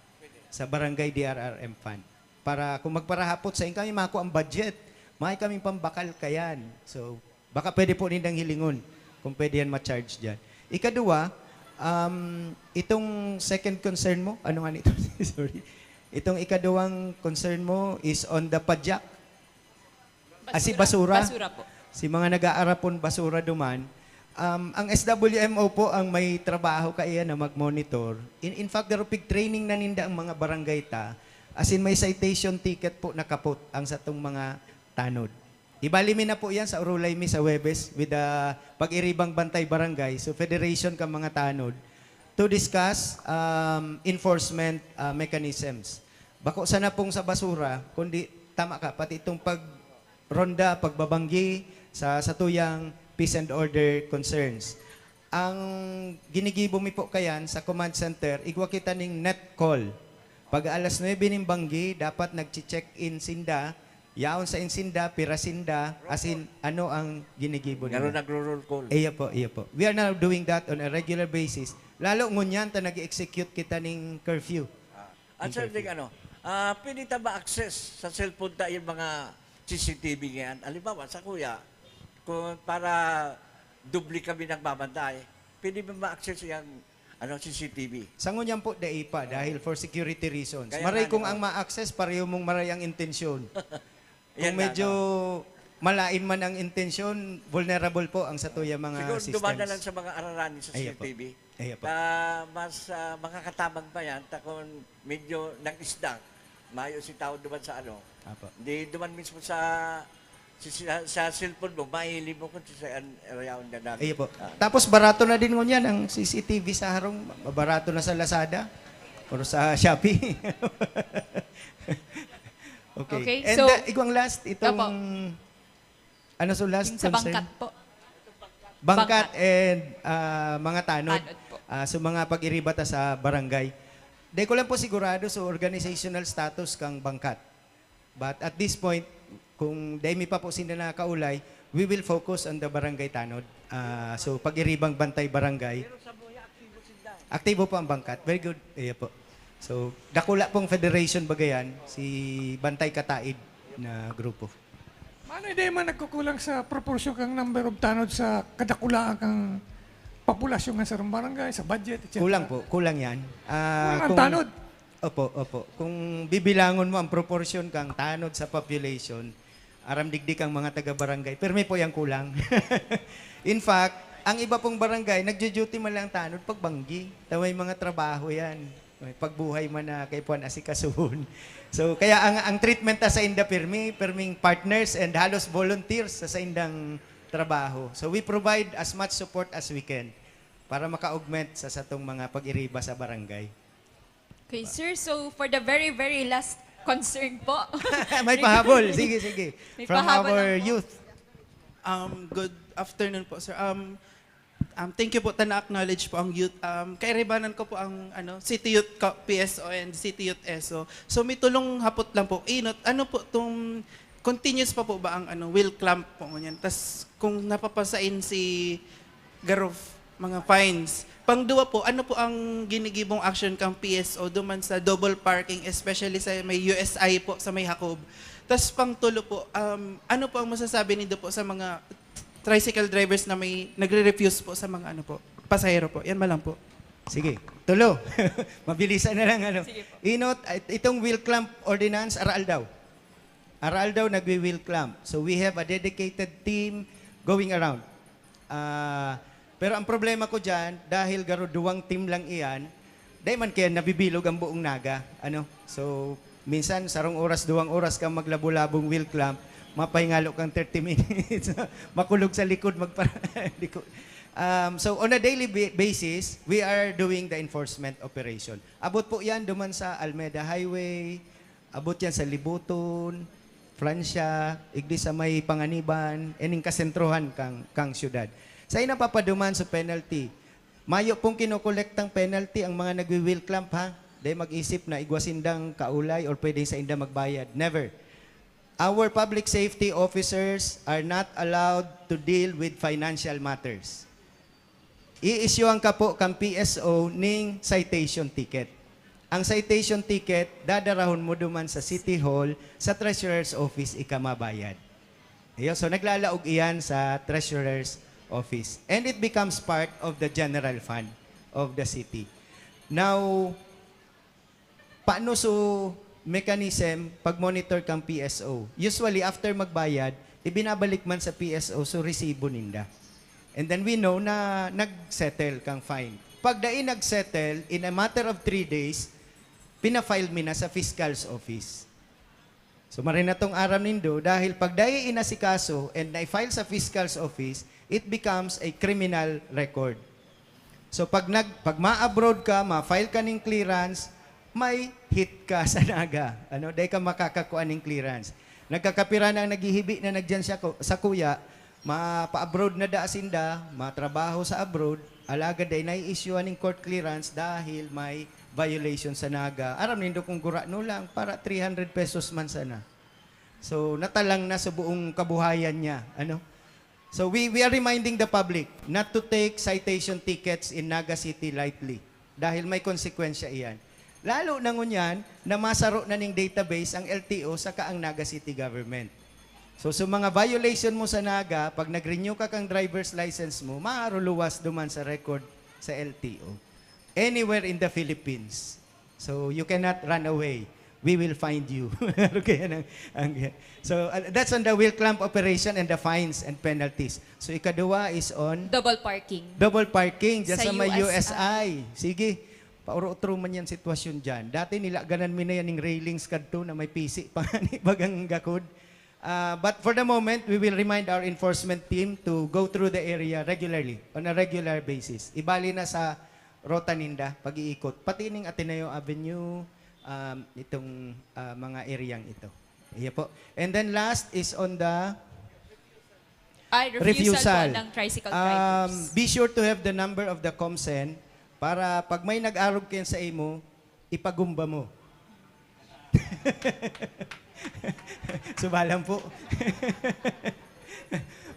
sa barangay D R R M fund. Para kung magparahapot sa inyo, kami mako ang budget, may kaming pambakal kayan. So, baka pwede po nindang hilingon kung pwede yan ma-charge dyan. Ikaduwa, um, itong second concern mo, ano nga nito? Sorry. Itong ikaduwang concern mo is on the padyak. Ah, si basura. Basura po. Si mga nag-aarapon basura duman. Um, ang S W M O po ang may trabaho kaiyan na mag-monitor. In, in fact, darupig training na ninda ang mga barangay ta. As in, may citation ticket po nakapot ang satong mga tanod. Ibali mi na po yan sa Urulay mi sa Huwebes with the Pag-iribang Bantay Barangay, so federation ka mga tanod, to discuss um, enforcement uh, mechanisms. Bako sana pong sa basura, kundi tama ka, pati itong pagronda, pagbabanggi sa satuyang peace and order concerns. Ang ginigibo mi po kayan sa command center, igwa kita ning net call. Pag alas nuebe ning banggi, dapat nagche-check-in sinda, yaon sa insinda, pira sinda, as in, ano ang ginigibo Garo nila. Nagro-roll call. Iya po, iya po. We are now doing that on a regular basis. Lalo ngunyan ta nag-execute kita ning curfew. Ah. At Sir Ding, ano, ah, pwede ta ma-access sa cellphone ta yung mga C C T V ngayon? Halimbawa, sa kuya, kung para doble kami nagbabantay, pwede ba ma-access yung, ano, C C T V? Sa ngunyan po, dai pa, dahil for security reasons. Kaya Maray nga, kung di ba? Ang ma-access, pareho mong maray ang intensyon. Kung Yan lang, medyo no? Malain man ang intensyon, vulnerable po ang satuya mga Siguro systems. Duman na lang sa mga ararani sa Ayan po. C C T V. Ayan po. Na mas, ah, makakatabang pa yan, ta kung medyo nag-isda, mayo si tao duman sa ano, Apo. Di duman mismo sa, si, sa, sa cellphone mo, mahihiling mo kung sa an-, arayaon ka na. Ayan po. Ah. Tapos barato na din ngunyan ang C C T V sa harong, mabarato na sa Lazada or sa Shopee. Okay. Okay, And, so, uh, igwang last, itong, Opo. Ano so last Yung sa concern? Bangkat po. Bangkat Bangkat. And, ah, mga tanod. Tanod po. Ah, so mga pag-iriba ta sa barangay. Dai ko lang po sigurado sa organizational status kang bangkat. But at this point, kung dai mi pa po sinda nakaulay, we will focus on the barangay tanod. Ah, so pag-iribang bantay barangay. Aktibo po ang bangkat. Very good. Iya po. So, dakula pong federation bagayan, si Bantay Kataid na grupo. Mano, hindi man nagkukulang sa proportion kang number of tanod sa kadakulaan kang populasyon nga sarong barangay, sa budget, et cetera? Kulang po, kulang yan. Ah, Kulang ang kung tanod? Opo, opo. Kung bibilangon mo ang proportion kang tanod sa population, aram digdi kang mga taga-barangay, permi po yang kulang. In fact, ang iba pong barangay, nagjo-duty man lang tanod pag banggi. Ta may mga trabaho yan. May pagbuhay man na kaipuhan asikasuhon. So, kaya ang, ang treatment ta sainda permi, perming partners and halos volunteers sa saindang trabaho. So, we provide as much support as we can para maka-augment sa satong mga pag-iriba sa barangay. Okay, sir. So, for the very, very last concern po. May pahabol. Sige, sige. May From pahabol our lang po. Youth. Um, good afternoon po, sir. Um, um, thank you po, ta na-acknowledge po ang youth. Um, kairibanan ko po ang, ano, City Youth Co-, P S O and City Youth S O. So, may tulong hapot lang po. Inot, ano po tong continuous pa po ba ang, ano, wheel clamp po ngunyan? Tas kung napapasain si Garof, mga fines. Pangduwa po, ano po ang ginigibong action kang P S O duman sa double parking, especially sa may U S I po, sa may Jacob? Tas pangtulo po, um, ano po ang masasabi nindo po sa mga tricycle drivers na may nagre-refuse po sa mga ano po, pasahero po? Yan man lang po. Sige, tulo. Mabilisan na lang, ano. Sige po. Inot, it-, itong wheel clamp ordinance, aral daw. Aral daw nagwi-wheel clamp. So, we have a dedicated team going around. Ah, pero ang problema ko diyan, dahil garo duwang team lang iyan, dai man kaya nabibilog ang buong Naga, ano? So, minsan sarong oras, duwang oras kang maglabo-labong wheel clamp, Mapahingalo kang thirty minutes. Makulog sa likod, magpa-, likod. Um, so, on a daily ba-, basis, we are doing the enforcement operation. Abot po yan duman sa Almeda Highway, abot yan sa Libuton, Francia, igdi sa may Panganiban, ining kasentrohan kang, kang syudad. Sa inapapaduman sa penalty, mayo pong kinokolektang penalty ang mga nagwi-wheel clamp, ha? Dai mag-isip na igwa sindang kaulay or pwedeng sainda magbayad. Never. Our public safety officers are not allowed to deal with financial matters. I-issuehan ka po kan P S O ning citation ticket. Ang citation ticket, dadarahon mo duman sa City Hall, sa Treasurer's Office, ika mabayad. Iyo, so naglalaog iyan sa Treasurer's Office. And it becomes part of the general fund of the city. Now, paano so mechanism pag-monitor kang P S O? Usually, after magbayad, ibinabalik man sa P S O so resibo ninda. And then we know na nag-settle kang fine. Pag dai nag-settle, in a matter of three days, pina-file mi na sa fiscal's office. So, maray na tong aram nindo, dahil pag dai inasikaso and na-file sa fiscal's office, it becomes a criminal record. So, pag nag-, pag ma-abroad ka, ma-file ka ning clearance, may hit ka sa Naga. Ano, dai ka makakakua ning clearance. Nagkakapira na ang naghihibi na nagdiyan siya ko-, sa kuya, mapa-abroad na da sinda, matrabaho sa abroad, alagad dai nai-issue ning court clearance dahil may violation sa Naga. Aram nindo kung gurano lang, para three hundred pesos man sana. So, natalang na sa buong kabuhayan niya, ano? So, we, we are reminding the public not to take citation tickets in Naga City lightly dahil may konsekwensya iyan. Lalo na ngunyan na masaro na ning database ang L T O saka ang Naga City Government. So, sa mga violation mo sa Naga, pag nag-renew ka kang driver's license mo, maruluwas duman sa record sa L T O. Anywhere in the Philippines. So, you cannot run away. We will find you. Ano kaya nang, ang, so, uh, that's on the wheel clamp operation and the fines and penalties. So, ikaduwa is on Double parking. Double parking dyan Sa sa may U S I. U S I. Sige, pauro-utro man yan sitwasyon dyan. Dati nilaganan mi na yan ng railings kadto na may pisi pa nga ni bagang gakod. Ah, but for the moment, we will remind our enforcement team to go through the area regularly, on a regular basis. Ibali na sa rota ninda, pag-iikot. Pati ning Ateneo Avenue, um, itong, ah, mga areang ito. Iya po. And then last is on the Ay, refusal po refusal. ng tricycle Um, drivers. Be sure to have the number of the COMSEN para pag may nag-arog kayan sa imo, ipagumba mo. Subalan po.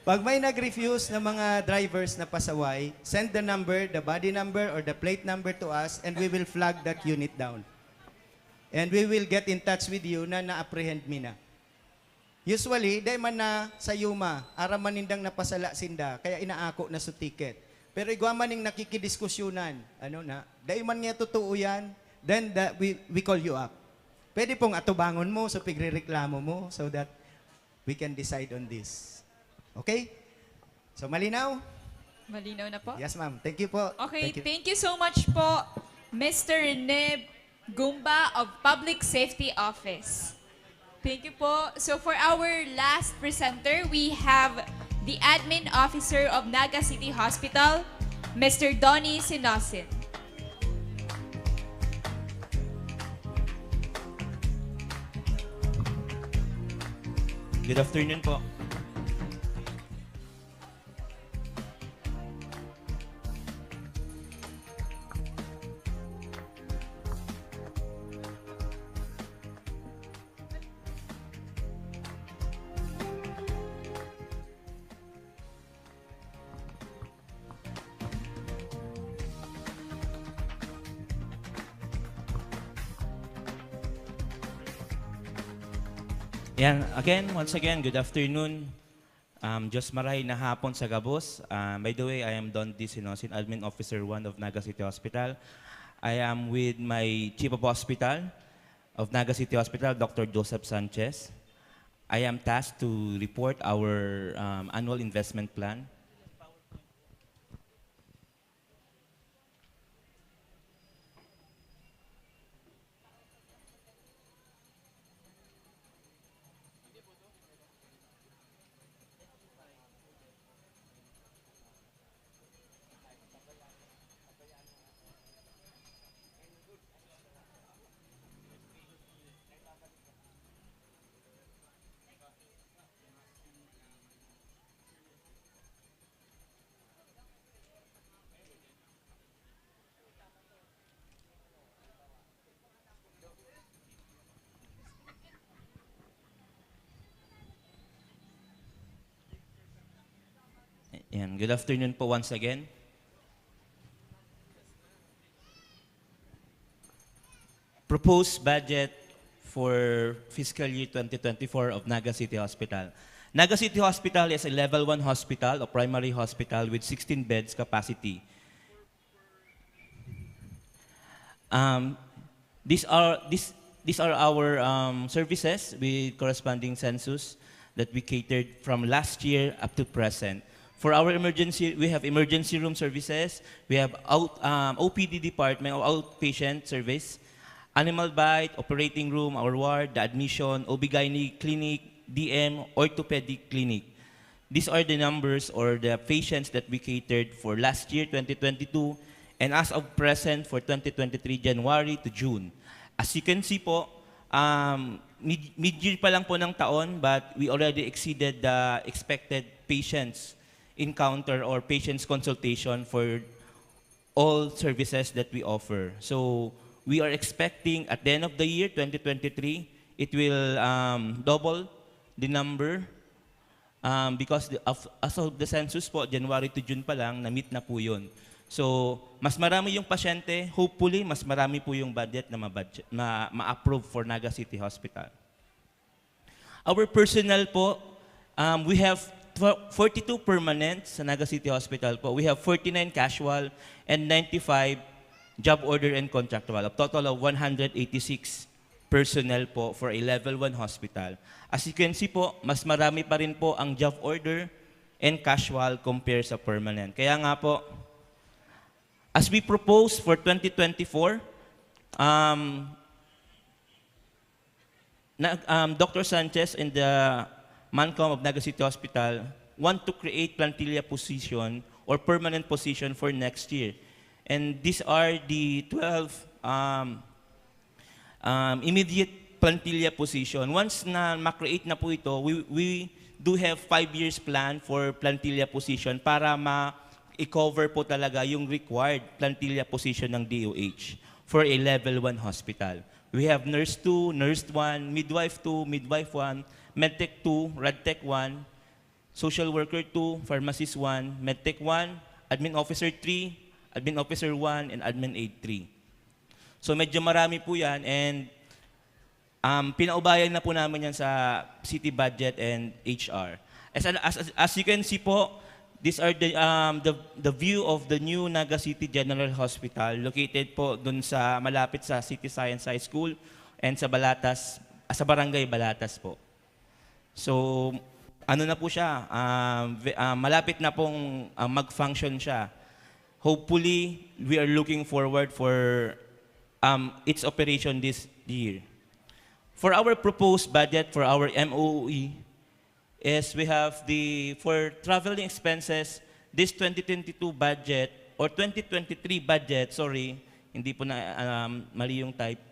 Pag may nag-refuse na mga drivers na pasaway, send the number, the body number, or the plate number to us, and we will flag that unit down. And we will get in touch with you na na-apprehend mi na. Usually, dai man na sa yuma, aram man nindang napasala sinda, kaya inaako na sa ticket. Pero igwa man ning nakikidiskusyonan, ano na, dai man nga totoo yan, then the, we, we call you up. Pwede pong atubangon mo sa pigrereklamo mo so that we can decide on this. Okay? So, malinaw? Malinaw na po. Yes, ma'am. Thank you po. Okay, Thank you. thank you so much po, Mister Rene Gumba of Public Safety Office. Thank you po. So for our last presenter, we have the Admin Officer of Naga City Hospital, Mister Donnie Sinosin. Good afternoon po. Yan, again, once again, good afternoon. Um, Diyos maray na hapon sa gabos. Ah, by the way, I am Don D. Sinosin, Admin Officer one of Naga City Hospital. I am with my Chief of Hospital of Naga City Hospital, Doctor Joseph Sanchez. I am tasked to report our, um, annual investment plan. Yan. Good afternoon po once again. Proposed budget for fiscal year twenty twenty-four of Naga City Hospital. Naga City Hospital is a level one hospital or primary hospital with sixteen beds capacity. Um, these are, these, these are our, um, services with corresponding census that we catered from last year up to present. For our emergency, we have emergency room services, we have out, um, O P D department or outpatient service, animal bite, operating room, our ward, the admission, O B G Y N clinic, D M, orthopedic clinic. These are the numbers or the patients that we catered for last year, twenty twenty-two, and as of present for twenty twenty-three, January to June. As you can see po, um, mid-, mid-year pa lang po ng taon, but we already exceeded the expected patients encounter or patients consultation for all services that we offer. So, we are expecting at the end of the year, twenty twenty-three, it will, um, double the number, um, because the, of, as of the census po, January to June pa lang, na-meet na po yun. So, mas marami yung pasyente, hopefully, mas marami po yung budget na ma-budget, ma-, ma-approve for Naga City Hospital. Our personnel po, um, we have tw-, forty-two permanent sa Naga City Hospital po. We have forty-nine casual and ninety-five job order and contractual. A total of one hundred eighty-six personnel po for a level one hospital. As you can see po, mas marami pa rin po ang job order and casual compare sa permanent. Kaya nga po, as we propose for twenty twenty-four, um, na, um, Doctor Sanchez and the MANCOM of Naga City Hospital want to create plantilla position or permanent position for next year. And these are the twelve, um, um, immediate plantilla position. Once na ma-create na po ito, we, we do have five years plan for plantilla position para ma-, i-cover po talaga yung required plantilla position ng D O H for a level one hospital. We have nurse two, nurse one, midwife two, midwife one, medtech two, radtech one, social worker two, pharmacist one, medtech one, admin officer three, admin officer one, and admin aide three. So medyo marami po yan, and, um, pinaubayan na po namin yan sa city budget and H R. As, as, as, as you can see po, these are the, um, the, the view of the new Naga City General Hospital, located po dun sa, malapit sa City Science High School and sa Balatas, sa Barangay Balatas po. So, ano na po siya, ah, ve-, ah, malapit na pong, ah, mag-function siya. Hopefully, we are looking forward for, um, its operation this year. For our proposed budget for our M O O E is we have the, for traveling expenses, this twenty twenty-two budget or twenty twenty-three budget, sorry, hindi po na, um, mali yung type.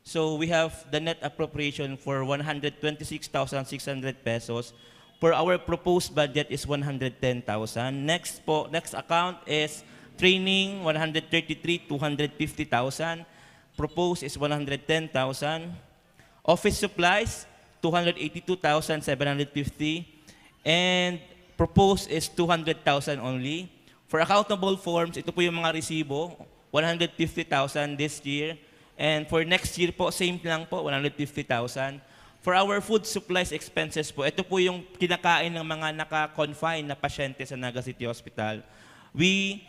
So, we have the net appropriation for one hundred twenty-six thousand six hundred pesos. For our proposed budget is one hundred ten thousand. Next po, next account is training, one hundred thirty-three, two hundred fifty thousand. Proposed is one hundred ten thousand. Office supplies, two hundred eighty-two thousand seven hundred fifty. And proposed is two hundred thousand only. For accountable forms, ito po yung mga resibo, one hundred fifty thousand this year. And for next year po, same lang po, one hundred fifty thousand. For our food supplies expenses po, ito po yung kinakain ng mga naka-confine na pasyente sa Naga City Hospital. We,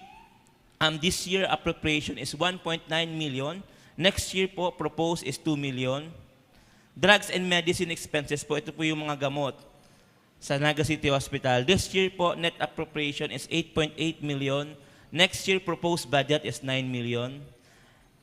um, this year appropriation is one point nine million. Next year po, proposed is two million. Drugs and medicine expenses po, ito po yung mga gamot sa Naga City Hospital. This year po, net appropriation is eight point eight million. Next year, proposed budget is nine million.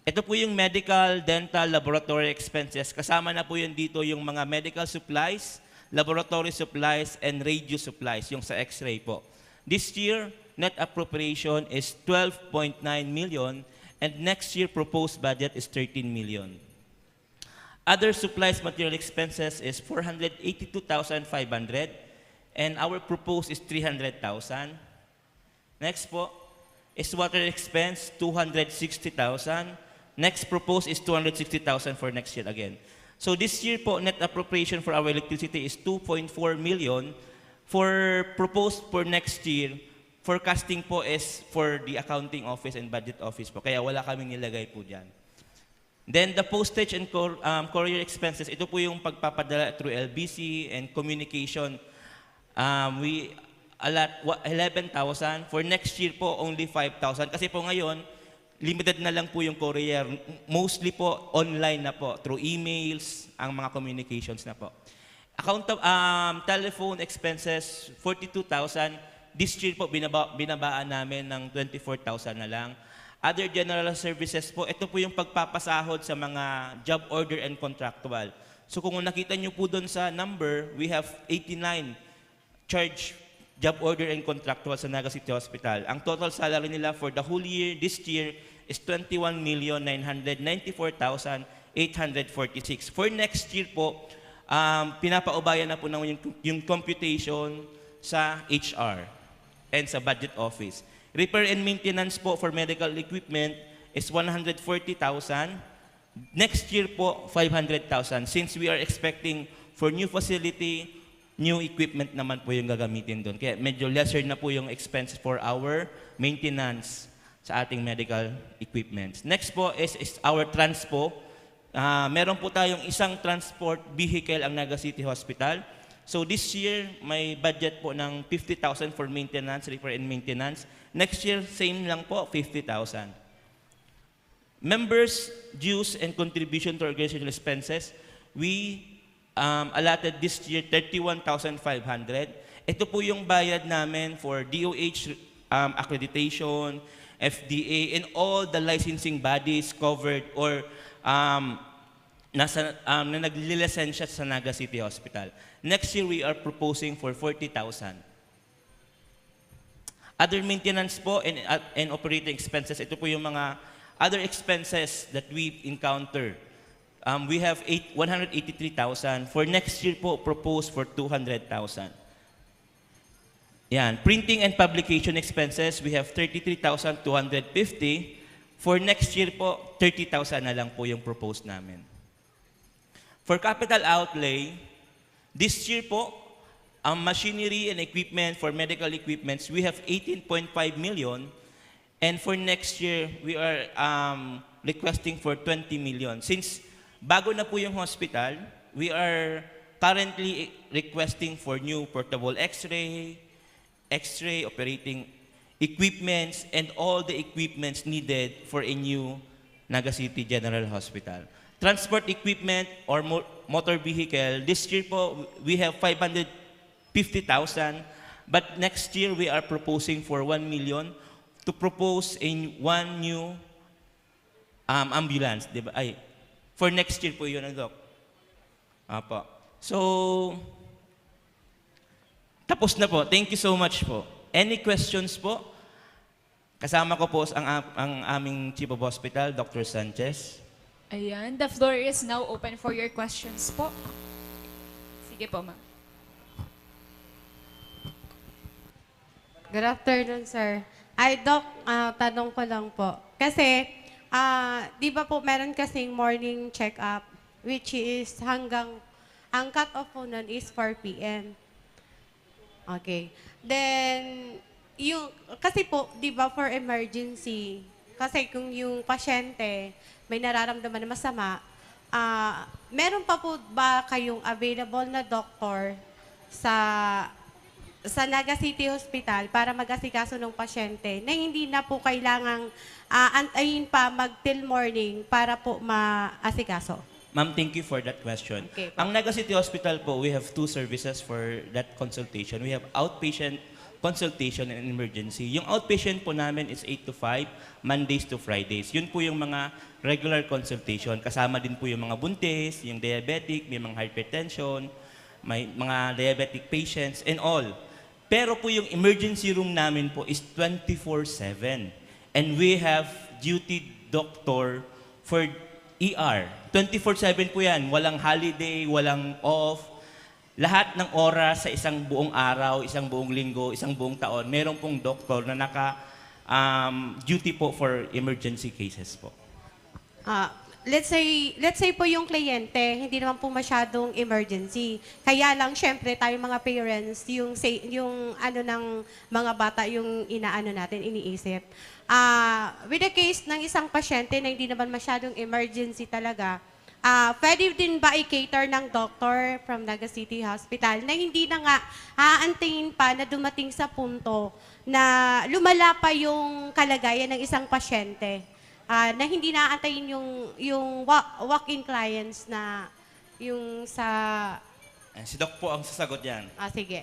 Ito po yung medical, dental, laboratory expenses. Kasama na po yun dito yung mga medical supplies, laboratory supplies, and radio supplies, yung sa x-ray po. This year, net appropriation is twelve point nine million, and next year, proposed budget is thirteen million. Other supplies material expenses is four hundred eighty-two thousand five hundred, and our proposed is three hundred thousand. Next po is water expense, two hundred sixty thousand. Next proposed is two hundred sixty thousand for next year again. So this year po, net appropriation for our electricity is two point four million. For proposed for next year, forecasting po is for the accounting office and budget office po. Kaya wala kaming nilagay po dyan. Then the postage and cor- um, courier expenses, ito po yung pagpapadala through L B C and communication. Um, we allot wa- eleven thousand. For next year po, only five thousand. Kasi po ngayon, limited na lang po yung courier. Mostly po, online na po. Through emails, ang mga communications na po. Account of, um, telephone expenses, forty-two thousand. This year po, binaba, binabaan namin ng twenty-four thousand na lang. Other general services po, ito po yung pagpapasahod sa mga job order and contractual. So kung nakita nyo po doon sa number, we have eighty-nine charge job order and contractual sa Naga City Hospital. Ang total salary nila for the whole year, this year, is twenty-one million nine hundred ninety-four thousand eight hundred forty-six. For next year po, um, pinapaubayan na po ng yung, yung computation sa H R and sa budget office. Repair and maintenance po for medical equipment is one hundred forty thousand. Next year po, five hundred thousand. Since we are expecting for new facility, new equipment naman po yung gagamitin doon. Kaya medyo lesser na po yung expense for our maintenance sa ating medical equipments. Next po is, is our transpo. Ah, meron po tayong isang transport vehicle ang Naga City Hospital. So this year, may budget po ng fifty thousand for maintenance, repair and maintenance. Next year, same lang po, fifty thousand. Members' dues and contribution to organizational expenses, we, um, allotted this year thirty-one thousand five hundred. Ito po yung bayad namin for D O H, um, accreditation, F D A, and all the licensing bodies covered or, um, nasa, um, na naglilisensya sa Naga City Hospital. Next year, we are proposing for forty thousand. Other maintenance po and, and operating expenses, ito po yung mga other expenses that we encounter. Um, we have eight, one hundred eighty-three thousand. For next year po, proposed for two hundred thousand. Yan. Printing and publication expenses, we have thirty-three thousand two hundred fifty. For next year po, thirty thousand na lang po yung proposed namin. For capital outlay, this year po, ang machinery and equipment for medical equipments, we have eighteen point five million. And for next year, we are, um, requesting for twenty million. Since bago na po yung hospital, we are currently requesting for new portable X-ray, X-ray, operating equipments, and all the equipments needed for a new Naga City General Hospital. Transport equipment or mo-, motor vehicle, this year po, we have five hundred fifty thousand, but next year we are proposing for one million to propose a n-, one new, um, ambulance, di ba? Ay, for next year po yun, ano, Doc? Apo. So, tapos na po. Thank you so much po. Any questions po? Kasama ko po ang, ang aming Chief of Hospital, Doctor Sanchez. Ayan, the floor is now open for your questions po. Sige po, ma'am. Good afternoon, sir. Ay, Doc, ah, tanong ko lang po. Kasi, ah, di ba po meron kasing morning check-up, which is hanggang, ang cut-off po nun is four p.m. Okay. Then, yung, kasi po, di ba for emergency, kasi kung yung pasyente may nararamdaman na masama, ah, meron pa po ba kayong available na doktor sa sa Naga City Hospital para mag-asikaso ng pasyente na hindi na po kailangang ah, antayin pa mag till morning para po maasikaso? Ma'am, thank you for that question. Okay po. Ang Naga City Hospital po, we have two services for that consultation. We have outpatient consultation and emergency. Yung outpatient po namin is eight to five, Mondays to Fridays. Yun po yung mga regular consultation. Kasama din po yung mga buntis, yung diabetic, may mga hypertension, may mga diabetic patients, and all. Pero po yung emergency room namin po is twenty-four seven. And we have duty doctor for E R. Twenty-four seven po yan. Walang holiday, walang off. Lahat ng oras sa isang buong araw, isang buong linggo, isang buong taon, meron pong doktor na naka, um, duty po for emergency cases po. Ah, Let's say, let's say po yung kliyente, hindi naman po masyadong emergency. Kaya lang, syempre, tayo mga parents, yung say, yung ano ng mga bata, yung inaano natin, iniisip. Ah, with the case ng isang pasyente na hindi naman masyadong emergency talaga, ah, pwede din ba i-cater ng doktor from Naga City Hospital na hindi na nga aantayin pa na dumating sa punto na lumala pa yung kalagayan ng isang pasyente, ah, na hindi naaantayin yung, yung wa-, walk-in clients na yung sa... Eh, si Doc po ang sasagot yan. Ah, sige.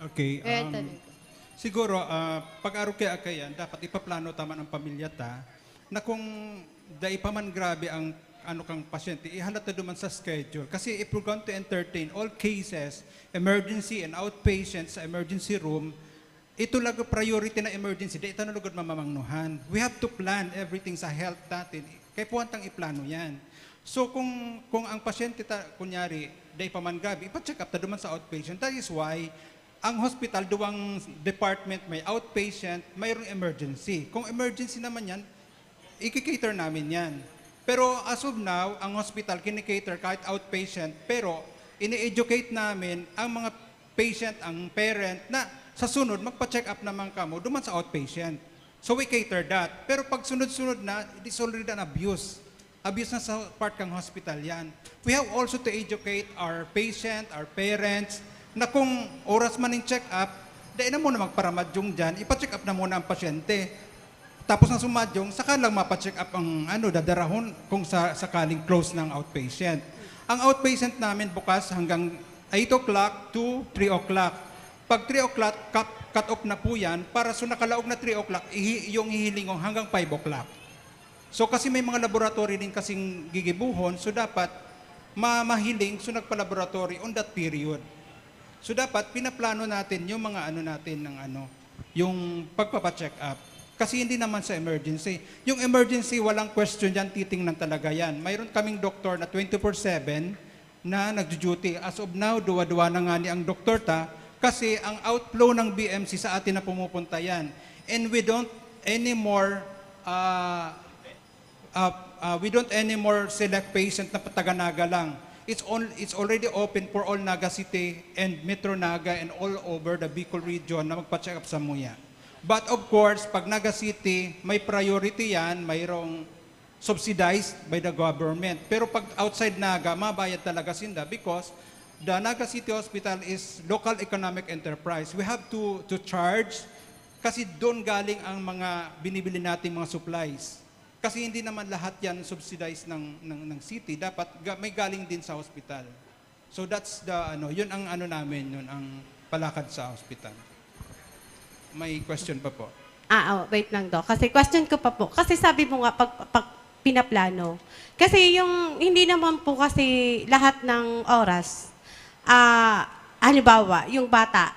Okay. Kaya um, tuloy. Siguro, ah, pag-arog kaya kayan, dapat ipaplano tama ng pamilya ta na kung dai pa man grabe ang ano kang pasyente, ihalat na duman sa schedule. Kasi if we're going to entertain all cases, emergency and outpatient sa emergency room, ito lago priority na emergency, dai ito na lugod mamamangnuhan. We have to plan everything sa health natin. Kaya puwan tang iplano yan. So kung, kung ang pasyente, ta, kunyari, dai pa man grabe, ipa-check up ta duman sa outpatient. That is why ang hospital, duwang department, may outpatient, mayroong emergency. Kung emergency naman yan, i-cater namin yan. Pero as of now, ang hospital, kinikater kahit outpatient, pero ini-educate namin ang mga patient, ang parent, na sa sunod, magpa-check up naman kamo duman sa outpatient. So we cater that. Pero pag sunod-sunod na, it is already an abuse. Abuse na sa part kang hospital yan. We have also to educate our patient, our parents, na kung oras man yung check-up, dai na muna magparamadyong dyan, ipa-check up na muna ang pasyente. Tapos na sumadyong, saka lang mapa-check up ang ano, dadarahon kung sa, sakaling close ng outpatient. Ang outpatient namin bukas hanggang eight o'clock to three o'clock. Pag three o'clock, cut, cut off na po yan. Para so nakalaog na three o'clock, ihi, yung hihilingon hanggang five o'clock. So kasi may mga laboratory din kasing gigibuhon, so dapat ma mahiling, so nagpa-laboratory on that period. So dapat pinaplano natin yung mga ano natin ng ano, yung pagpapa-check up. Kasi hindi naman sa emergency. Yung emergency, walang question yan, titingnan talaga yan. Mayroon kaming doktor na twenty-four seven na nagjo-duty. As of now, duwa-duwa na nga ni ang doktor ta kasi ang outflow ng B M C sa atin na pumupunta yan. And we don't anymore uh, uh, uh, we don't anymore select patient na taga Naga lang. It's all, it's already open for all Naga City and Metro Naga and all over the Bicol region na magpa-check up sa muya. But of course, pag Naga City, may priority yan, mayroong subsidized by the government. Pero pag outside Naga, mabayad talaga sinda because the Naga City Hospital is local economic enterprise. We have to to charge kasi doon galing ang mga binibili nating mga supplies. Kasi hindi naman lahat yan subsidized ng, ng, ng city. Dapat ga- may galing din sa hospital. So that's the, ano, yun ang ano namin, yun ang palakad sa hospital. May question pa po. Ah, oh, wait lang, Doc. Kasi question ko pa po. Kasi sabi mo nga, pag, pag pinaplano. Kasi yung, hindi naman po kasi lahat ng oras, ah, halimbawa, yung bata,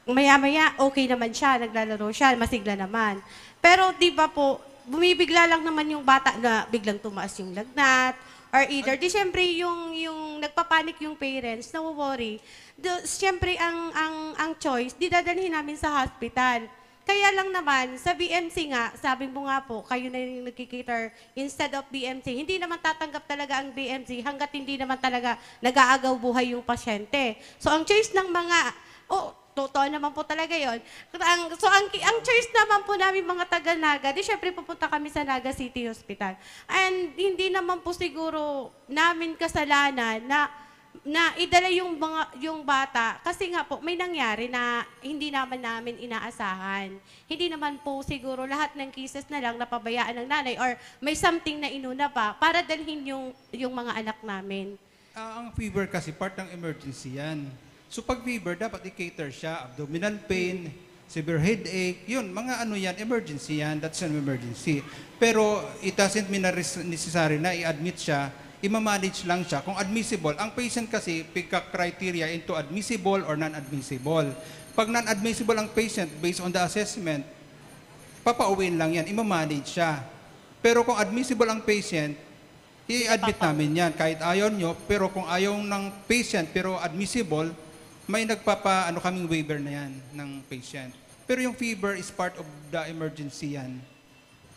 maya-maya, okay naman siya, naglalaro siya, masigla naman. Pero, di ba po, bumibigla lang naman yung bata na biglang tumaas yung lagnat, or either, di syempre yung, yung nagpapanik yung parents, nawo-worry. Do, syempre, ang, ang, ang choice, di dadalhin namin sa hospital. Kaya lang naman, sa B M C nga, sabi mo nga po, kayo na yung nagki-cater instead of B M C. Hindi naman tatanggap talaga ang B M C hanggat hindi naman talaga nag-aagaw buhay yung pasyente. So, ang choice ng mga, oh, totoo naman po talaga yon. Ang, so, ang, ang choice naman po namin mga taga Naga, di syempre pupunta kami sa Naga City Hospital. And hindi naman po siguro namin kasalanan na na idala yung mga, yung bata kasi nga po may nangyari na hindi naman namin inaasahan. Hindi naman po siguro lahat ng cases na lang napabayaan ng nanay or may something na inuna pa para dalhin yung, yung mga anak namin. Ah, ang fever kasi part ng emergency yan. So pag fever, dapat i-cater siya, abdominal pain, severe headache, yun, mga ano yan, emergency yan, that's an emergency. Pero it doesn't mean na res- necessary na i-admit siya, i-manage lang siya. Kung admissible, ang patient kasi pigka-criteria into admissible or non-admissible. Pag non-admissible ang patient, based on the assessment, papauwiin lang yan, i-manage siya. Pero kung admissible ang patient, i-admit namin yan. Kahit ayaw nyo, pero kung ayaw ng patient, pero admissible, may nagpapa, ano kaming waiver na yan ng patient. Pero yung fever is part of the emergency yan.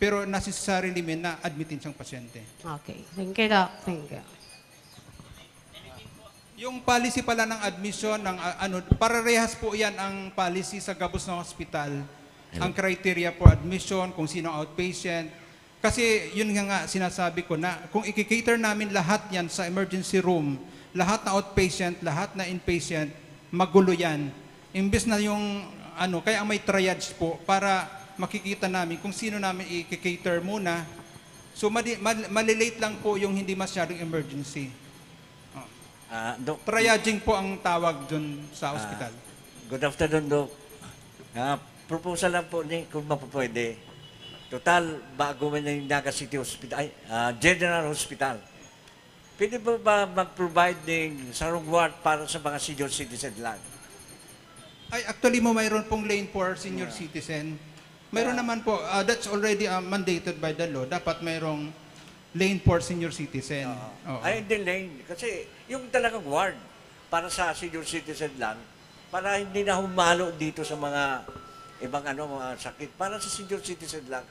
Pero necessarily may na-admitin siyang pasyente. Okay. Thank you, Doc. Thank you. Yung policy pala ng admission ng ah, ano, pararehas po 'yan ang policy sa gabos na hospital. Ang criteria for admission, kung sino ang outpatient. Kasi yun nga nga sinasabi ko na kung i-cater namin lahat 'yan sa emergency room, lahat na outpatient, lahat na inpatient, magulo 'yan. Imbes na yung ano, kaya ang may triage po para makikita namin kung sino namin i-cater muna. So mali, mal, malilate lang po yung hindi masyadong emergency. Oh. Ah, Doc, Triaging po ang tawag dun sa ah, ospital. Good afternoon, Doc. Ah, proposal lang po ni kung mapupwede. Total, bago man yung Naga City Hospital, ay, ah, General Hospital. Pwede po ba mag-provide ng sarong ward para sa mga senior citizen lang? Ay, actually mo, mayroon pong lane for senior citizen. Mayroon naman po, ah, that's already ah, mandated by the law. Dapat mayroong lane for senior citizen. Oo. Ay, hindi lane. Kasi yung talagang ward para sa senior citizen lang, para hindi na humalo dito sa mga ibang ano, mga sakit. Para sa senior citizen lang,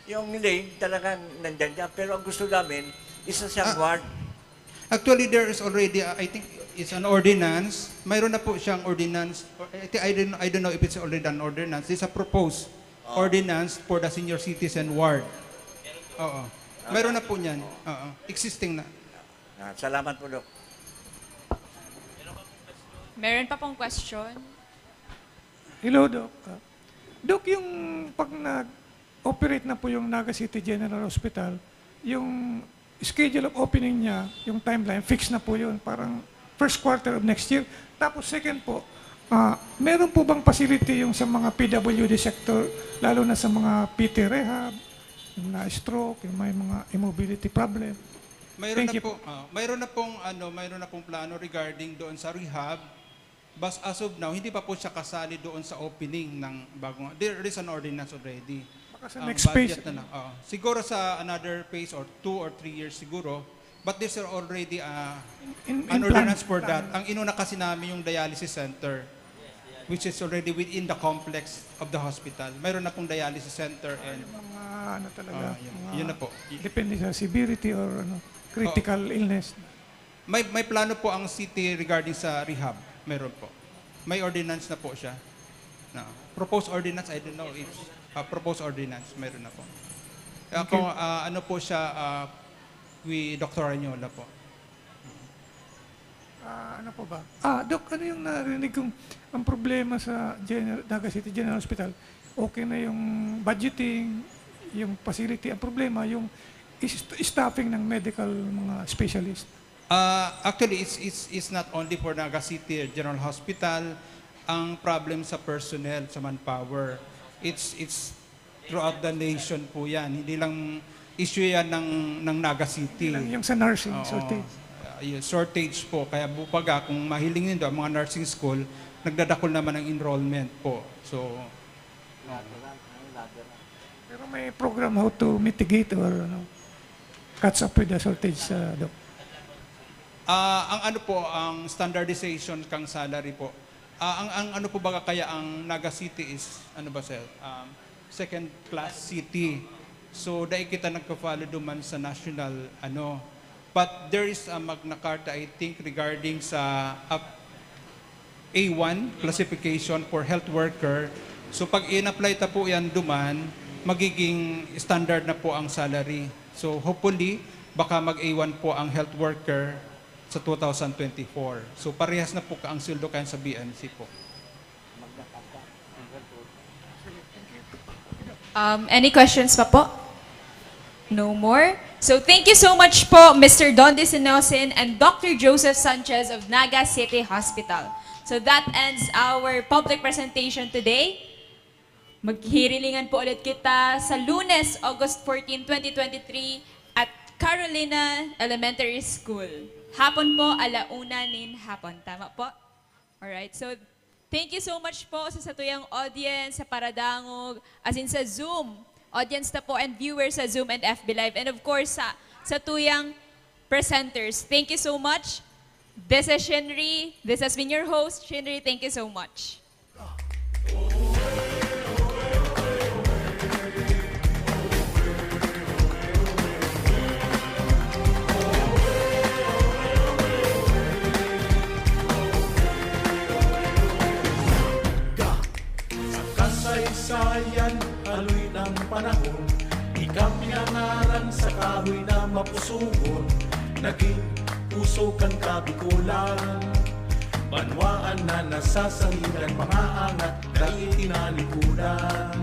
yung lane talagang nandyan dyan. Pero ang gusto namin, isa siyang Ah. ward. Actually, there is already, uh, I think, it's an ordinance. Mayroon na po siyang ordinance. Or, I, thi- I, don't, I don't know if it's already an ordinance. It's a proposed ordinance for the senior citizen ward. Oo. Mayroon na po niyan. Oo. Existing na. Ah, salamat po, Doc. Meron pa pong question? Hello, Doc. Ah, Doc, yung pag nag-operate na po yung Naga City General Hospital, yung schedule of opening niya, yung timeline, fixed na po yun. Parang first quarter of next year. Tapos second po, ah, meron po bang facility yung sa mga P W D sector, lalo na sa mga P T rehab, yung na-stroke, yung may mga immobility problem? Mayroon Thank na you po, ah, mayroon na pong ano, mayroon na pong plano regarding doon sa rehab. But as of now, hindi pa po siya kasali doon sa opening ng bagong, there is an ordinance already. Baka sa Ang next phase. budget na lang. Oo. Siguro sa another phase or two or three years siguro. But there's already uh, In- in an plan. ordinance for that. Ang inuna kasi namin yung dialysis center, which is already within the complex of the hospital. Mayroon na pong dialysis center and Yung mga ano talaga, Ah, yun. mga Yun na po. depende sa severity or ano, critical illness. May may plano po ang city regarding sa rehab. Meron po. May ordinance na po siya. Na proposed ordinance, I don't know if uh, proposed ordinance, meron na po. Ako, ah, ano po siya, ah, with Doctor Arniola po. Ah, ano po ba? Ah, Doc, ano yung narinig kong ang problema sa General, Naga City General Hospital? Okay na yung budgeting, yung facility. Ang problema, yung is- staffing ng medical mga specialist. Uh, actually, it's, it's, it's not only for Naga City General Hospital. Ang problem sa personnel, sa manpower, it's, it's throughout the nation po yan. Hindi lang issue yan ng, ng Naga City. Yung sa nursing, Oo. shortage. Uh, yung shortage po. Kaya bubaga, kung mahiling nindo, ang mga nursing school, nagdadakol naman ang enrollment po. So, Pero may program how to mitigate or ano, catch up with the shortage, uh, Doc? Ah, ang ano po, ang standardization kang salary po. Ah, ang ang ano po baga kaya ang Naga City is ano ba, sir? Um, second class city. So dai kita nagpa-follow duman sa national ano. But there is a Magna Carta, I think, regarding sa up A one classification for health worker. So pag in-apply ta po yan duman, magiging standard na po ang salary. So hopefully, baka mag A one po ang health worker sa two thousand twenty-four. So parehas na po ka ang sweldo kayan sa B M C po. Um, any questions pa po? No more? So thank you so much po, Mister Don Disinosin and Doctor Joseph Sanchez of Naga City Hospital. So that ends our public presentation today. Maghirilingan po ulit kita sa Lunes, August fourteen, twenty twenty-three at Carolina Elementary School. Hapon po, alauna nin hapon. Tama po? Alright, so thank you so much po sa satuyang audience, sa paradangog, as in sa Zoom audience na po and viewers sa Zoom and F B Live. And of course, sa satuyang presenters. Thank you so much. This is Shinri. This has been your host, Shinri. Thank you so much. Ayan, haloy ng panahon, ika pinangaran sa kahoy na mapusugon, naging puso kan Kabikolan. Banwaan na nasasangigan, mga angat, dai tinalikudan.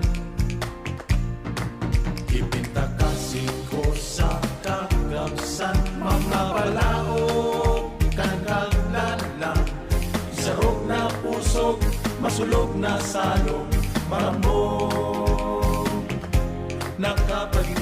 Ipinta ka singko sa kagabsan, mga balaog kan kaglalan. Sarog na pusog, masulog na salog, marambog. Nakapagin